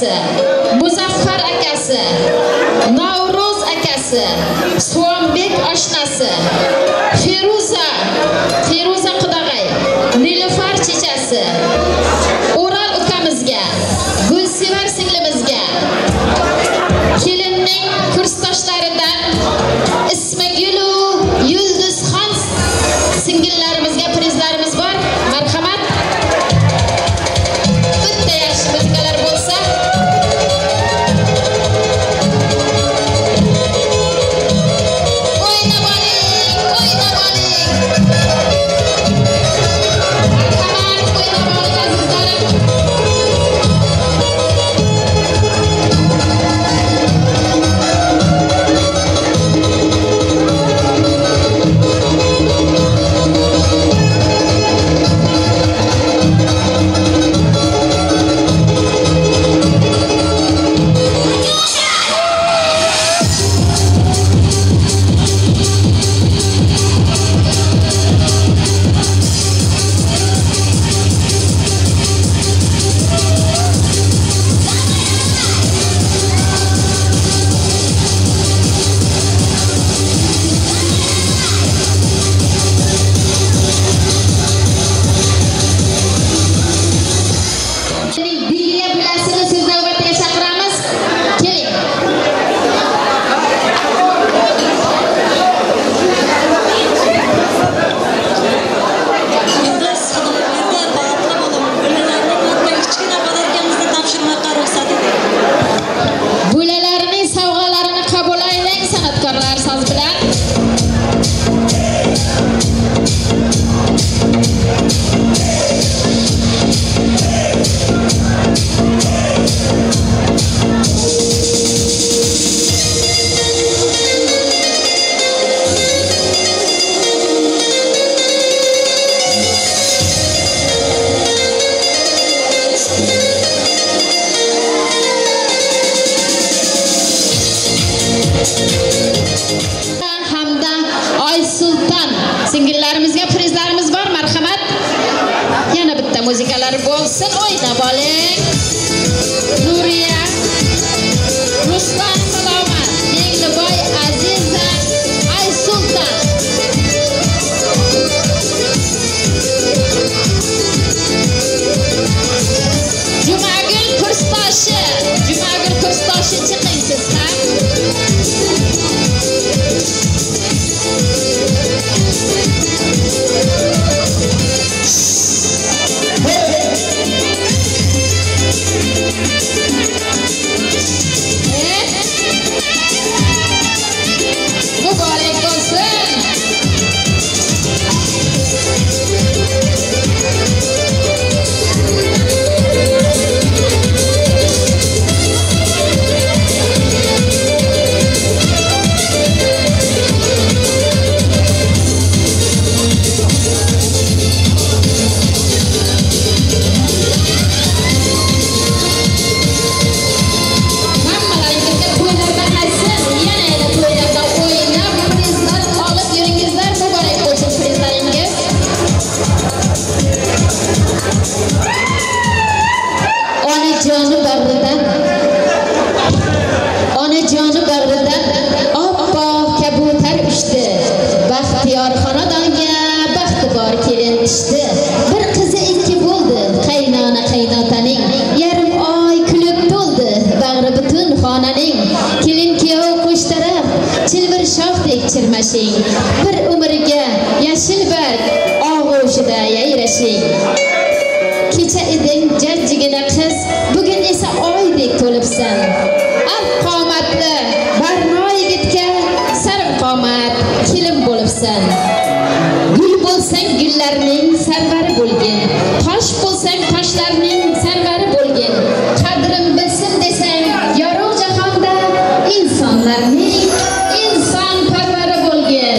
akasi, Muzaffar akasi, Navro'z akasi, Suvonbek oshnasi, Feruza qudag'ay, Nilufar chechasi, O'ral ukamizga, Gulsevar singlimizga, kelinning kursdoshlaridan Ismagul Yulduzxon singillarimizga prizlarimiz bor. Marhamat. Bitta yaxshi muzikalar bo'lsa. O'ynab oling, o'ynab oling. Marhamat, o'ynab oling azizlarim. Hamda Oysulton singillarimizga prizlarimiz bor. Marhamat. Yana bitta muzikalar bo'lsin, o'ynab oling. Nuriya, Ruslan Salomat, Mengliboy Aziza, Aysulton. Jumagul kursdoshi, Jumagul kursdoshi chiqing siz ham. Muborak bo'lsin. Onajoni bag'ridan oppoq kabutar uchdi. Baxtiyor xonadonga baxti bor kelin tushdi. Bir qizi ikki bo'ldi, qaynona qaynotaning. Yarim oy kulib to'ldi bag'ri butun xonaning. Kelin kuyov qo'sh taraf, chilvir shoxdek chirmashing. Bir umrga yashil barg og'ushida yayrashing. Kecha eding jajjigina qiz, bugun esa oydek to'libsan. Alp qomatli barno yigitga sarv qomat kelin bo'libsan. Gul bo'lsang gullarning sarvari bo'lgin, tosh bo'lsang toshlarning sarvari bo'lgin. Qadrim bilsin desang yorug' jahonda insonlarning inson parvari bo'lgin.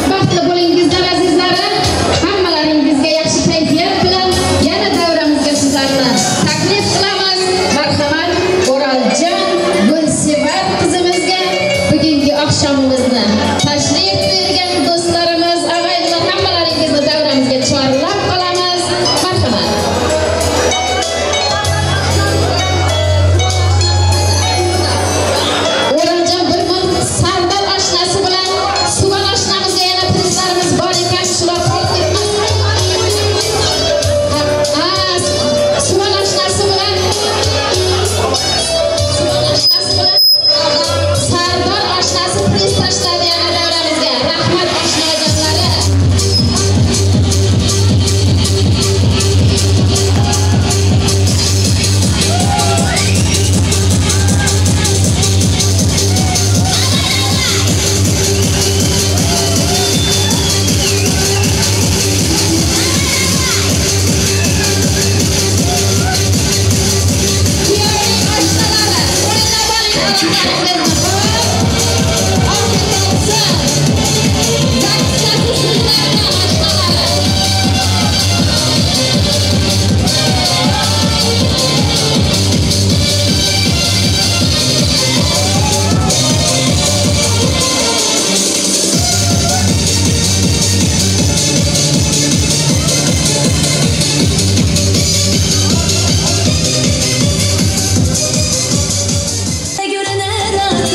Baxtli bo'lingizlar azizlarim. Hammalaringizga yaxshi kayfiyat bilan yana davramizga sizlarni taklif qilamiz. Marhamat, O'raljon Gulsevar qizimizga bugungi oqshomimizni tashrif buyurgan do'stlarimiz, ag'aylar, hammalaringizni davramizga chorlab qolamiz. Marhamat. Görene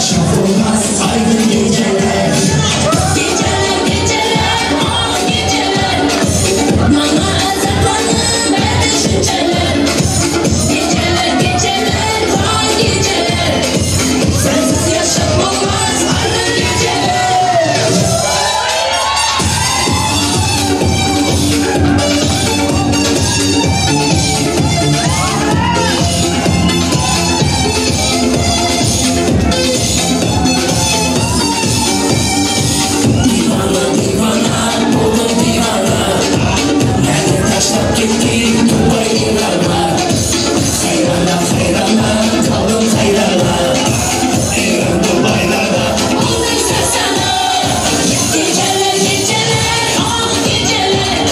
yaşap olmaz aydın geceler. Geceler geceler, ah geceler, bana azaplanır ben düşünceler. Geceler geceler, vay geceler, sensiz yaşam olmaz aydın geceler. Divana divana, oldum divana. Beni taşlap gittin Dubai İran'a. Hayrana hayrana, kaldım hayrana. İran Dubai'lara. Olduysa sana geceler geceler, ah geceler,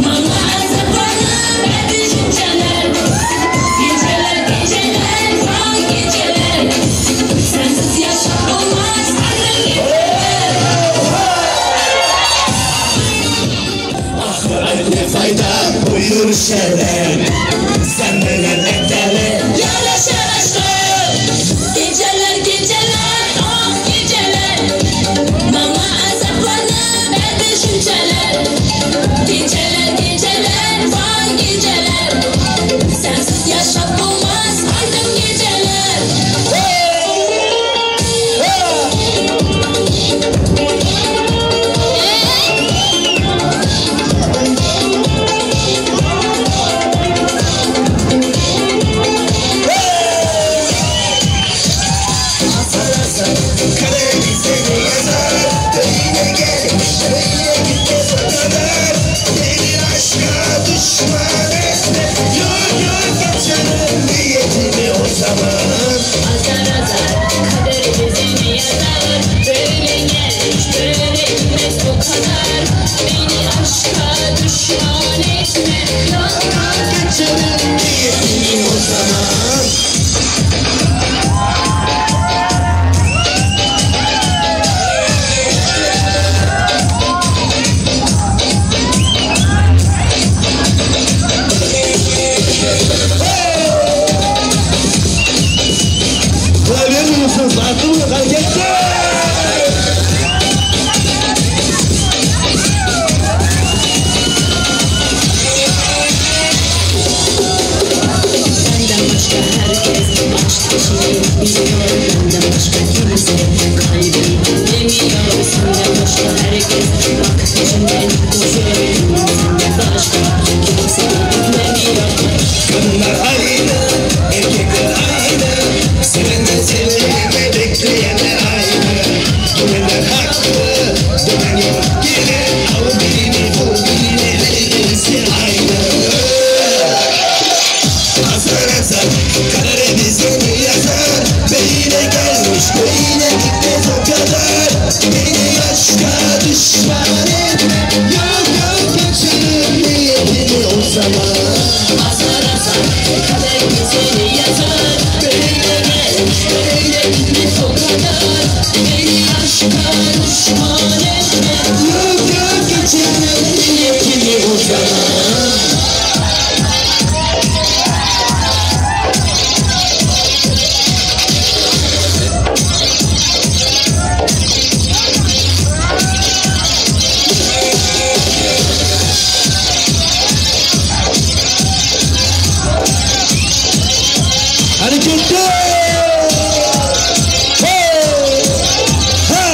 bana azaplanır ben düşünceler. Geceler geceler, vay geceler, sensiz yaşam olmaz aydın geceler. Ah ne fayda bu yürüyüşler. Sen neler etler. Yaraşar aşkım. Geceler geceler, ah geceler, bana azaplanır ben düşünceler. Geceler geceler, vay geceler, sensiz yaşam olmaz aydın geceler. Azar azar kader bize ne yazar. Böyle gelmiş böyle gitmez o kadar. Beni aşka düşman etme. Yok yok geçerim niyetimi o zaman. Azar azar kader bize ne yazar. Böyle gelmiş böyle gitmez o kadar. Beni aşka düşman etme. Yok yok Geçerim niyetimi o zaman. Klavye mi musunuz? Aklım yok hareketli! Benden başka herkes aşk peşini biliyor. Benden başka kimse kalbimi dinlemiyor. Senden başka herkes bak peşinden koşuyor. Senden başka kimse dinlemiyor. Kadınlar aynı, erkekler aynı. Sevenler sevilene, bekleyenler aynı. Görenler haklı, dönen yok geri. Al birini, vur birini, verirse aynı. Azar azar, kader bize ne yazar. Böyle gelmiş, böyle gitmez o kadar. Beni aşka düşman etme. Yok yok geçerim niyetimi o zaman. Azar azar kader bize ne yazar. Böyle gelmiş böyle gitmez o kadar. Beni aşka düşman etme. Yok yok geçerim niyetimi o zaman. Hareketli! Hey! Ha!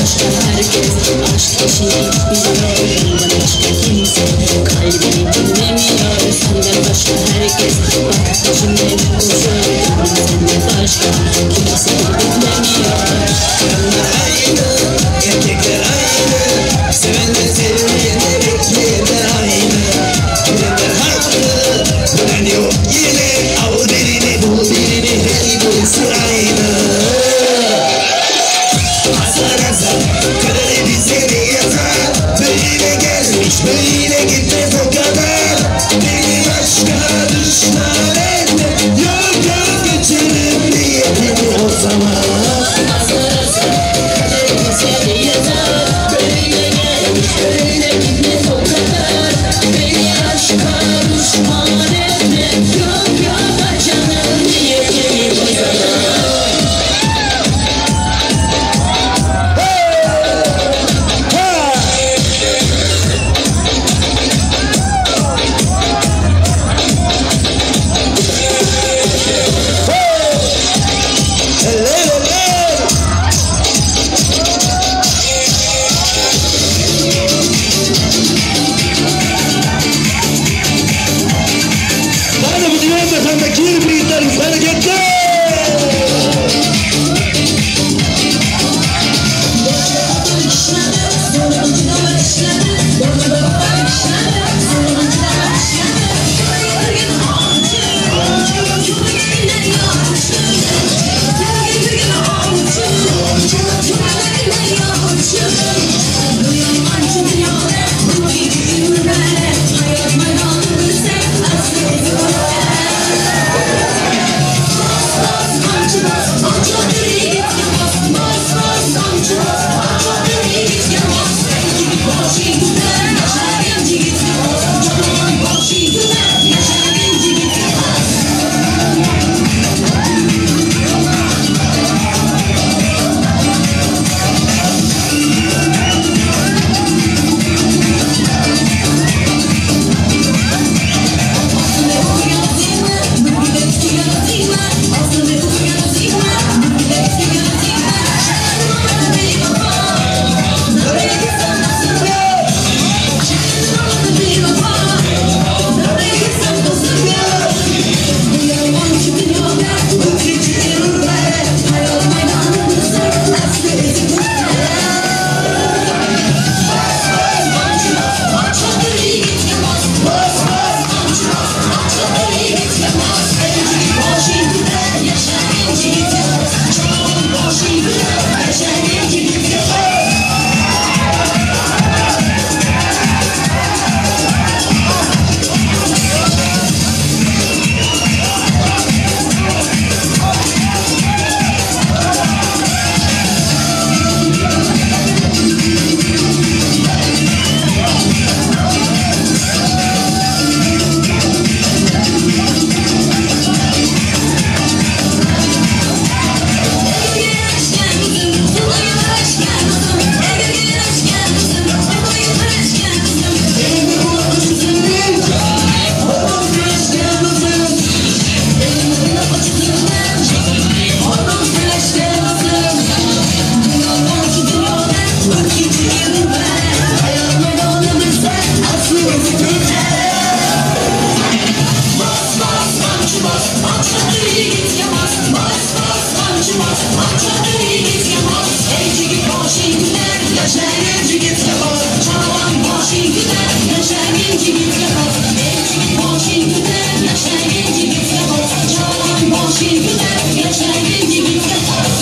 Başka herkes aşk peşini biliyor. Benden başka kimse kalbimi dinlemiyor. Senden başka herkes bak peşinden koşuyor. Senden başka kimse dinlemiyor. Kadınlar aynı, erkekler aynı. Sevenler sevilene, bekleyenler aynı. Görenler haklı, dönen yok yine. Al birini, bul birini, her birisi aynı. Azar azar, kader bize ne yazar. Böyle gelmiş, böyle gitmez o kadar. Beni başka düşman etme. Yok yok Bos, bos, qamchi bos, ochig'i yigitga bos. Ey yigit boshing ko'tar, yashagin yigitga bos. Chavon boshing ko'tar, yashagin yigitga bos. Ey yigit boshing ko'tar, yashagin yigitga bos. Chavon boshing ko'tar, yashagin yigitga bos.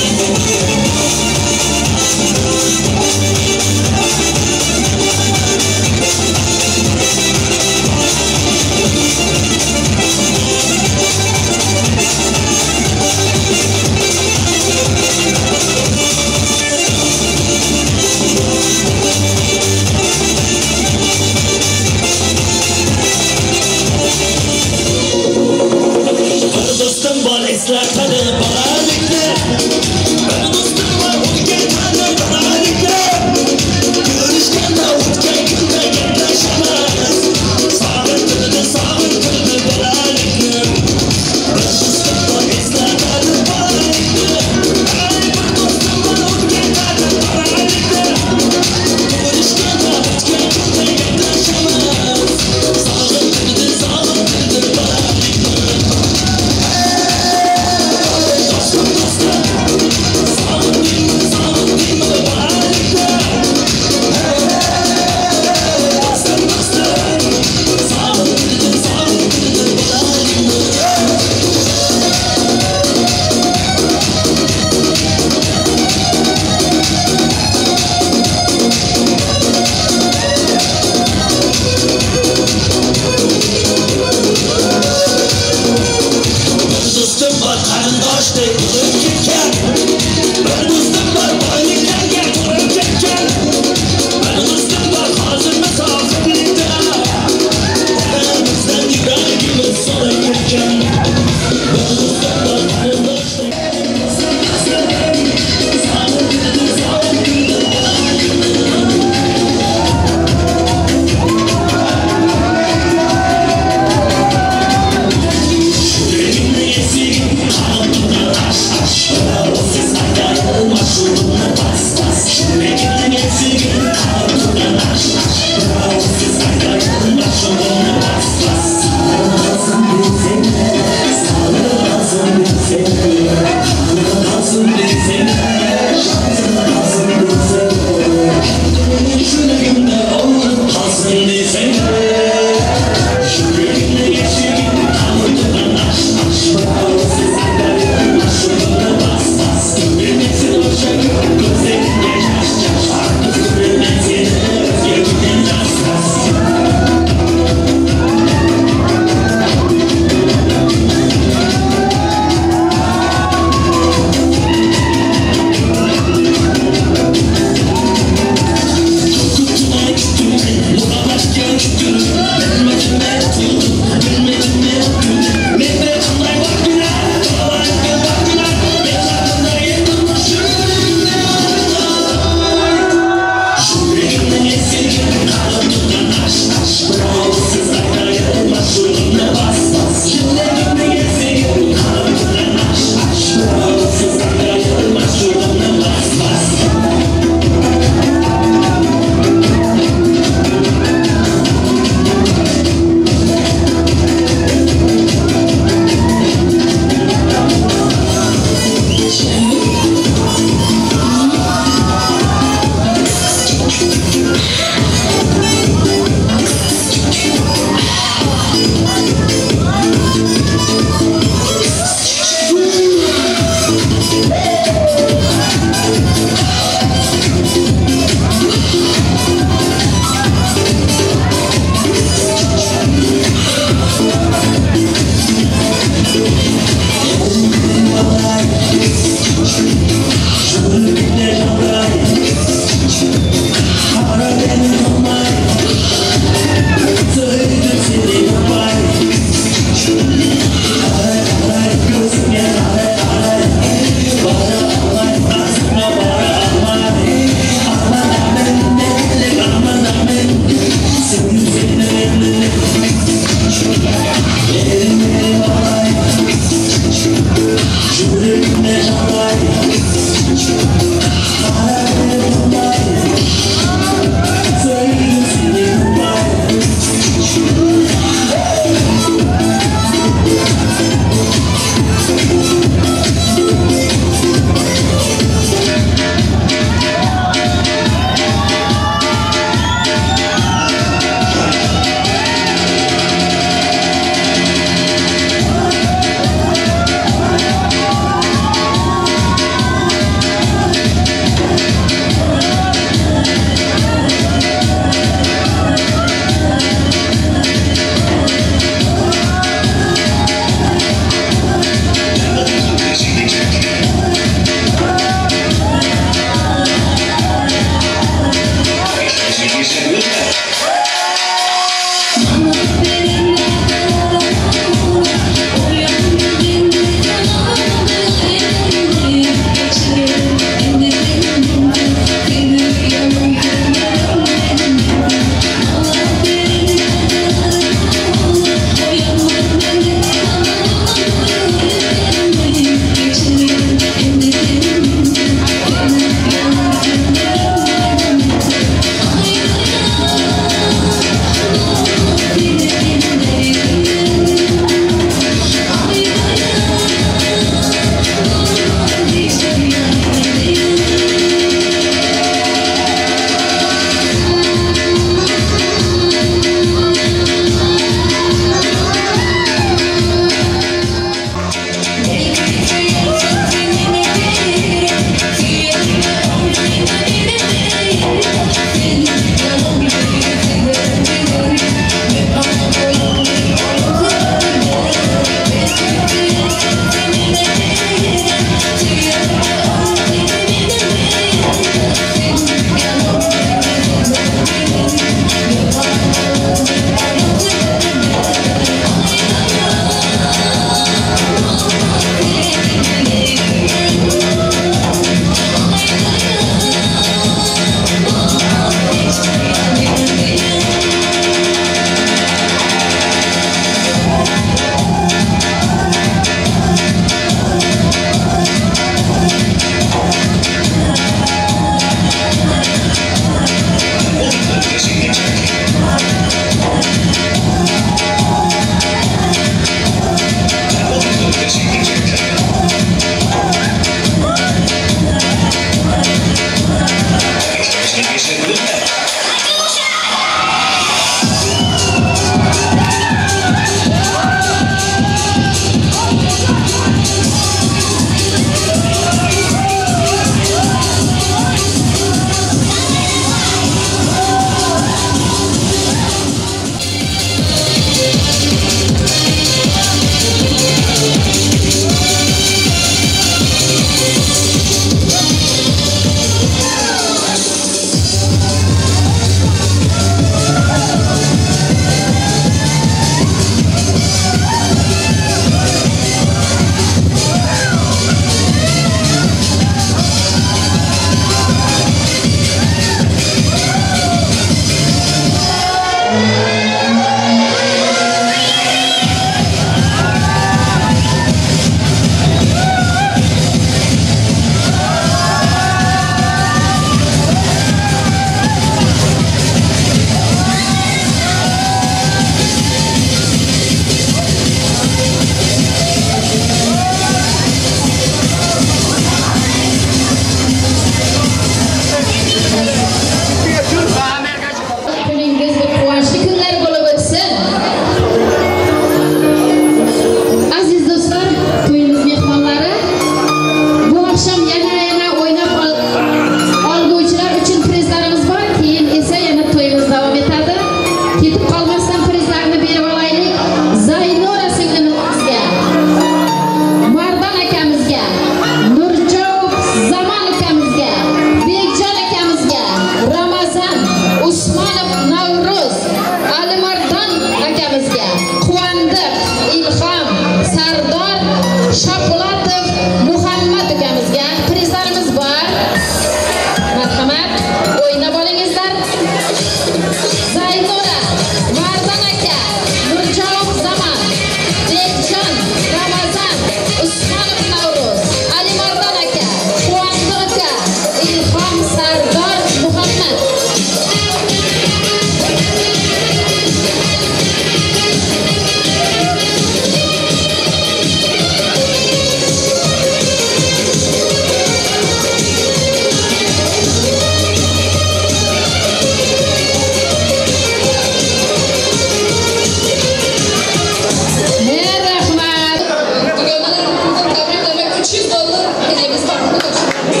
tilaymiz, baxtli bo'lishinglarni.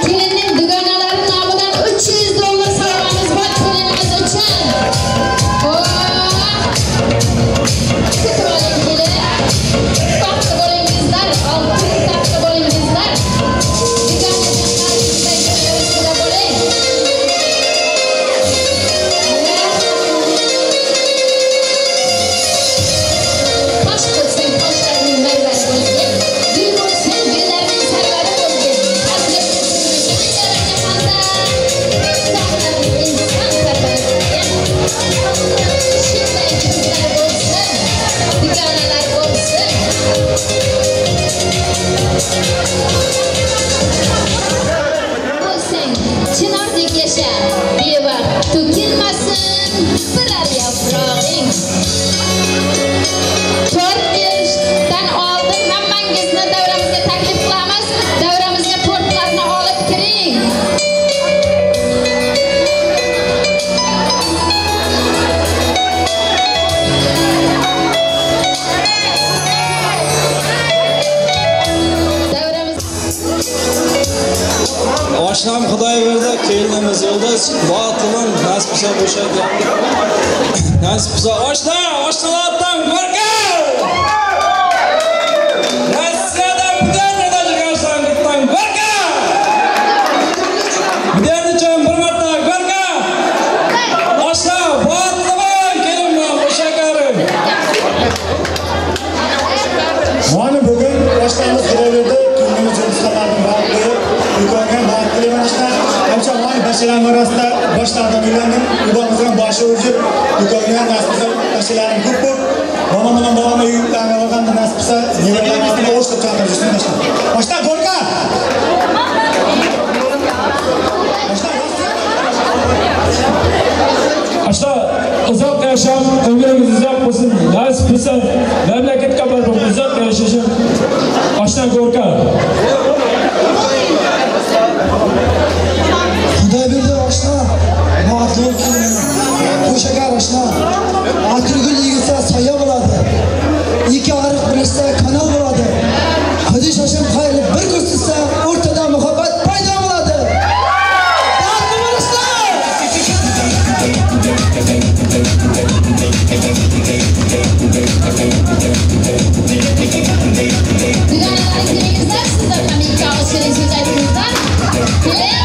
Kelinning dugonalari nomidan $300 sovg'amiz bor kelinimiz uchun. Kutib oling kelin. Baxtli bo'lingizlar, oltin taxtli bo'lingizlar. Dugonajonlaringizdan bo'ling. Tosh bo'lsang toshlarning marvari bo'lgin, gul bo'lsang gullarning sarvari bo'lgin. Hazrat jahonda insonlarning inson parvari bo'lgin. Shunday qizlar bo'lsin, dugonalar bo'lsin. Bo'lsang chinordek yasha, bevaqt to'kilmasin birar yaprog'ing. Tort berishdan oldin hammangizni davramizga taklif qilamiz. Davramizga tortlarni olib kiring. Davramiz Oshnam Xudoyberdi, kelinimiz Yulduz, baxtli, nasib bo'lsa bo'shadi. Nasib bo'lsa oshna, oshnalardan ko'rgan. Rossiyada budan Tojikistondan ko'rgan. Budan uchun bir marta ko'rgan. Oshna, baxtli bo'l, kelinman, bo'shakarim. Mana bugun oshnamiz Xudoyberdi, kelinimiz Yulduzxonlarning baxtli, uyga baxtli oshna. Hamcha mana bashalarning orasida boshlardan uylandim, uyimizdan boshi o'zib, uyga nasib bo'lsa bashalarim ko'p bo'lib, momam bilan bobam uylarga borganda nasib bo'lsa nevaralarni o'shib chaqirib yursin oshna. Oshna go'rka! Oshna uzoq yashab, umringiz uzoq bo'lsin, nasib bo'lsa mamlakatga borib uzoq yashashim. Oshna go'rka. Xudoyberdi oshna, baxtli kelinim, qo'shakar oshna. Atirgul yigitsa soya bo'ladi. Ikki ariq birlashsa kanal bo'ladi. Hidi shoshim qayrilib bir ko'z tutsa, o'rtada muhabbat paydo bo'ladi. Baxtli bo'lishlar! Dugonalarim kelingizlar, sizlar ham ikki og'iz shirin so'z aytingizlar. Keling.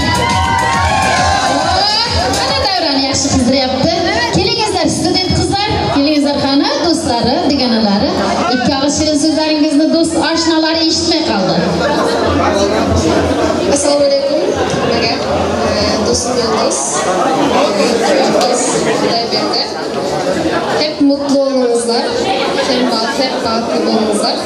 Mana davrani yaxshi qizdiryapti. Kelingizlar student qizlar, kelingizlar qani do'stlari, dugonalari. Ikki og'iz shirin so'zlaringizni do'st oshnalari eshitmay qoldi. Assalomu alaykum hammaga. Do'stim Yulduz, Yulduz Xudoyberdi. Hep mutlu olmanızlar, hep baxtli bo'lingizlar.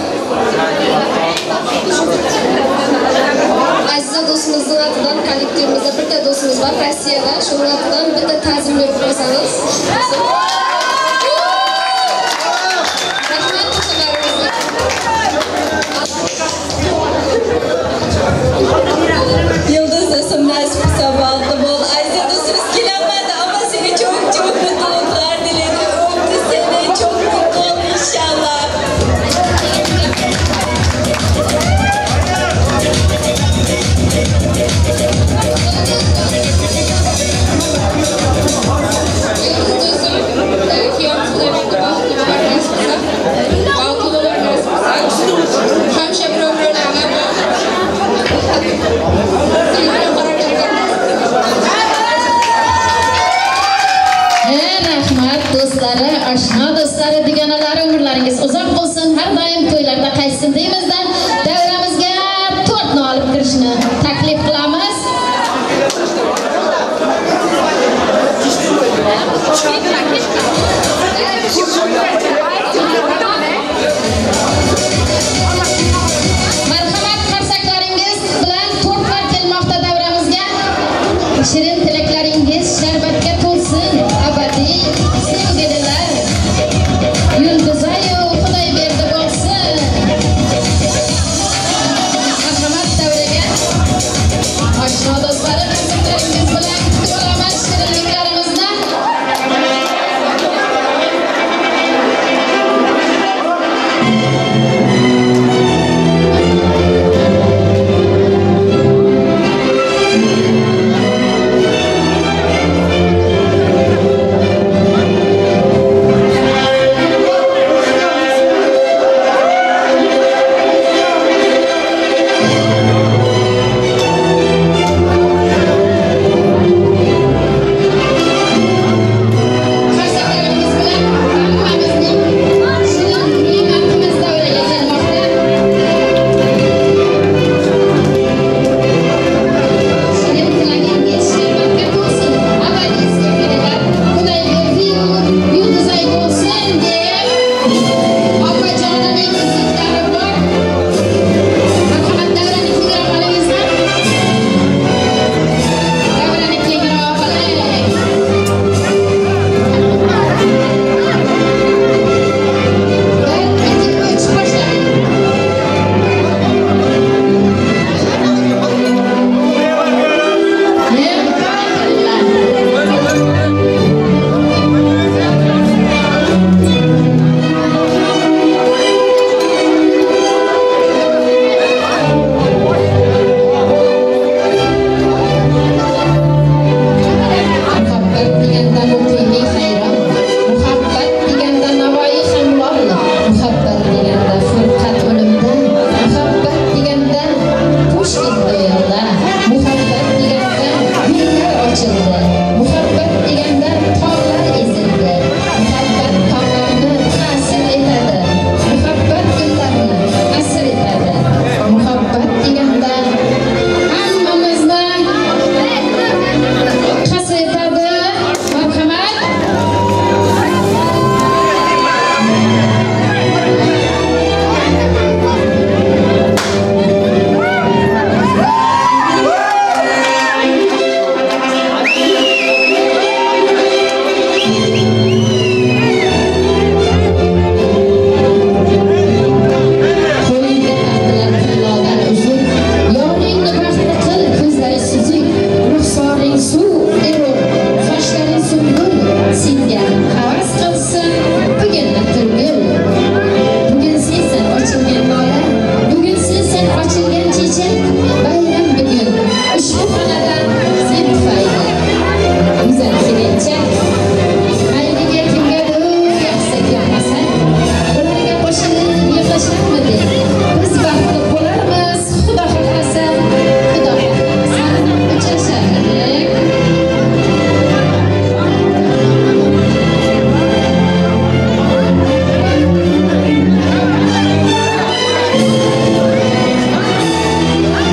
Aziza do'stimizning atidan kollektivimizda bitta do'stimiz bor Rossiyada, shuning atidan bitta ta'zim berib qo'ysangiz. Rahmat do'stlarimizga. Yıldız dostum nasip bo'lsa baxtli bo'l. Aziza dostumuz kelamadi ama seni çok çok mutluluklar diledi. Öptü seni. Çok mutlu ol inşallah. Yıldız dostum,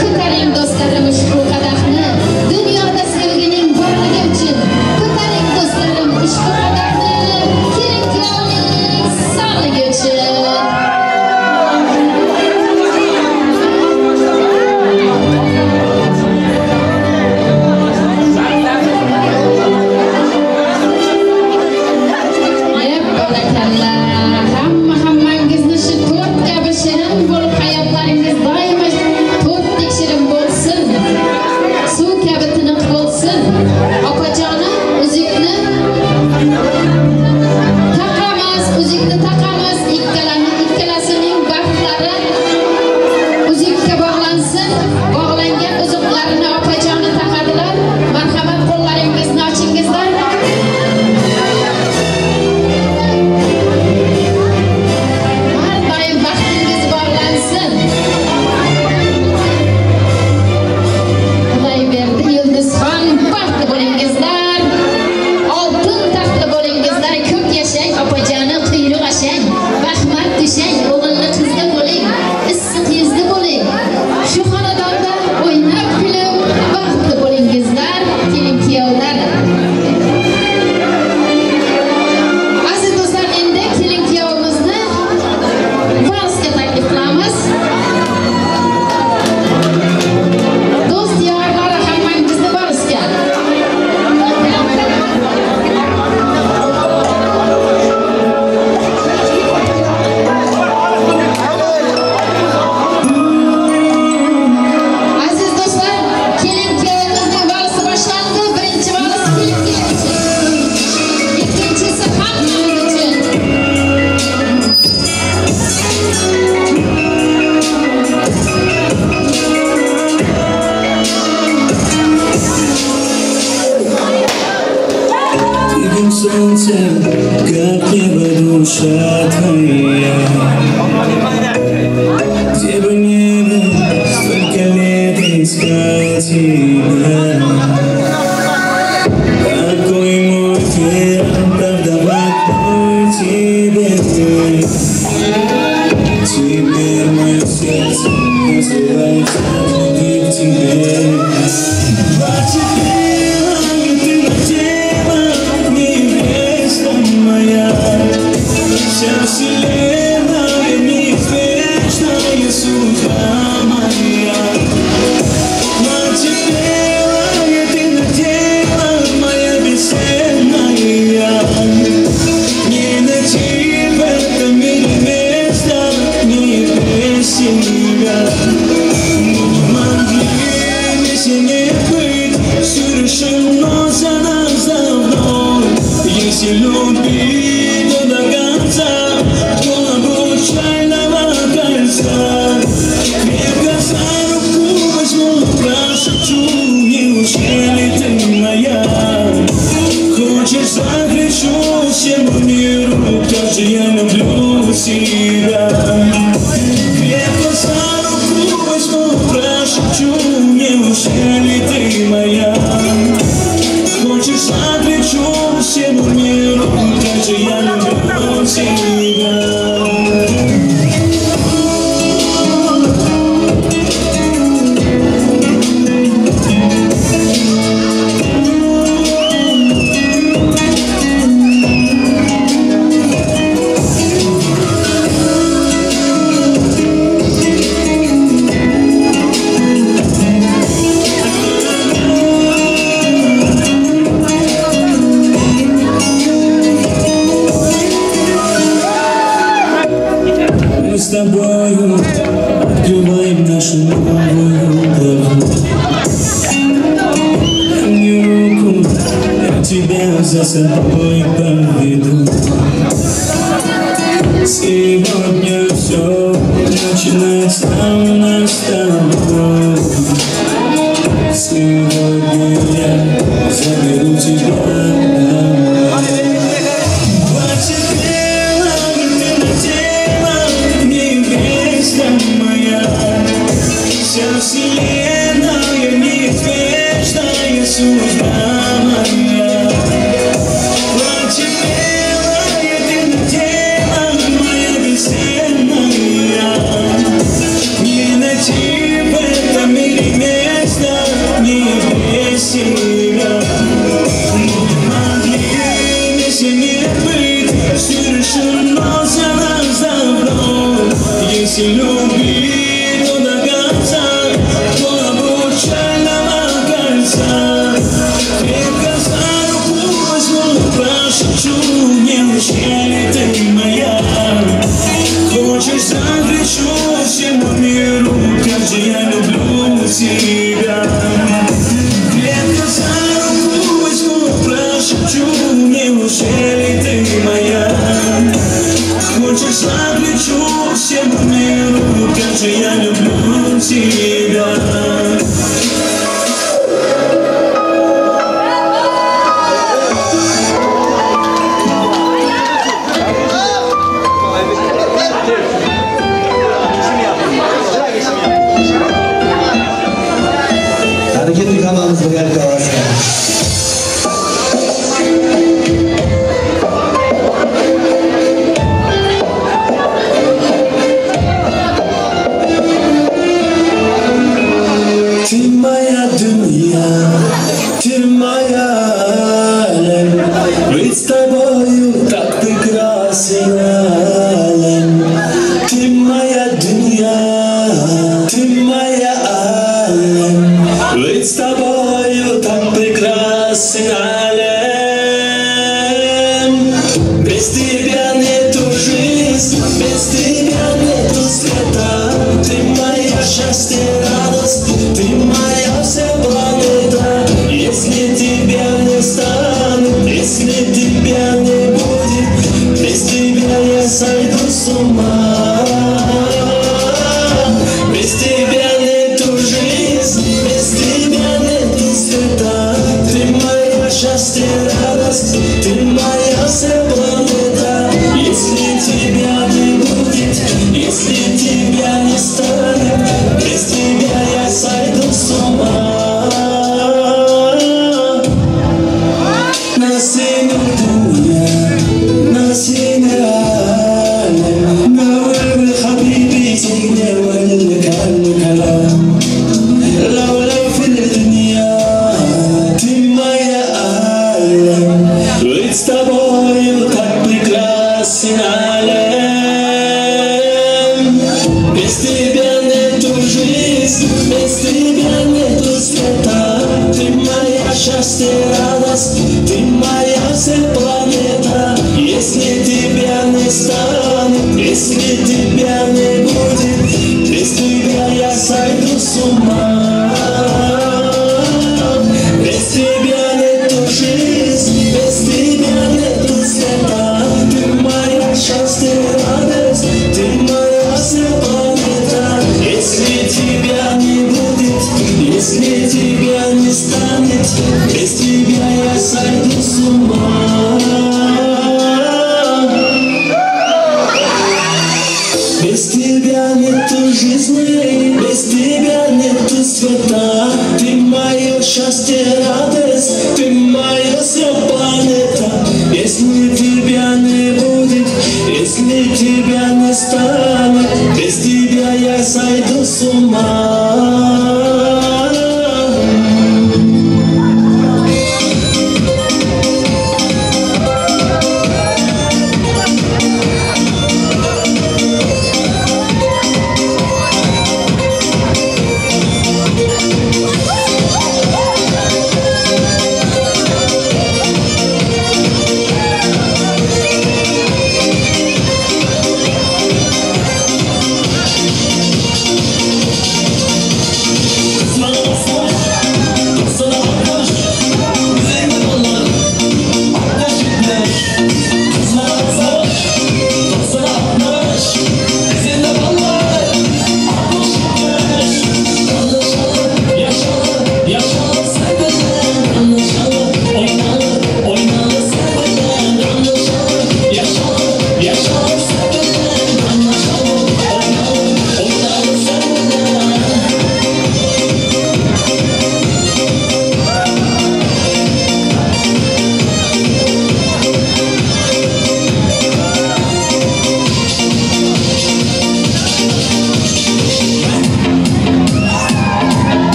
Ko'taring do'stlarim ushbu qadahni, dunyoda sevgining borligi uchun. Ko'taring do'stlarim ushbu qadahni, kelin kuyovning sog'ligi uchun. Ey bolakanlar, hammangizni shu to'rt kabi shirin bo'lib hayotlaringiz doimo to'rtdek shirin bo'lsin. Suv kabi tiniq bo'lsin. Opajonim, uzukni taqamiz, uzukni taqamiz. Ikkalasining baxtlari uzukka bog'lansin. Bog'langan uzuqlarini opajoni taqadilar. Marhamat, qo'llaringizni ochingizlar. Har doim baxtingiz bog'lansin. Xudoyberdi, Yulduzxon, baxtli bo'lingizlar. Oltin taxtli bo'lingizlar. Ko'p yashang opajoni, quyruq ashang, baxmat tushang, o'g'illi qizli bo'ling, issiq yuzli bo'ling. Shu xonadonda o'ynab kulib baxtli bo'lingizlar, kelin kuyovlar. Aziz do'stlar, endi kelin kuyovimizni valsga taklif qilamiz. Do'st yorlari hammangizni valsga. Aziz do'stlar, kelin kuyovimizning valsi boshlandi. Birinchi vals kelin kuyov uchun. Ikkinchisi hammamiz uchun. Ты как солнце, как небо, душа твоя. Где бы ни был, столько лет искал тебя. Какой мой мир, правда, в одной тебе. Теперь мое сердце называется любви к тебе. Потеплела ты на тело, невеста моя. Вся вселенная, неизбежная судьба моя. Потеплела ты на тело, моя бесценная. Не найти в этом мире места мне без тебя. Мы не могли вместе не быть, все решено за нас давно. Если любить, то до конца, до обручального кольца. Крепко за руку возьму, прошепчу, неужели ты моя? Хочешь, закричу всему миру, как же я люблю тебя. Крепко за руку возьму, прошепчу, неужели ты моя? Хочешь, закричу всему миру, как же я люблю тебя. Мы с тобою открываем нашу новую главу. Дай мне руку, я тебя за собой поведу. Сегодня все начинается у нас с тобой. Сегодня я заберу тебя домой. Потеплела ты на тело, невеста моя. Вся вселенная, неизбежная судьба моя. Потеплела ты на тело, моя бесценная. найти в этом мире место мне без тебя. Мы могли вместе не быть, все решено за нас давно. Если любить, то до конца, до обручального кольца. Крепко за руку возьму, прошепчу, неужели ты моя? Хочешь, закричу всему миру, как же я люблю тебя. Крепко за руку возьму, прошепчу, неужели ты моя? Хочешь, закричу всему миру, как же я люблю тебя. Hareketli kanalımız birgalikda ovozga. Ты моя дуня, ты моя алем, быть с тобою так прекрасен алем. Ты моя дуня, ты моя алем, быть с тобою так прекрасен алем. Без тебя нету жизни, без тебя нету света. Ты моя счастье, радость, ты моя вся планета. Если тебя не станет, если тебя не будет, без тебя я сойду с ума. Без тебя нету жизни, без тебя нету света. Ты моя счастье, радость, ты моя вся планета. Если тебя не будет, если тебя не станет, без тебя я сойду с ума. На сене дуня, на сене алем, نور حبيبي سيدنا والكلام. لولا في الدنيا ты моя алем, ведь с тобою так прекрасен алем. Без тебя нету жизни, без тебя нету света. Ты моя счастье, радость, ты моя вся планета. Если тебя не станет, если тебя не будет, без тебя я сойду с ума. Без тебя нету жизни, без тебя нету света. Ты моя счастье, радость, ты моя вся планета. Если тебя не будет, если тебя не станет, без тебя я сойду с ума. Без тебя нету жизни, без тебя нету света. Ты мое счастье, радость, ты моя вся планета. Если тебя не будет, если тебя не станет, без тебя я сойду с ума.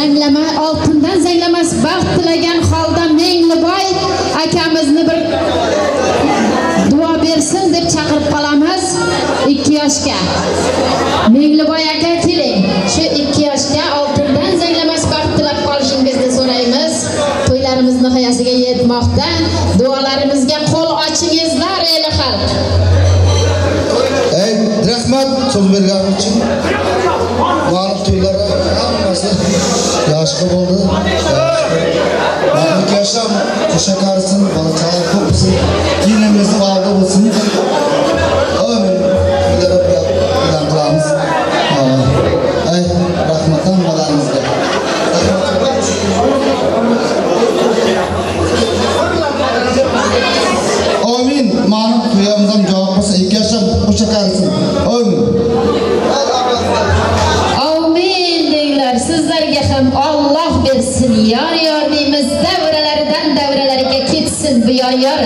Zanglama, oltindan zanglamas baxt tilagan holda Mengliboy akamizni bir duo bersin deb chaqirib qolamiz 2 yoshga. Mengliboy aka keling. Shu 2 yoshga oltindan zanglamas baxt tilab qolishingizni so'raymiz. To'ylarimiz nihoyasiga yetmoqda. Duolarimizga qo'l ochingizlar ey xalq. Ey, rahmat so'z berganim uchun. Mani to'ylar hammasi yaxshi bo'ldi. Mani yosham qo'sha qarisin, bola chaqa ko'p bo'lsin, kelinimiz oldi bo'lsin. Amin. To'ylar qilamiz. Ey, rahmat hammalaringizga. Amin. Mani to'yimizdan javob bo'lsa, 2 yosham qo'sha qarisin. Amin. Amin denglar. Sizlarga ham Alloh bersin. Yor yor deymiz. Davralaridan davralariga ketsin bu yor yor.